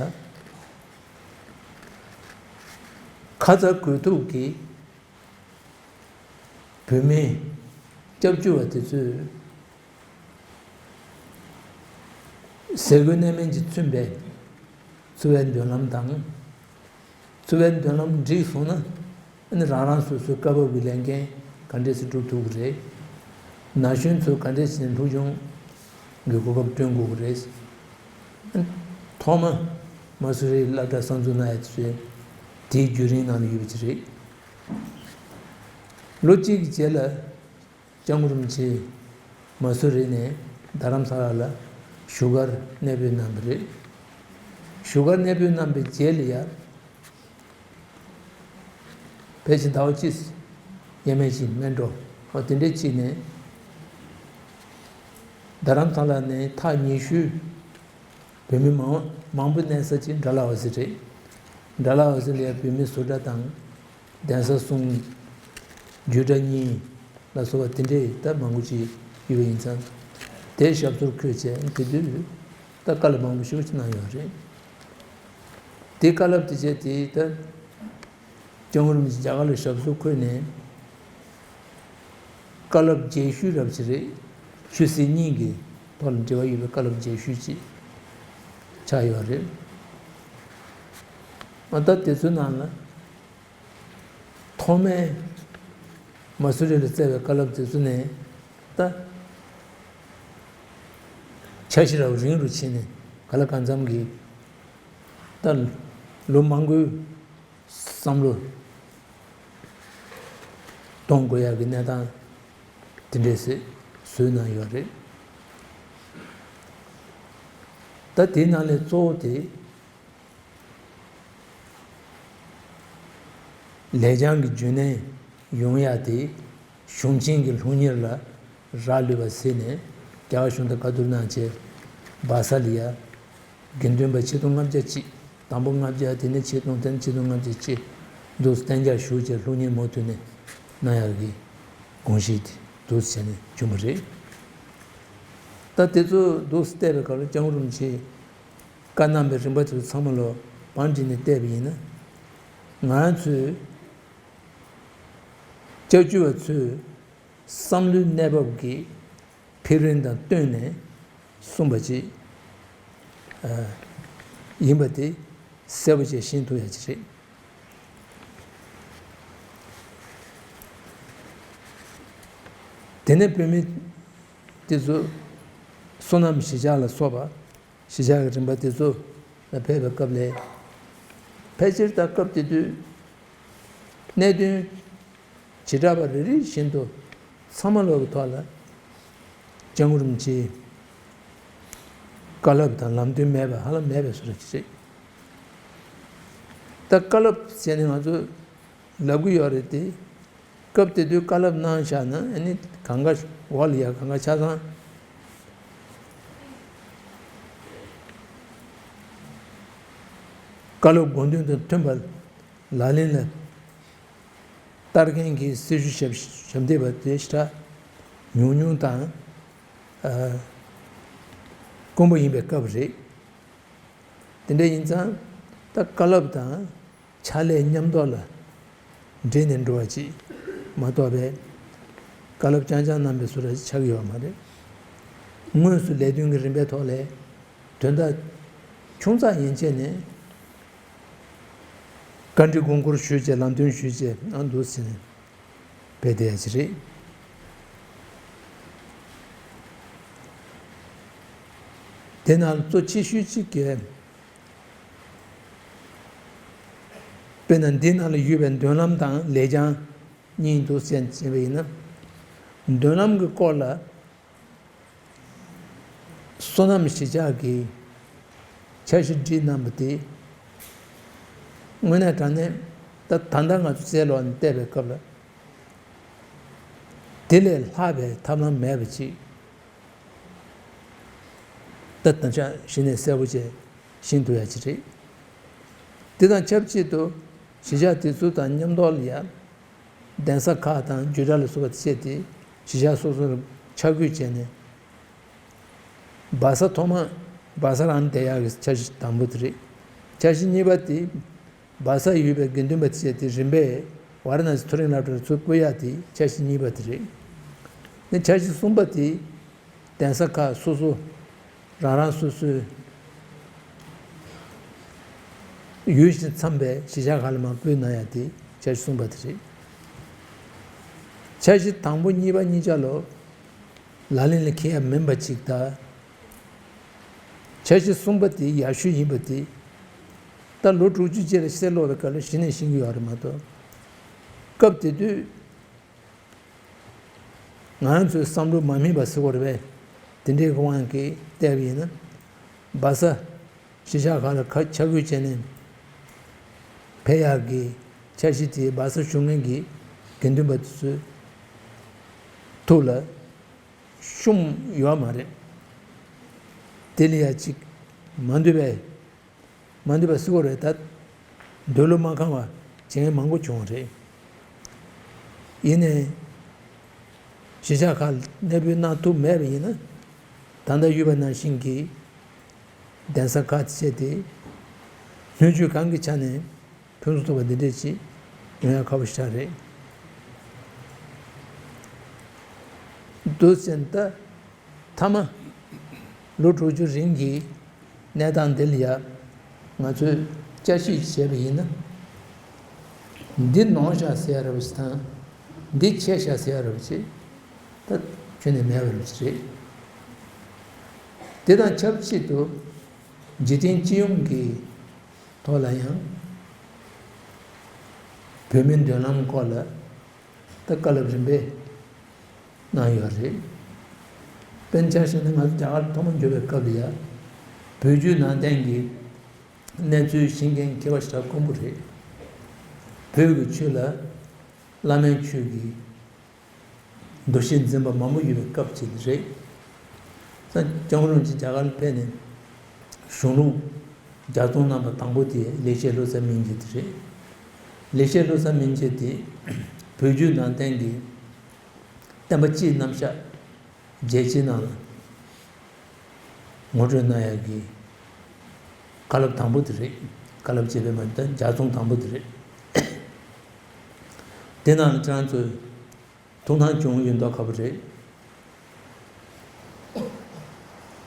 ཁ་ཚ་དགོས་གཏུགས་ཀྱིས་བོད་མི་སྐྱབས་བཅོལ་བ་དེ་ཚོས་ཟས་གོས་གནས་མལ་གྱིས་མཚོན་པའི་འཚོ་བའི་མདུན་ལམ་དང་། འཚོ་བའི་མདུན་ལམ་འགྲིག་སོང་ན། ཨ་ནི་རང་རང་སོ་སོའི་སྐབས་བབ་ཀྱི་ལས་འགན་ག་འདྲས་སེ་སྒྲུབ་ཐུབ་ཀྱི་རེད། ན་གཞོན་ཚོས་ག་འདྲས་བྱས་ནས་སློབ་སྦྱོང་གི་གོ་སྐབས་བསྐྲུན་དགོས་ཀྱི་རེད། ཨ་ནི་ཐོག་མ་མ་སུ་རིའི་སློབ་གྲྭ་གསར་འཛུགས་གནང་ཡ་དེ་ཚོས་དེའི་བརྒྱུད་རིམ་ནང་ལ་ཡོད་པ་ཅིག་རེད། ལོ་གཅིག་གི་རྗེས་ལ་སྐྱབས་མགོན་རིན་པོ་ཆེ་མ་སུ་རི་ནས་རྡ་རམ་ས་ལ་ལ་བཞུགས་སྒར་གནས་སྤོས་གནང་བ་རེད། བཞུགས་སྒར་གནས་སྤོས་གནང་བའི་རྗེས་ལ་ཡ། ཕལ་ཆེར་ཟླ་བ་གཅིག་ཡས་མས་ཤིག་སྨིན་འགྲོ། འོ་དེ་འདྲའི་ཅིག་ནས་རྡ་རམ་ས་ལ་ནས་ཐག་ཉེ་ཤོས་བོད་མི་མང་མང་པོ་གནས་ས་ཅིག་འདྲ་ལ་འོ་ཟེར་རེད། འདྲ་ལ་འོ་ཟེར་ལ་ཡ་བོད་མི་བཟོ་གྲྭ་དང་། གདན་ས་གསུམ། རྒྱུད་གྲྭ་གཉིས་ལ་སོགས་པ་དེ་འདྲའི་ད་མང་པོ་ཅིག་ཡོད་པ་ཡིན་ཙང་། དེའི་ཞབས་སོར་འཁོད་བྱས་དེ་དུས་ད་བཀའ་སློབ་མང་པོ་ཞེ་པོ་ཅིག་གནང་ཡོད་རེད། དེ་བཀའ་སློབ་དེ་བྱས་དེ་ད་སྐྱབས་མགོན་རིན་པོ་ཆེ་རྒྱ་གར་ལ་ཞབས་སོར་འཁོད་ནས་བཀའ་སློབ་རྒྱས་ཤོས་རབ་ཅིག་རེད། ཆོས་སྲིད་གཉིས་ཀྱི་ཐོག་ལ་འབྲེལ་བ་ཡོད་པའི་བཀའ་སློབ་རྒྱས་ཤོས་ཅིག་ཆགས་ཡོད་རེད། ཨ་ད་དེ་ཚོའི་ནང་ལ། ཐོག་མའི་མ་སུ་རི་ལ་སྩལ་བའི་བཀའ་སློབ་དེ་ཚོ་ནས་ད་འཆར་གཞི་རབ་རིང་རུ་ཕྱིན་ནས་ག་ལ་གང་འཚམ་གྱི་ད་ལོ་མང་པོའི་བསམ་བློ་གཏོང་དགོས་ཡག་གི་གནས་སྟངས་དེ་འདྲས་སེ་བཟོས་གནང་ཡོད་རེད། ད་དེའི་ནང་ལས་གཙོ་བོ་དེ། ལེགས་བྱང་གི་རྒྱུན་གནས་ཡོང་ཡ་དེ་གཞུང་ཆེན་གྱི་སློབ་གཉེར་ལ་རག་ལུས་པ་ཟེར་ནས་རྒྱ་གར་གཞུང་དང་བཀའ་བསྡུར་གནང་བྱས་སྦ་ས་ལ་ཡ་དགེ་འདུན་པ་ཆིག་སྟོང་ལྔ་བརྒྱ་གཅིག་དང་པོ་ལྔ་བརྒྱ་དེ་ནས་ཆིག་སྟོང་དེ་ནས་ཆིག་སྟོང་ལྔ་བརྒྱ་གཅིག་འདུག་གཏན་འཇགས་ཞུགས་བྱས་སློབ་གཉེར་མུ་མཐུད་ནས་གནང་ཡག་གི་དགོངས་གཞི་དེ་འདུག་བྱས་ནས་བྱུང་བ་རེད། ད་དེ་ཚོ་འདུག་བལྟས་པའི་སྐབས་ལ་སྐྱབས་མགོན་རིན་པོ་ཆེས། བཀའ་གནང་བའི་རིམ་པ་དེ་ཚོ་ཚང་མ་ལོ་བང་བསྒྲིགས་ནས་བལྟས་པ་ཡིན་ན། ང་ཚོའི་སྐྱབས་བཅོལ་བ་ཚོའི་བསམ་བློའི་གནས་བབ་ཀྱི་འཕེལ་རིམ་དང་བསྟུན་ནས་གསུངས་པ་ཅིག་ཡིན་པ་དེ་གསལ་པོ་བྱས་ཤེས་ཐུབ་ཡ་ཅིག་རེད། དེ་ནས་བོད་མི་དེ་ཚོ་བསོད་ནམས་གཞིས་ཆགས་ལ་སོགས་པ། གཞིས་ཆགས་ཀྱི་རིམ་པ་དེ་ཚོ་ལ་ཕེབས་པའི་སྐབས་ལ། ཕལ་ཆེར་ད་སྐབས་དེ་དུས་གནད་དོན་བྱེ་བྲག་པ་རེ་རེ་བཞིན་དུ་ཚང་མ་ལོག་གི་ཐོག་ལ་སྐྱབས་མགོན་རིན་པོ་ཆེས་བཀའ་སློབ་དང་ལམ་སྟོན་མེད་པ་ཧ་ལམ་མེད་པའི་བཟོ་འདྲ་ཅིག་རེད། ད་བཀའ་སློབ་ཟེར་ནས་ང་ཚོས་ལབ་ཀྱི་ཡོད་རེད་དེ། སྐབས་དེ་དུས་བཀའ་སློབ་གནང་བཞག་ན་ཨ་ནི་གང་ག་འོག་ལ་ཡ་གང་ག་ཆ་ཚང་བཀའ་སློབ་དགོངས་དོན་དང་མཐུན་པར་ལག་ལེན་ལ་བསྟར་མཁན་གྱི་སྲི་ཞུ་ཞབས་ཞབས་འདེགས་པ་དེ་ཞེ་དྲག་ཉུང་ཉུང་དང་། ཨ། དཀོན་པོ་ཡིན་པའི་སྐབས་རེད། དེ་འདྲ་ཡིན་ཙང་ད་བཀའ་སློབ་དང་ཕྱག་ལས་མཉམ་འདོགས་ལ་འདྲེས་ནས་འགྲོ་བ་ཅིག་མ་གཏོགས་པའི་བཀའ་སློབ་རྐྱང་རྐྱང་གནང་བའི་བཟོ་འདྲ་ཅིག་ཆགས་ཀྱི་ཡོད་མ་རེད། དངོས་སུ་ལས་དོན་གྱི་རིམ་པའི་ཐོག་ལས་དོན་དག་ཆུང་ཙག་ཡན་ཆད་ནས་བཀའ་འདྲི་དགོངས་སྐོར་ཞུས་བྱས་ལམ་སྟོན་ཞུས་བྱས་ཨ་འདུག་ཟེར་ནས་བསྡད་བསྡད་ཡ་ཅིག་རེད། དེ་ནང་གཙོ་ཆེ་ཤོས་གཅིག་གིས་དཔེར་ན་འདི་ནང་ལ་ཡོད་པའི་མདུན་ལམ་དང་ལེགས་བྱང་གཉིས་འདུག་ཟེར་བྱས་པ་ཡིན་ན། མདུན་ལམ་གྱི་སྐོར་ལ་བསོད་ནམས་གཞིས་ཆགས་ཀྱིས་འཆར་གཞི་བསྒྲིགས་གནང་བ་དེ་དངོས་གནས་དྲང་གནས་ད་ད་ལྟ་ང་ཚོ་རྩལ་ལོག་ནས་བལྟས་པའི་སྐབས་ལ་དེ་ལས་ལྷག་པའི་ཐབས་ལམ་མེད་པ་ཅིག་ད་ད་ཆ་གཞི་ནས་གསལ་པོ་བྱས་ཤེས་ཐུབ་ཡ་ཅིག་རེད། དེ་དང་ཆབས་ཅིག་ཏུ་གཞིས་ཆགས་དེ་ཚོ་དང་མཉམ་དུ་ལ་ཡ་གདན་ས་ཁག་དང་བརྒྱུད་གྲྭ་ལ་སོགས་པ་བཅས་ཏེ་གཞིས་ཆགས་སོ་སོར་ཆ་བགོས་བྱས་ནས་སྦ་ས་ཐོག་མ་སྦ་ས་རང་བསྡད་ཡག་གི་འཆར་གཞི་དང་པོ་དེ་རེད། འཆར་གཞི་གཉིས་པ་དེ་སྦ་ས་ཡོད་པའི་དགེ་འདུན་པ་བཅས་ཏེ་རིམ་པས་ཝཱ་ར་ཎ་སི་མཐོ་རིམ་སློབ་གྲྭར་ཚུར་སྤོ་ཡག་དེ་འཆར་གཞི་གཉིས་པ་དེ་རེད། ནི་འཆར་གཞི་གསུམ་པ་དེ་གདན་ས་ཁག་སོ་སོ་རང་རང་སོ་སོའི་ཡུལ་གཞི་འཚམས་པའི་གཞིས་ཆགས་ཁག་ལ་མར་སྤོས་གནང་ཡག་དེ་འཆར་གཞི་གསུམ་པ་དེ་རེད། འཆར་གཞི་དང་པོ་གཉིས་པ་གཉིས་ཆ་ལོ་ལག་ལེན་ལ་འཁེལ་ཡ་མིན་པ་ཅིག་དང་། འཆར་གཞི་གསུམ་པ་དེ་ཡག་ཤོས་ཡིན་པ་དེ་ད་ལོ་དྲུག་ཅུ་རྗེས་ལ་ཕྱིར་ལོག་པའི་སྐབས་ལ་གཞི་ནས་ཤེས་ཀྱི་ཡོད་རེད་མ་གཏོགས། སྐབས་དེ་དུས་ང་རང་ཚོའི་བསམ་བློ་མ་སྨིན་པ་ཟེར་དགོས་རེད་པས། དེ་འདྲའི་དབང་གིས་བལྟས་པ་ཡིན་ན། སྦ་ས་གཞིས་ཆགས་ཁག་ལ་ཁ་ཆ་བགོས་བྱས་ནས་ཕེབས་ཡག་གི་འཆར་གཞི་དེ་སྦ་ས་བཞུགས་མཁན་གྱི་དགེ་འདུན་པ་དེ་ཚོའི་ཐུགས་ལ་ཤོང་ཡོད་མ་རེད། དེ་ལ་ཡ་གཅིག་མ་འདོད་པའི་མ་འདོད་པ་སུ་གོ་རེད་ད། འདོད་བློ་མ་ཁེངས་པ་བྱེད་མཁན་མང་པོ་བྱུང་བ་རེད། ཡིན་ནའི་གཞིས་ཆགས་ཁག་གནས་སྤོས་གནང་ཐུབ་མེད་པ་ཡིན་ན། ད་ལྟ་ཡོད་པ་ནང་བཞིན་གྱི་གདན་ས་ཁག་བཅས་ཏེ་སྣོད་བཅུད་གང་གི་ཆ་ནས་ཕུན་སུམ་ཚོགས་པ་འདི་འདྲས་ཅིག་ཡོང་ཡ་ཁག་པོ་ཞེ་དྲག་རེད། འདུག་ཟེར་ད། མཐའ་མ་ལོ་དྲུག་ཅུ་རིང་གི་གནས་སྟངས་འདི་ལ་ཡ་ང་ཚོས་བསྐྱར་ཞིབ་བྱས་པ་ཡིན་ན། འདི་ནོར་བཞག་ཟེར་ཡ་ར་བ་ཞིག་དང་། འདི་ཆད་བཞག་ཟེར་ཡ་ར་བ་ཞིག་ད་ཁྱོན་ནས་མེད་པ་ར་བ་ཞིག་རེད། དེ་དང་ཆབས་ཅིག་ཏུ་འཇིག་རྟེན་སྤྱི་ཡོངས་ཀྱི་ཐོག་ལ་ཡང་བོད་མིའི་མདུན་ལམ་སྐོར་ལ་ད་བཀའ་སློབ་རིམ་པས་གནང་ཡོད་རེད། དཔེར་ན་ཆ་བཞག་ན་ང་ཚོ་རྒྱ་གར་ཐོག་མ་འབྱོར་བའི་སྐབས་ལ་ཡ་བོད་བརྒྱུད་ནང་བསྟན་གྱི་གནས་ཚུལ་ཤེས་མཁན་མཁས་པ་ཞེ་དྲག་དཀོན་པོ་རེད། བོད་ཀྱི་ཆོས་ལ་བླ་མའི་ཆོས་ཀྱི་འདུ་ཤེས་འཛིན་པ་མང་པོ་ཡོད་པའི་སྐབས་ཅིག་རེད། ད་སྐྱབས་མགོན་རིན་པོ་ཆེ་རྒྱ་གར་ཕེབས་ནས་གཞུང་ལུགས་ལྗགས་རྩོམ་གནང་བ་དང་པོ་དེ་ལེགས་བཤད་བློ་གསར་སྨིན་བྱེད་དེ་རེད། ལེགས་བཤད་བློ་གསར་སྨིན་བྱེད་དེ་བོད་བརྒྱུད་ནང་བསྟན་གྱི་བསྟན་པ་སྤྱིའི་རྣམ་གཞག་རྒྱལ་སྤྱིའི་ནང་ལ་ངོ་སྤྲོད་གནང་ཡག་གི་བཀའ་སློབ་དང་པོ་དེ་རེད། བཀའ་སློབ་ཅེས་པའི་མ་ཡིན་ལྗགས་རྩོམ་དང་པོ་དེ་རེད། དེ་ནང་ལ་ཁྱེད་རང་ཚོས་ཐུགས་སྣང་བྱུང་ཡོད་མདོག་ཁ་པོ་རེད།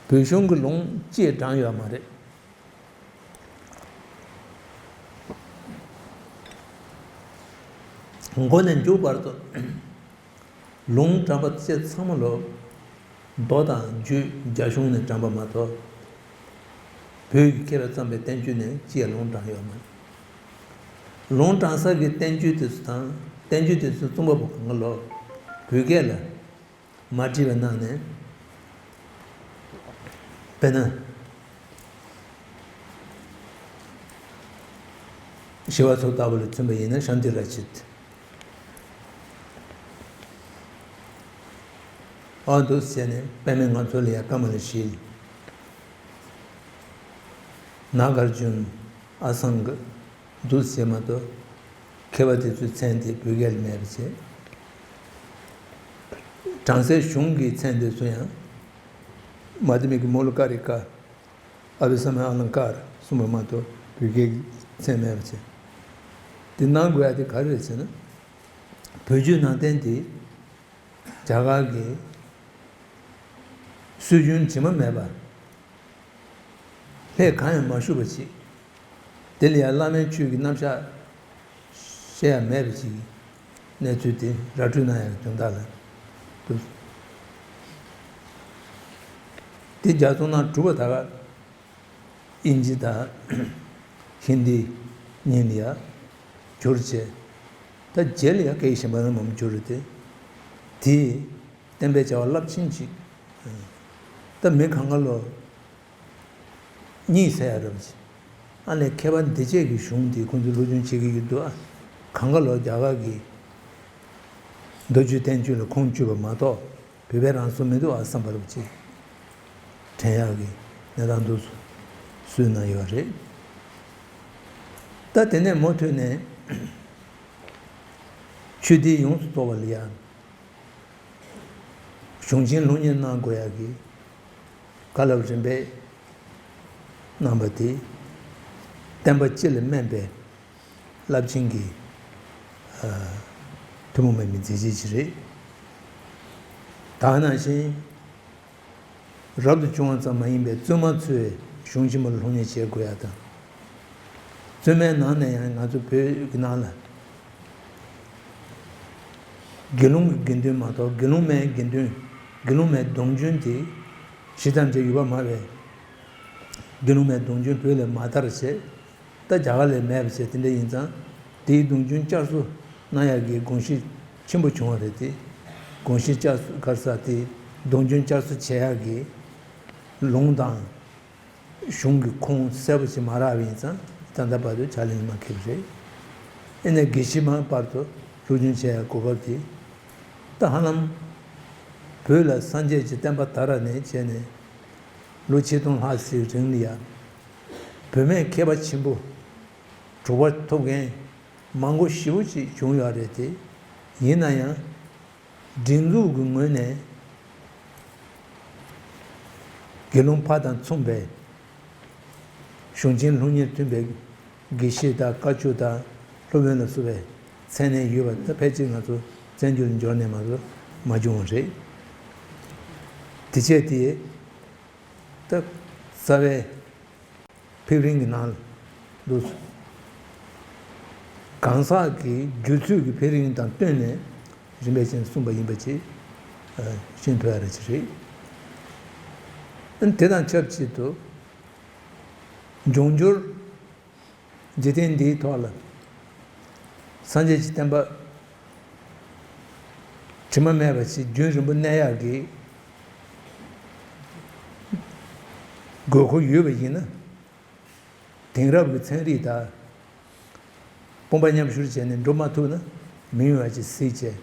བོད་གཞུང་གི་ལུང་གཅིག་དྲངས་ཡོད་མ་རེད། མགོ་ནས་མཇུག་བར་དུ་ལུང་དྲངས་པ་བཅས་ཚང་མ་ལོ་མདོ་དང་རྒྱུད་རྒྱ་གཞུང་ནས་དྲངས་པ་མ་གཏོགས། བོད་ཀྱི་མཁས་པས་བརྩམས་པའི་བསྟན་བཅོས་ནས་གཅིག་ཡང་ལུང་དྲངས་ཡོད་མ་རེད། ལུང་དྲངས་ས་གི་བསྟན་བཅོས་དེ་ཚོ་དང་བསྟན་བཅོས་དེ་ཚོ་རྩོམ་པ་པོ་གང་ག་ལོ་བོད་སྐད་ལ་མ་བྲིས་པ་གནང་ནས། དཔེར་ན། ཞི་བ་འཚོ་ལྟ་བུ་ལ་མཚོན་པ་ཡིན་ན་ཤཱནྟི་ར་ཅིད། ཨ་འདུག་ཟེར་ནས་པདྨས་ང་ཚོ་ལ་ཡ་ཀ་མ་ལ་ཤཱི། ནཱ་གཱརྫུན། ཨ་སང་ག་འདུག་ཟེར་མ་གཏོགས། མཁས་པ་དེ་ཚོའི་མཚན་དེ་བོད་སྐད་ལ་མེད་པ་བྱས། གྲངས་ཚད་གཞུང་གི་མཚན་དེ་ཚོ་ཡང་། མ་དྷྱ་མི་ཀ་མོལ་ལ་ཀ་རི་ཀ་ཨ་བྷི་ས་མྱ་ཨ་ལང་ཀར་གསུངས་པ་མ་གཏོགས་བོད་སྐད་ཀྱི་མཚན་མེད་པ་བྱས། དེ་གནང་དགོས་ཡ་དེ་ག་རེ་རེད་ཟེར་ན། བོད་བརྒྱུད་ནང་བསྟན་དེ་རྒྱ་གར་གྱི་སྲོལ་རྒྱུན་དྲི་མ་མེད་པ། ལྷད་གང་ཡང་མ་ཞུགས་པ་ཅིག་དེ་ལ་ཡང་བླ་མའི་ཆོས་ཀྱི་རྣམ་གཞག་བཤད་ཡ་མེད་པ་ཅིག་གནས་ཚུལ་དེ་ར་སྤྲོད་གནང་ཡ་གི་དོན་དག་ལ་འདུག་དེ་རྒྱ་མཚོ་ནང་གྲུབ་པ་ད་ག་དབྱིན་ཇི་དང་ཧིན་དི་གཉིས་ལ་ཡ་བསྒྱུར་བྱས། ད་རྗེས་ལ་ཡ་སྐད་གཞན་པ་ལ་མང་པོ་བསྒྱུར་རེད་དེ། དེས་བསྟན་པའི་བྱ་བ་རླབས་ཆེན་ཅིག་ད་མི་གང་ག་ལོ། གཉིས་ཟེར་ཡ་རབ་ཅིག་ཨ་ནི་མཁས་པ་འདི་བཅས་ཀྱི་གཞུང་འདི་ཁོང་ཚོས་སློབ་སྦྱོང་བྱེད་ཀྱི་ཡོད་འདུག་ཨ། གང་ག་ལོ་རྒྱ་གར་གྱི་མདོ་རྒྱུད་བསྟན་བཅོས་ལ་ཁུངས་བཅོལ་བ་མ་གཏོགས་བོད་པའི་རང་སྲོལ་མི་འདུག་ཨ་བསམ་པ་རབ་ཅིག་དྲན་ཡག་གི་གནས་སྟངས་འདུག་སུ་སུས་གནང་ཡོད་རེད། ད་དེ་ནས་མུ་མཐུད་ནས་ཆོས་སྡེ་ཡོངས་སུ་རྫོགས་པ་ལ་ཡང་། གཞུང་ཆེན་སློབ་གཉེར་གནང་དགོས་ཡག་གི་བཀའ་སློབ་རིམ་པས་གནང་བ་དེ་བསྟན་པ་སྤྱི་ལ་སྨན་པའི་རླབས་ཆེན་གྱི་ཐུན་མོང་མ་ཡིན་པའི་མཛད་རྗེས་ཅིག་རེད། ད་ག་ནང་བཞིན། རབ་ཏུ་བྱུང་བ་ཙམ་མ་ཡིན་པའི་བཙུན་མ་ཚོས་གཞུང་ཆེན་མོ་ལ་སློབ་གཉེར་བྱེད་དགོས་ཡ་དང་། བཙུན་མའི་ནང་ནས་ཡང་ང་ཚོ་བོད་ཀྱི་ནང་ལ་དགེ་སློང་གི་དགེ་འདུན་མ་གཏོགས་དགེ་སློང་མའི་དགེ་འདུན། དགེ་སློང་མའི་གདུང་རྒྱུན་དེ་ཇི་ཙམ་ཅིག་ཡོད་པ་མ་བས། དགེ་སློང་མའི་གདུང་རྒྱུན་བོད་ལ་མ་དར་བྱས། ད་རྒྱ་གར་ལ་མེད་པ་བྱས་དེ་འདྲ་ཡིན་ཙང་། དེའི་གདུང་རྒྱུན་བསྐྱར་གསོ་གནང་ཡག་གི་དགོངས་གཞི་ཆེན་པོ་བྱུང་བ་རེད་དེ། དགོངས་གཞི་བསྐྱར་གསོ་ག་རེ་ཟེར་དེ་གདུང་རྒྱུན་བསྐྱར་གསོ་བྱེད་ཡག་གི་ལུང་དང་གཞུང་གི་ཁུངས་གསལ་པོ་ཞིག་མ་རག་པ་ཡིན་ཙང་ད་ལྟ་བར་དུ་ཕྱག་ལེན་མ་འཁེལ་བ་རེད། ཨེ་ནས་དགེ་བཤེས་མ་བར་དུ་སློབ་སྦྱོང་བྱེད་ཡག་གོ་སྐབས་དེ་ད་ཧ་ལམ་བོད་ལ་སངས་རྒྱས་ཀྱི་བསྟན་པ་དར་བ་ནས་བྱས་ནས་ལོ་ཆིག་སྟོང་ལྷག་ཙམ་རིང་ལ་ཡ་བོད་སྨན་མཁས་པ་ཆེན་པོ། གྲུབ་པ་ཐོབ་མཁན་མང་པོ་ཞེ་པོ་ཅིག་བྱུང་ཡོད་རེད་དེ། ཡིན་ན་ཡང་། སྒྲིག་འཛུགས་ཀྱི་ངོས་ནས་དགེ་སློང་ཕ་དང་མཚུངས་པའི་གཞུང་ཆེན་སློབ་གཉེར་མཐུན་པའི་དགེ་བཤེས་དང་བཀའ་བཅུ་དང་སློབ་དཔོན་ལ་སོགས་པའི་མཚན་གནས་ཡོད་པ་ད་ཕལ་ཆེར་ང་ཚོ་བཙན་བྱོལ་ལ་འབྱོར་ནས་མ་གཏོགས་མ་བྱུང་བ་རེད། དེ་བྱས་དེ་ད་རྩ་བའི། ཕེབས་རིམ་གྱི་ནང་ལ་འདུག་གང་ཟག་གི་སྒྱུ་རྩལ་གྱི་ཕེབས་རིམ་དང་བསྟུན་ནས་རིམ་པས་ཅན་གསུངས་པ་ཡིན་པ་ཅིག་ཤེས་ཐུབ་ཡ་རེ་ཅིག་རེད། དེ་དང་ཆབས་ཅིག་ཏུ་འབྱུང་འགྱུར་འཇིག་རྟེན་འདིའི་ཐོག་ལ་སངས་རྒྱས་ཀྱི་བསྟན་པ། དྲི་མ་མེད་པ་ཞིག་རྒྱུན་རིང་པོ་གནས་ཡག་གི་དགོས་མཁོ་ཡོད་པ་ཡིན་ན། དེང་རབས་ཀྱི་ཚན་རིག་དང་དཔུང་པ་མཉམ་གཤིབ་བྱས་ནས་འགྲོ་མ་ཐུབ་ན་མི་ཡོང་བ་ཅིག་གཟིགས་བྱས།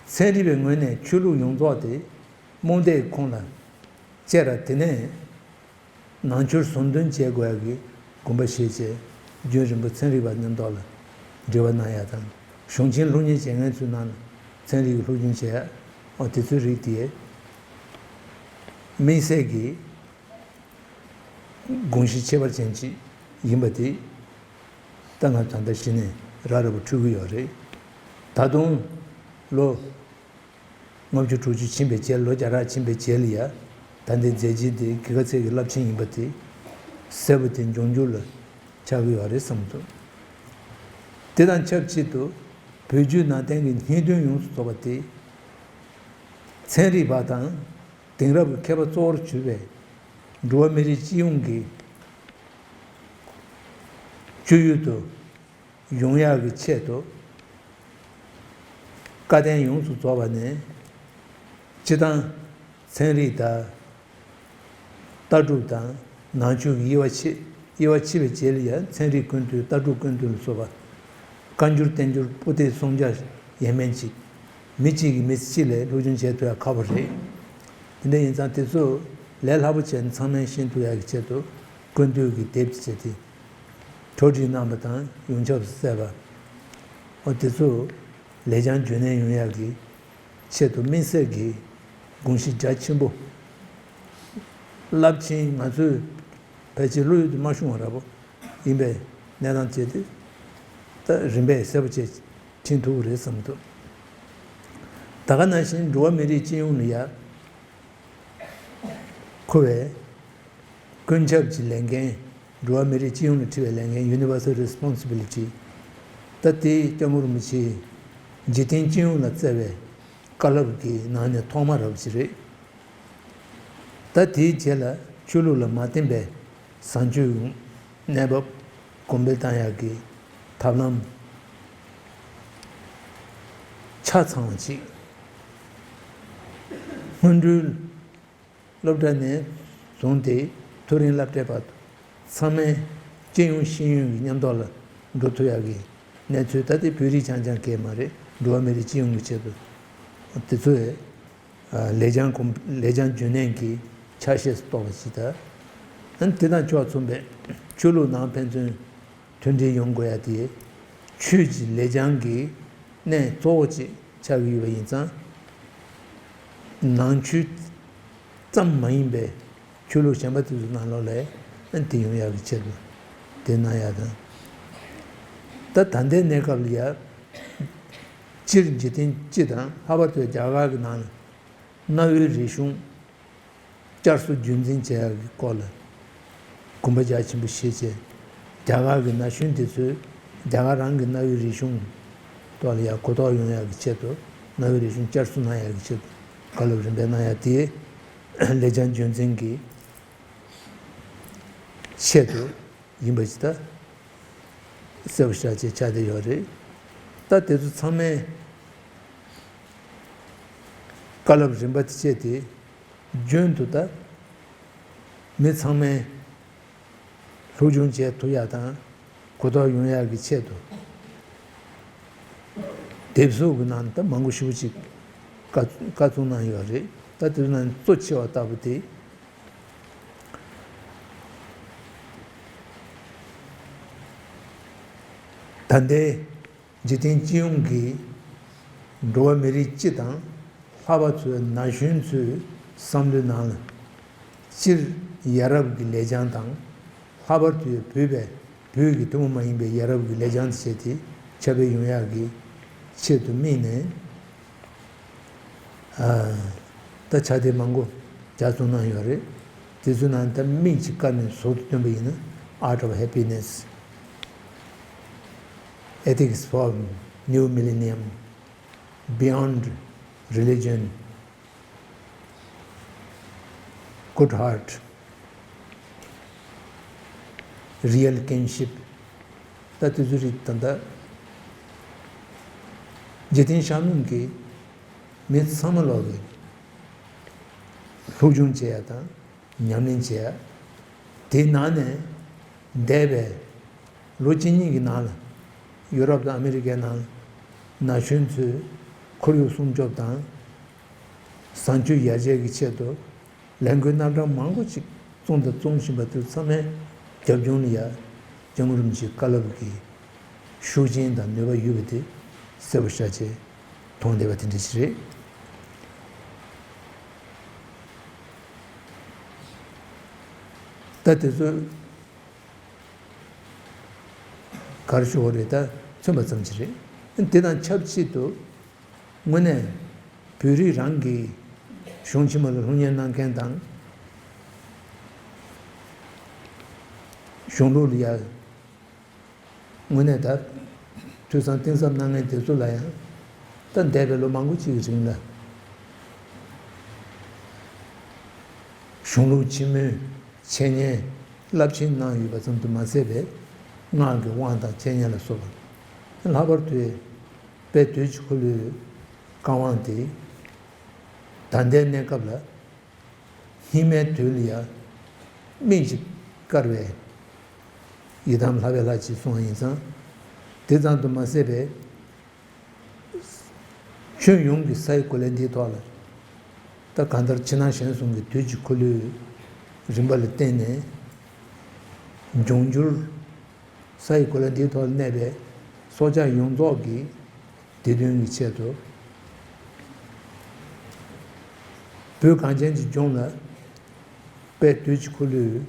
ཚན་རིག་པའི་ངོས་ནས་ཆོས་ལུགས་ཡོངས་རྫོགས་དེ་རྨོངས་དད་ཁོང་ལ་བཅད་ར་དེ་ནས། ནང་ཆོས་ཟུང་འདྲེན་བྱེད་དགོས་ཡག་གི་དགོངས་པ་བཞེས་བྱས། རྒྱུན་རིང་པོ་ཚན་རིག་པ་མཉམ་དུ་ལ་འབྲེལ་བ་གནང་ཡག་དང་། གཞུང་ཆེན་སློབ་གཉེར་བྱེད་མཁན་ཚོའི་ནང་ལ་ཚན་རིག་གི་སློབ་སྦྱོང་བྱེད་ཡག་ཨོ་དེ་ཚོའི་རིགས་དེ་དམིགས་བསལ་གྱི་དགོངས་གཞི་ཁྱད་པར་ཅན་ཅིག་ཡིན་པ་དེ་ད་ང་ད་ལྟ་གཞི་ནས་ར་ར་བ་འཕྲོད་ཀྱི་ཡོད་རེད། ད་དུང་ལོ། ལྔ་བཅུ་དྲུག་ཅུ་ཕྱིན་པའི་རྗེས་ལོ་བརྒྱ་ཕྲག་ཕྱིན་པའི་རྗེས་ལ་ཡ། ད་ལྟའི་མཛད་རྗེས་འདི་གི་ག་ཚད་ཀྱི་རླབས་ཆེན་ཡིན་པ་དེ་གསལ་པོ་དེ་འབྱུང་འགྱུར་ལ་ཆགས་ཀྱི་ཡོད་རེད་བསམ་འདུག་དེ་དང་ཆབས་ཅིག་ཏུ་བོད་བརྒྱུད་ནང་བསྟན་གྱི་སྙིང་དོན་ཡོངས་སུ་རྫོགས་པ་དེ་ཚན་རིག་པ་དང་དེང་རབས་ཀྱི་མཁས་པ་གཙོ་བོར་གྱུར་པའི་འགྲོ་བ་མི་རིགས་སྤྱི་ཡོངས་ཀྱི་སྤྱོད་ཡུལ་དུ། ཡོང་ཡག་གི་ཆེད་དུ། བཀའ་བསྟན་ཡོངས་སུ་རྫོགས་པ་ནས། སྤྱིར་བཏང་ཚན་རིག་དང་། ལྟ་གྲུབ་དང་ནང་ཆོས་ཀྱི་དབྱེ་བ་ཕྱེ། དབྱེ་བ་ཕྱེ་བའི་རྗེས་ལ་ཡང་ཚན་རིག་ཀུན་བཏུས། ལྟ་གྲུབ་ཀུན་བཏུས་ལ་སོགས་པ། བཀའ་འགྱུར་བསྟན་འགྱུར་པོ་ཏི་སྲུང་བྱ་ཡས་མས་གཅིག་མི་གཅིག་གིས་མི་ཚེ་གཅིག་ལ་སློབ་སྦྱོང་བྱེད་ཐུབ་ཡ་ཁག་པོ་རེད། དེ་འདྲ་ཡིན་ཙང་དེ་ཚོ་ལས་སླ་པོ་བྱས་ནས་ཚང་མས་ཤེས་ཐུབ་ཡ་གི་ཆེད་དུ་ཀུན་བཏུས་ཀྱི་དེབ་ཅིག་བྱས་ཏེ། གྲོས་བསྒྲིགས་གནང་བ་དང་ཡོངས་ཁྱབ་སུ་གསལ་བ། འོ་དེ་ཚོ་ལེགས་བྱང་རྒྱུན་གནས་ཡོང་ཡག་གི་ཆེད་དུ་དམིགས་བསལ་གྱི་དགོངས་གཞི་རྒྱ་ཆེན་པོ། རླབས་ཆེན། ང་ཚོས་ཕལ་ཆེར་བློ་ཡུལ་དུ་མ་ཤོང་བ་འདྲ་པོ་ཡིན་པའི་གནས་སྟངས་བྱས་ཏེ། ད་རིམ་པས་གསལ་པོ་བྱས་ཕྱིན་ཐུབ་ཀྱི་རེད་བསམ་འདུག་ད་ག་ནང་བཞིན་འགྲོ་བ་མི་རིགས་སྤྱི་ཡོངས་ལ་ཡ། མཁོ་བའི་ཀུན་ཁྱབ་ཀྱི་ལས་འགན། འགྲོ་བ་མི་རིགས་སྤྱི་ཡོངས་ལ་འཁྲི་བའི་ལས་འགན། Universal Responsibility། ད་དེ་སྐྱབས་མགོན་རིན་པོ་ཆེས་འཇིག་རྟེན་སྤྱི་ཡོངས་ལ་བསྩལ་བའི་བཀའ་སློབ་ཀྱི་ནང་ནས་ཐོག་མ་རབ་ཅིག་རེད། ད་དེའི་རྗེས་ལ་ཆོས་ལུགས་ལ་མ་བརྟེན་པའི་བཟང་སྤྱོད་གནས་བབ་གོང་འཕེལ་བཏང་ཡག་གི་ཐབས་ལམ་ཆ་ཚང་བ་ཅིག་སྔོན་འགྲོའི་སློབ་གྲྭ་ནས་བཟུང་སྟེ་མཐོ་རིམ་སློབ་གྲྭའི་བར་དུ་ཚང་མས་སྤྱི་ཡོངས་ཤེས་ཡོན་གྱི་མཉམ་ཐོག་ལ་འགྲོ་ཐུབ་ཡག་གི་གནས་ཚུལ། ད་དེ་བོད་རིགས་རྐྱང་རྐྱང་གས་མ་རེད། འགྲོ་བ་མི་རིགས་སྤྱི་ཡོངས་ཀྱི་ཆེད་དུ་དེ་ཚོ་ལས་བྱང་གོང་ལས་བྱང་རྒྱུན་གནས་ཀྱི་ཆ་ཤས་སུ་གཏོགས་པ་ཞིག་དང་། དེ་དང་ཕྱོགས་མཚུངས་པའི་ཆོས་ལུགས་ནང་ཕན་ཚུན་མཐུན་སྒྲིལ་ཡོང་དགོས་ཡ་དེ་ཆོས་ཀྱི་ལས་བྱང་གི་གནད་གཙོ་བོ་ཅིག་ཆགས་ཀྱི་ཡོད་པ་ཡིན་ཙང་། ནང་ཆོས་ཙམ་མ་ཡིན་པའི་ཆོས་ལུགས་གཞན་པ་དེ་ཚོའི་ནང་ལོགས་ལ་དེ་ཡོང་ཡག་གི་ཆེད་དུ་དེ་གནང་ཡག་དང་། ད་ད་ལྟའི་གནས་སྐབས་ལ་ཡ། སྤྱིར་འཇིག་རྟེན་སྤྱི་དང་ལྷག་པར་དུ་རྒྱ་གར་གྱི་ནང་ལ་གནའ་བོའི་རིག་གཞུང་བསྐྱར་གསོ་རྒྱུན་འཛིན་བྱེད་ཡག་གི་སྐོར་ལ་དགོངས་པ་རྒྱ་ཆེན་པོ་བཞེས་བྱས། རྒྱ་གར་གྱི་ན་གཞོན་དེ་ཚོས་རྒྱ་གར་རང་གི་གནའ་བོའི་རིག་གཞུང་ཐོག་ལ་ཡང་གོ་རྟོགས་ཡོང་ཡག་གི་ཆེད་དུ། གནའ་བོའི་རིག་གཞུང་བསྐྱར་གསོ་གནང་ཡག་གི་ཆེད་དུ་བཀའ་སློབ་རིམ་པས་གནང་ཡག་དེ་ལེགས་བྱང་རྒྱུན་འཛིན་གྱི་ཆེད་དུ་ཡིན་པ་ཞིག་ད་གསལ་པོ་ཤར་བྱས་ཆགས་བསྡད་ཡོད་རེད། ད་དེ་ཚོ་ཚང་མས་བཀའ་སློབ་རིམ་པ་དེ་བྱས་ཏེ། རྒྱུན་དུ་ད་མི་ཚང་མས་སློབ་སྦྱོང་བྱེད་ཐུབ་ཡག་དང་གོ་རྟོགས་ཡོང་ཡག་གི་ཆེད་དུ། དེབ་གཟུགས་ཀྱི་ནང་ད་མང་པོ་ཞེ་པོ་ཅིག་བཀའ་བཀའ་གསུང་གནང་ཡོད་རེད། ད་དེ་ཚོ་ནང་གཙོ་ཆེ་བ་ལྟ་བུ་དེ། ད་ལྟའི་འཇིག་རྟེན་སྤྱི་ཡོངས་ཀྱི་འགྲོ་བ་མི་རིགས་སྤྱི་དང་ལྷག་པར་དུ་ན་གཞོན་ཚོའི་བསམ་བློའི་ནང་ལ། སྤྱིར་ཡ་རབས་ཀྱི་ལེགས་བྱང་དང་། ལྷག་པར་དུ་བོད་པའི་བོད་ཀྱི་ཐུན་མོང་མ་ཡིན་པའི་ཡ་རབས་ཀྱི་ལེགས་བྱང་དེ་བྱས་ཏེ་ཁྱབ་སྤེལ་ཡོང་ཡག་གི་ཆེད་དུ་དམིགས་ནས། ཨ། ད་ཕྱག་དེབ་མང་པོ་ལྗགས་རྩོམ་གནང་ཡོད་རེད། དེ་ཚོའི་ནང་ད་མིང་གཅིག་བཀར་ནས་ཟུར་དུ་བཏོན་པ་ཡིན་ན། Art of Happiness, Ethics for New Millennium, Beyond Religion, Good Heart, Real Kinship། ད་དེ་ཚོའི་རིགས་ད་ལྟ་འཇིག་རྟེན་ཤར་ནུབ་ཀྱི་མི་ཚང་མ་ལོག་གིས་སློབ་སྦྱོང་བྱེད་ཡ་དང་ཉམས་ལེན་བྱེད་ཡ། དེའི་ནང་ནས་འདས་པའི་ལོ་གཅིག་གཉིས་ཀྱི་ནང་ལ་ཡུ་རོབ་དང་ཨ་མི་རི་ཀའི་ནང་ན་གཞོན་ཚོས་ཁོར་ཡུག་སྲུང་སྐྱོབ་དང་བཟང་སྤྱོད་ཡར་རྒྱས་ཀྱི་ཆེད་དུ་ལས་འགུལ་རྣམ་གྲངས་མང་པོ་ཅིག་བཙུགས་དང་བཙུགས་བཞིན་པ་དེ་ཚང་མའི་རྒྱབ་ལྗོངས་ལ་ཡ། སྐྱབས་མགོན་རིན་པོ་ཆེའི་བཀའ་སློབ་ཀྱི་ཤུགས་རྐྱེན་དང་ནུས་པ་ཡོད་པ་དེ་གསལ་པོ་ཤར་བྱས་མཐོང་བསྡད་པ་དེ་འདྲ་ཞིག་རེད། ད་དེ་ཚོ་ག་རེ་ཞུ་དགོས་རེད། ད་མཚོན་པ་ཙམ་ཞིག་རེད། དེ་དང་ཆབས་ཅིག་ཏུ་དངོས་གནས་བོད་རིགས་རང་གི་གཞུང་ཕྱི་མ་ལ་སློབ་གཉེར་གནང་མཁན་དང་། གཞུང་ལུགས་ལ་ཡ་དངོས་གནས་ད་ཐོས་བསམ་གཏིང་ཟབ་གནང་མཁན་དེ་ཚོ་ལ་ཡང་། ད་འདས་པའི་ལོ་མང་པོ་ཅིག་གི་རིང་ལ་གཞུང་ལུགས་ཆེན་མོའི་འཆད་ཉན་རླབས་ཆེན་གནང་ཡོད་པ་ཙམ་དུ་མ་ཟད་པའི་སྔགས་ཀྱི་དབང་དང་འཆད་ཉན་ལ་སོགས་ ལྷག་པར་དུ་དཔལ་དུས་ཀྱི་འཁོར་ལོའི་བཀའ་དབང་དེ་ད་ལྟའི་གནས་སྐབས་ལ་སྙིགས་མའི་དུས་ལ་ཡང་སྨིན་ཅིང་དཀར་བའི་ཡི་དམ་ལྷ་བའི་ལྷ་ཅེས་གསུངས་པ་ཡིན་ཙང་། དེ་ཙམ་དུ་མ་ཟད་པའི་ཁྱོན་ཡོངས་ཀྱི་ས་ཡི་གོ་ལ་འདིའི་ཐོག་ལ་ད་གང་ལྟར་ཕྱི་ནང་གཞན་གསུམ་གྱི་དུས་ཀྱི་འཁོར་ལོའི་རིམ་པ་ལ་བརྟེན་ནས་འབྱུང་འགྱུར་ས་ཡི་གོ་ལ་འདིའི་ཐོག་ལ་གནས་པའི་སྲོག་ཆགས་ཡོངས་རྫོགས་ཀྱི་བདེ་དོན་གྱི་ཆེད་དུ། བོད་གངས་ཅན་གྱི་ལྗོངས་ལ་དཔལ་དུས་ཀྱི་འཁོར་ལོའི་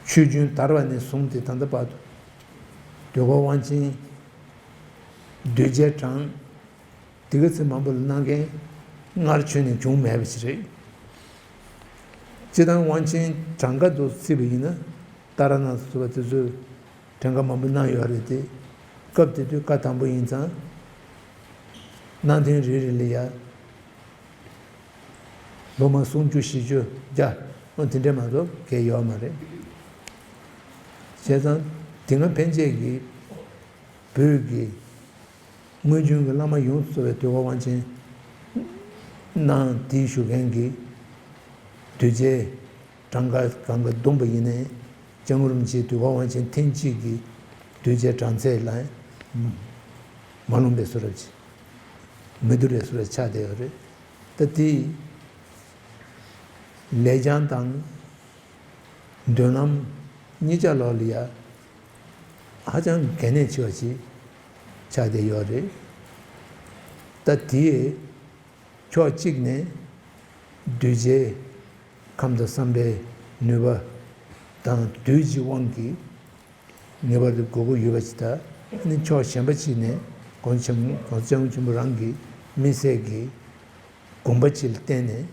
ཆོས་རྒྱུན་དར་བ་ནས་བཟུང་སྟེ་ད་ལྟ་བར་དུ་འདོད་ཁམས་དབང་ཆེན་གདུལ་བྱའི་གྲངས་དེ་ག་ཚོད་མང་པོ་ལ་གནང་མཁན་སྔར་བྱོན་ནས་བྱུང་མེད་པ་ཞིག་རེད། སྤྱིར་བཏང་དབང་ཆེན་གྲངས་ཀ་དུ་བརྩིས་པ་ཡིན་ན་ཏཱ་ར་ནཱ་ཐ་ཟེར་བ་དེ་ཚོས་གྲངས་ཀ་མང་པོ་གནང་ཡོད་རེད་དེ། སྐབས་དེ་དུས་བཀའ་དམ་པོ་ཡིན་ཙང་གནང་ཐེངས་རེ་རེ་ལ་ཡ་ལོ་མ་སུམ་ཅུ་བཞི་བཅུ་བརྒྱ་འོ་དེ་འདྲས་མ་གཏོགས་གས་ཡོད་མ་རེད། བྱས་ཙང་དེ་སྔ་ཕན་ཆད་ཀྱི་བོད་ཀྱི་སྔོན་བྱོན་གྱི་བླ་མ་ཡོངས་སུ་རྫོགས་པའི་འདོད་ཁམས་དབང་ཆེན་གནང་དེའི་བཞུགས་མཁན་གྱི་གདུལ་བྱའི་གྲངས་ཀ་གང་ག་བསྡོམས་པ་ཡིན་ནའི་སྐྱབས་མགོན་རིན་པོ་ཆེའི་འདོད་ཁམས་དབང་ཆེན་ཐེངས་གཅིག་གི་གདུལ་བྱའི་གྲངས་ཚད་ལ་མ་ལོངས་པའི་བཟོ་འདྲ་ཅིག་མི་བསྡུར་བའི་བཟོ་འདྲ་ཆགས་བསྡད་ཡོད་རེད། ད་དེ་ལེགས་བྱང་དང་མདུན་ལམ་གཉིས་ཆ་ལོགས་ལ་ཡ་ཧ་ཅང་གལ་གནད་ཆེ་བ་ཞིག་ཆགས་བསྡད་ཡོད་རེད། ད་དེའི་ཕྱོགས་གཅིག་ནས་གདུལ་བྱའི་ཁམས་དང་བསམ་པའི་ནུས་པ་དང་དུས་ཀྱི་དབང་གིས་ངེས་པར་དུ་དགོས་མཁོ་ཡོད་པ་ཞིག་དང་། ཨ་ནི་ཕྱོགས་གཞན་པ་ཞིག་ནས་༸གོང་ས་༸སྐྱབས་མགོན་ཆེན་པོ་རང་གི་དམིགས་བསལ་གྱི་དགོངས་པ་ཅིག་ལ་བརྟེན་ནས་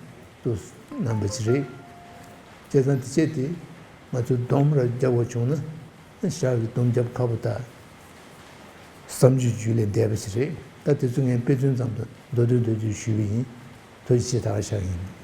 དུ་གནང་བ་ཅིག་རེད། བྱས་ཙང་དེ་བྱས་ཏེ་ང་ཚོས་སྡོམ་ར་རྒྱབ་དགོས་བྱུང་ན་ཞག་གི་སྡོམ་རྒྱབ་ཁག་པོ་དང་། བསམ་ཚུལ་རྒྱུས་ལས་འདས་པ་ཞིག་རེད། ད་དེ་ཚོ་ངས་དཔེ་མཚོན་ཙམ་དུ་མདོར་བསྡུས་མདོར་བསྡུས་ཞུས་པ་ཡིན། ཐུགས་རྗེ་ཆེ། ད་ག་བཞག་ཡིན།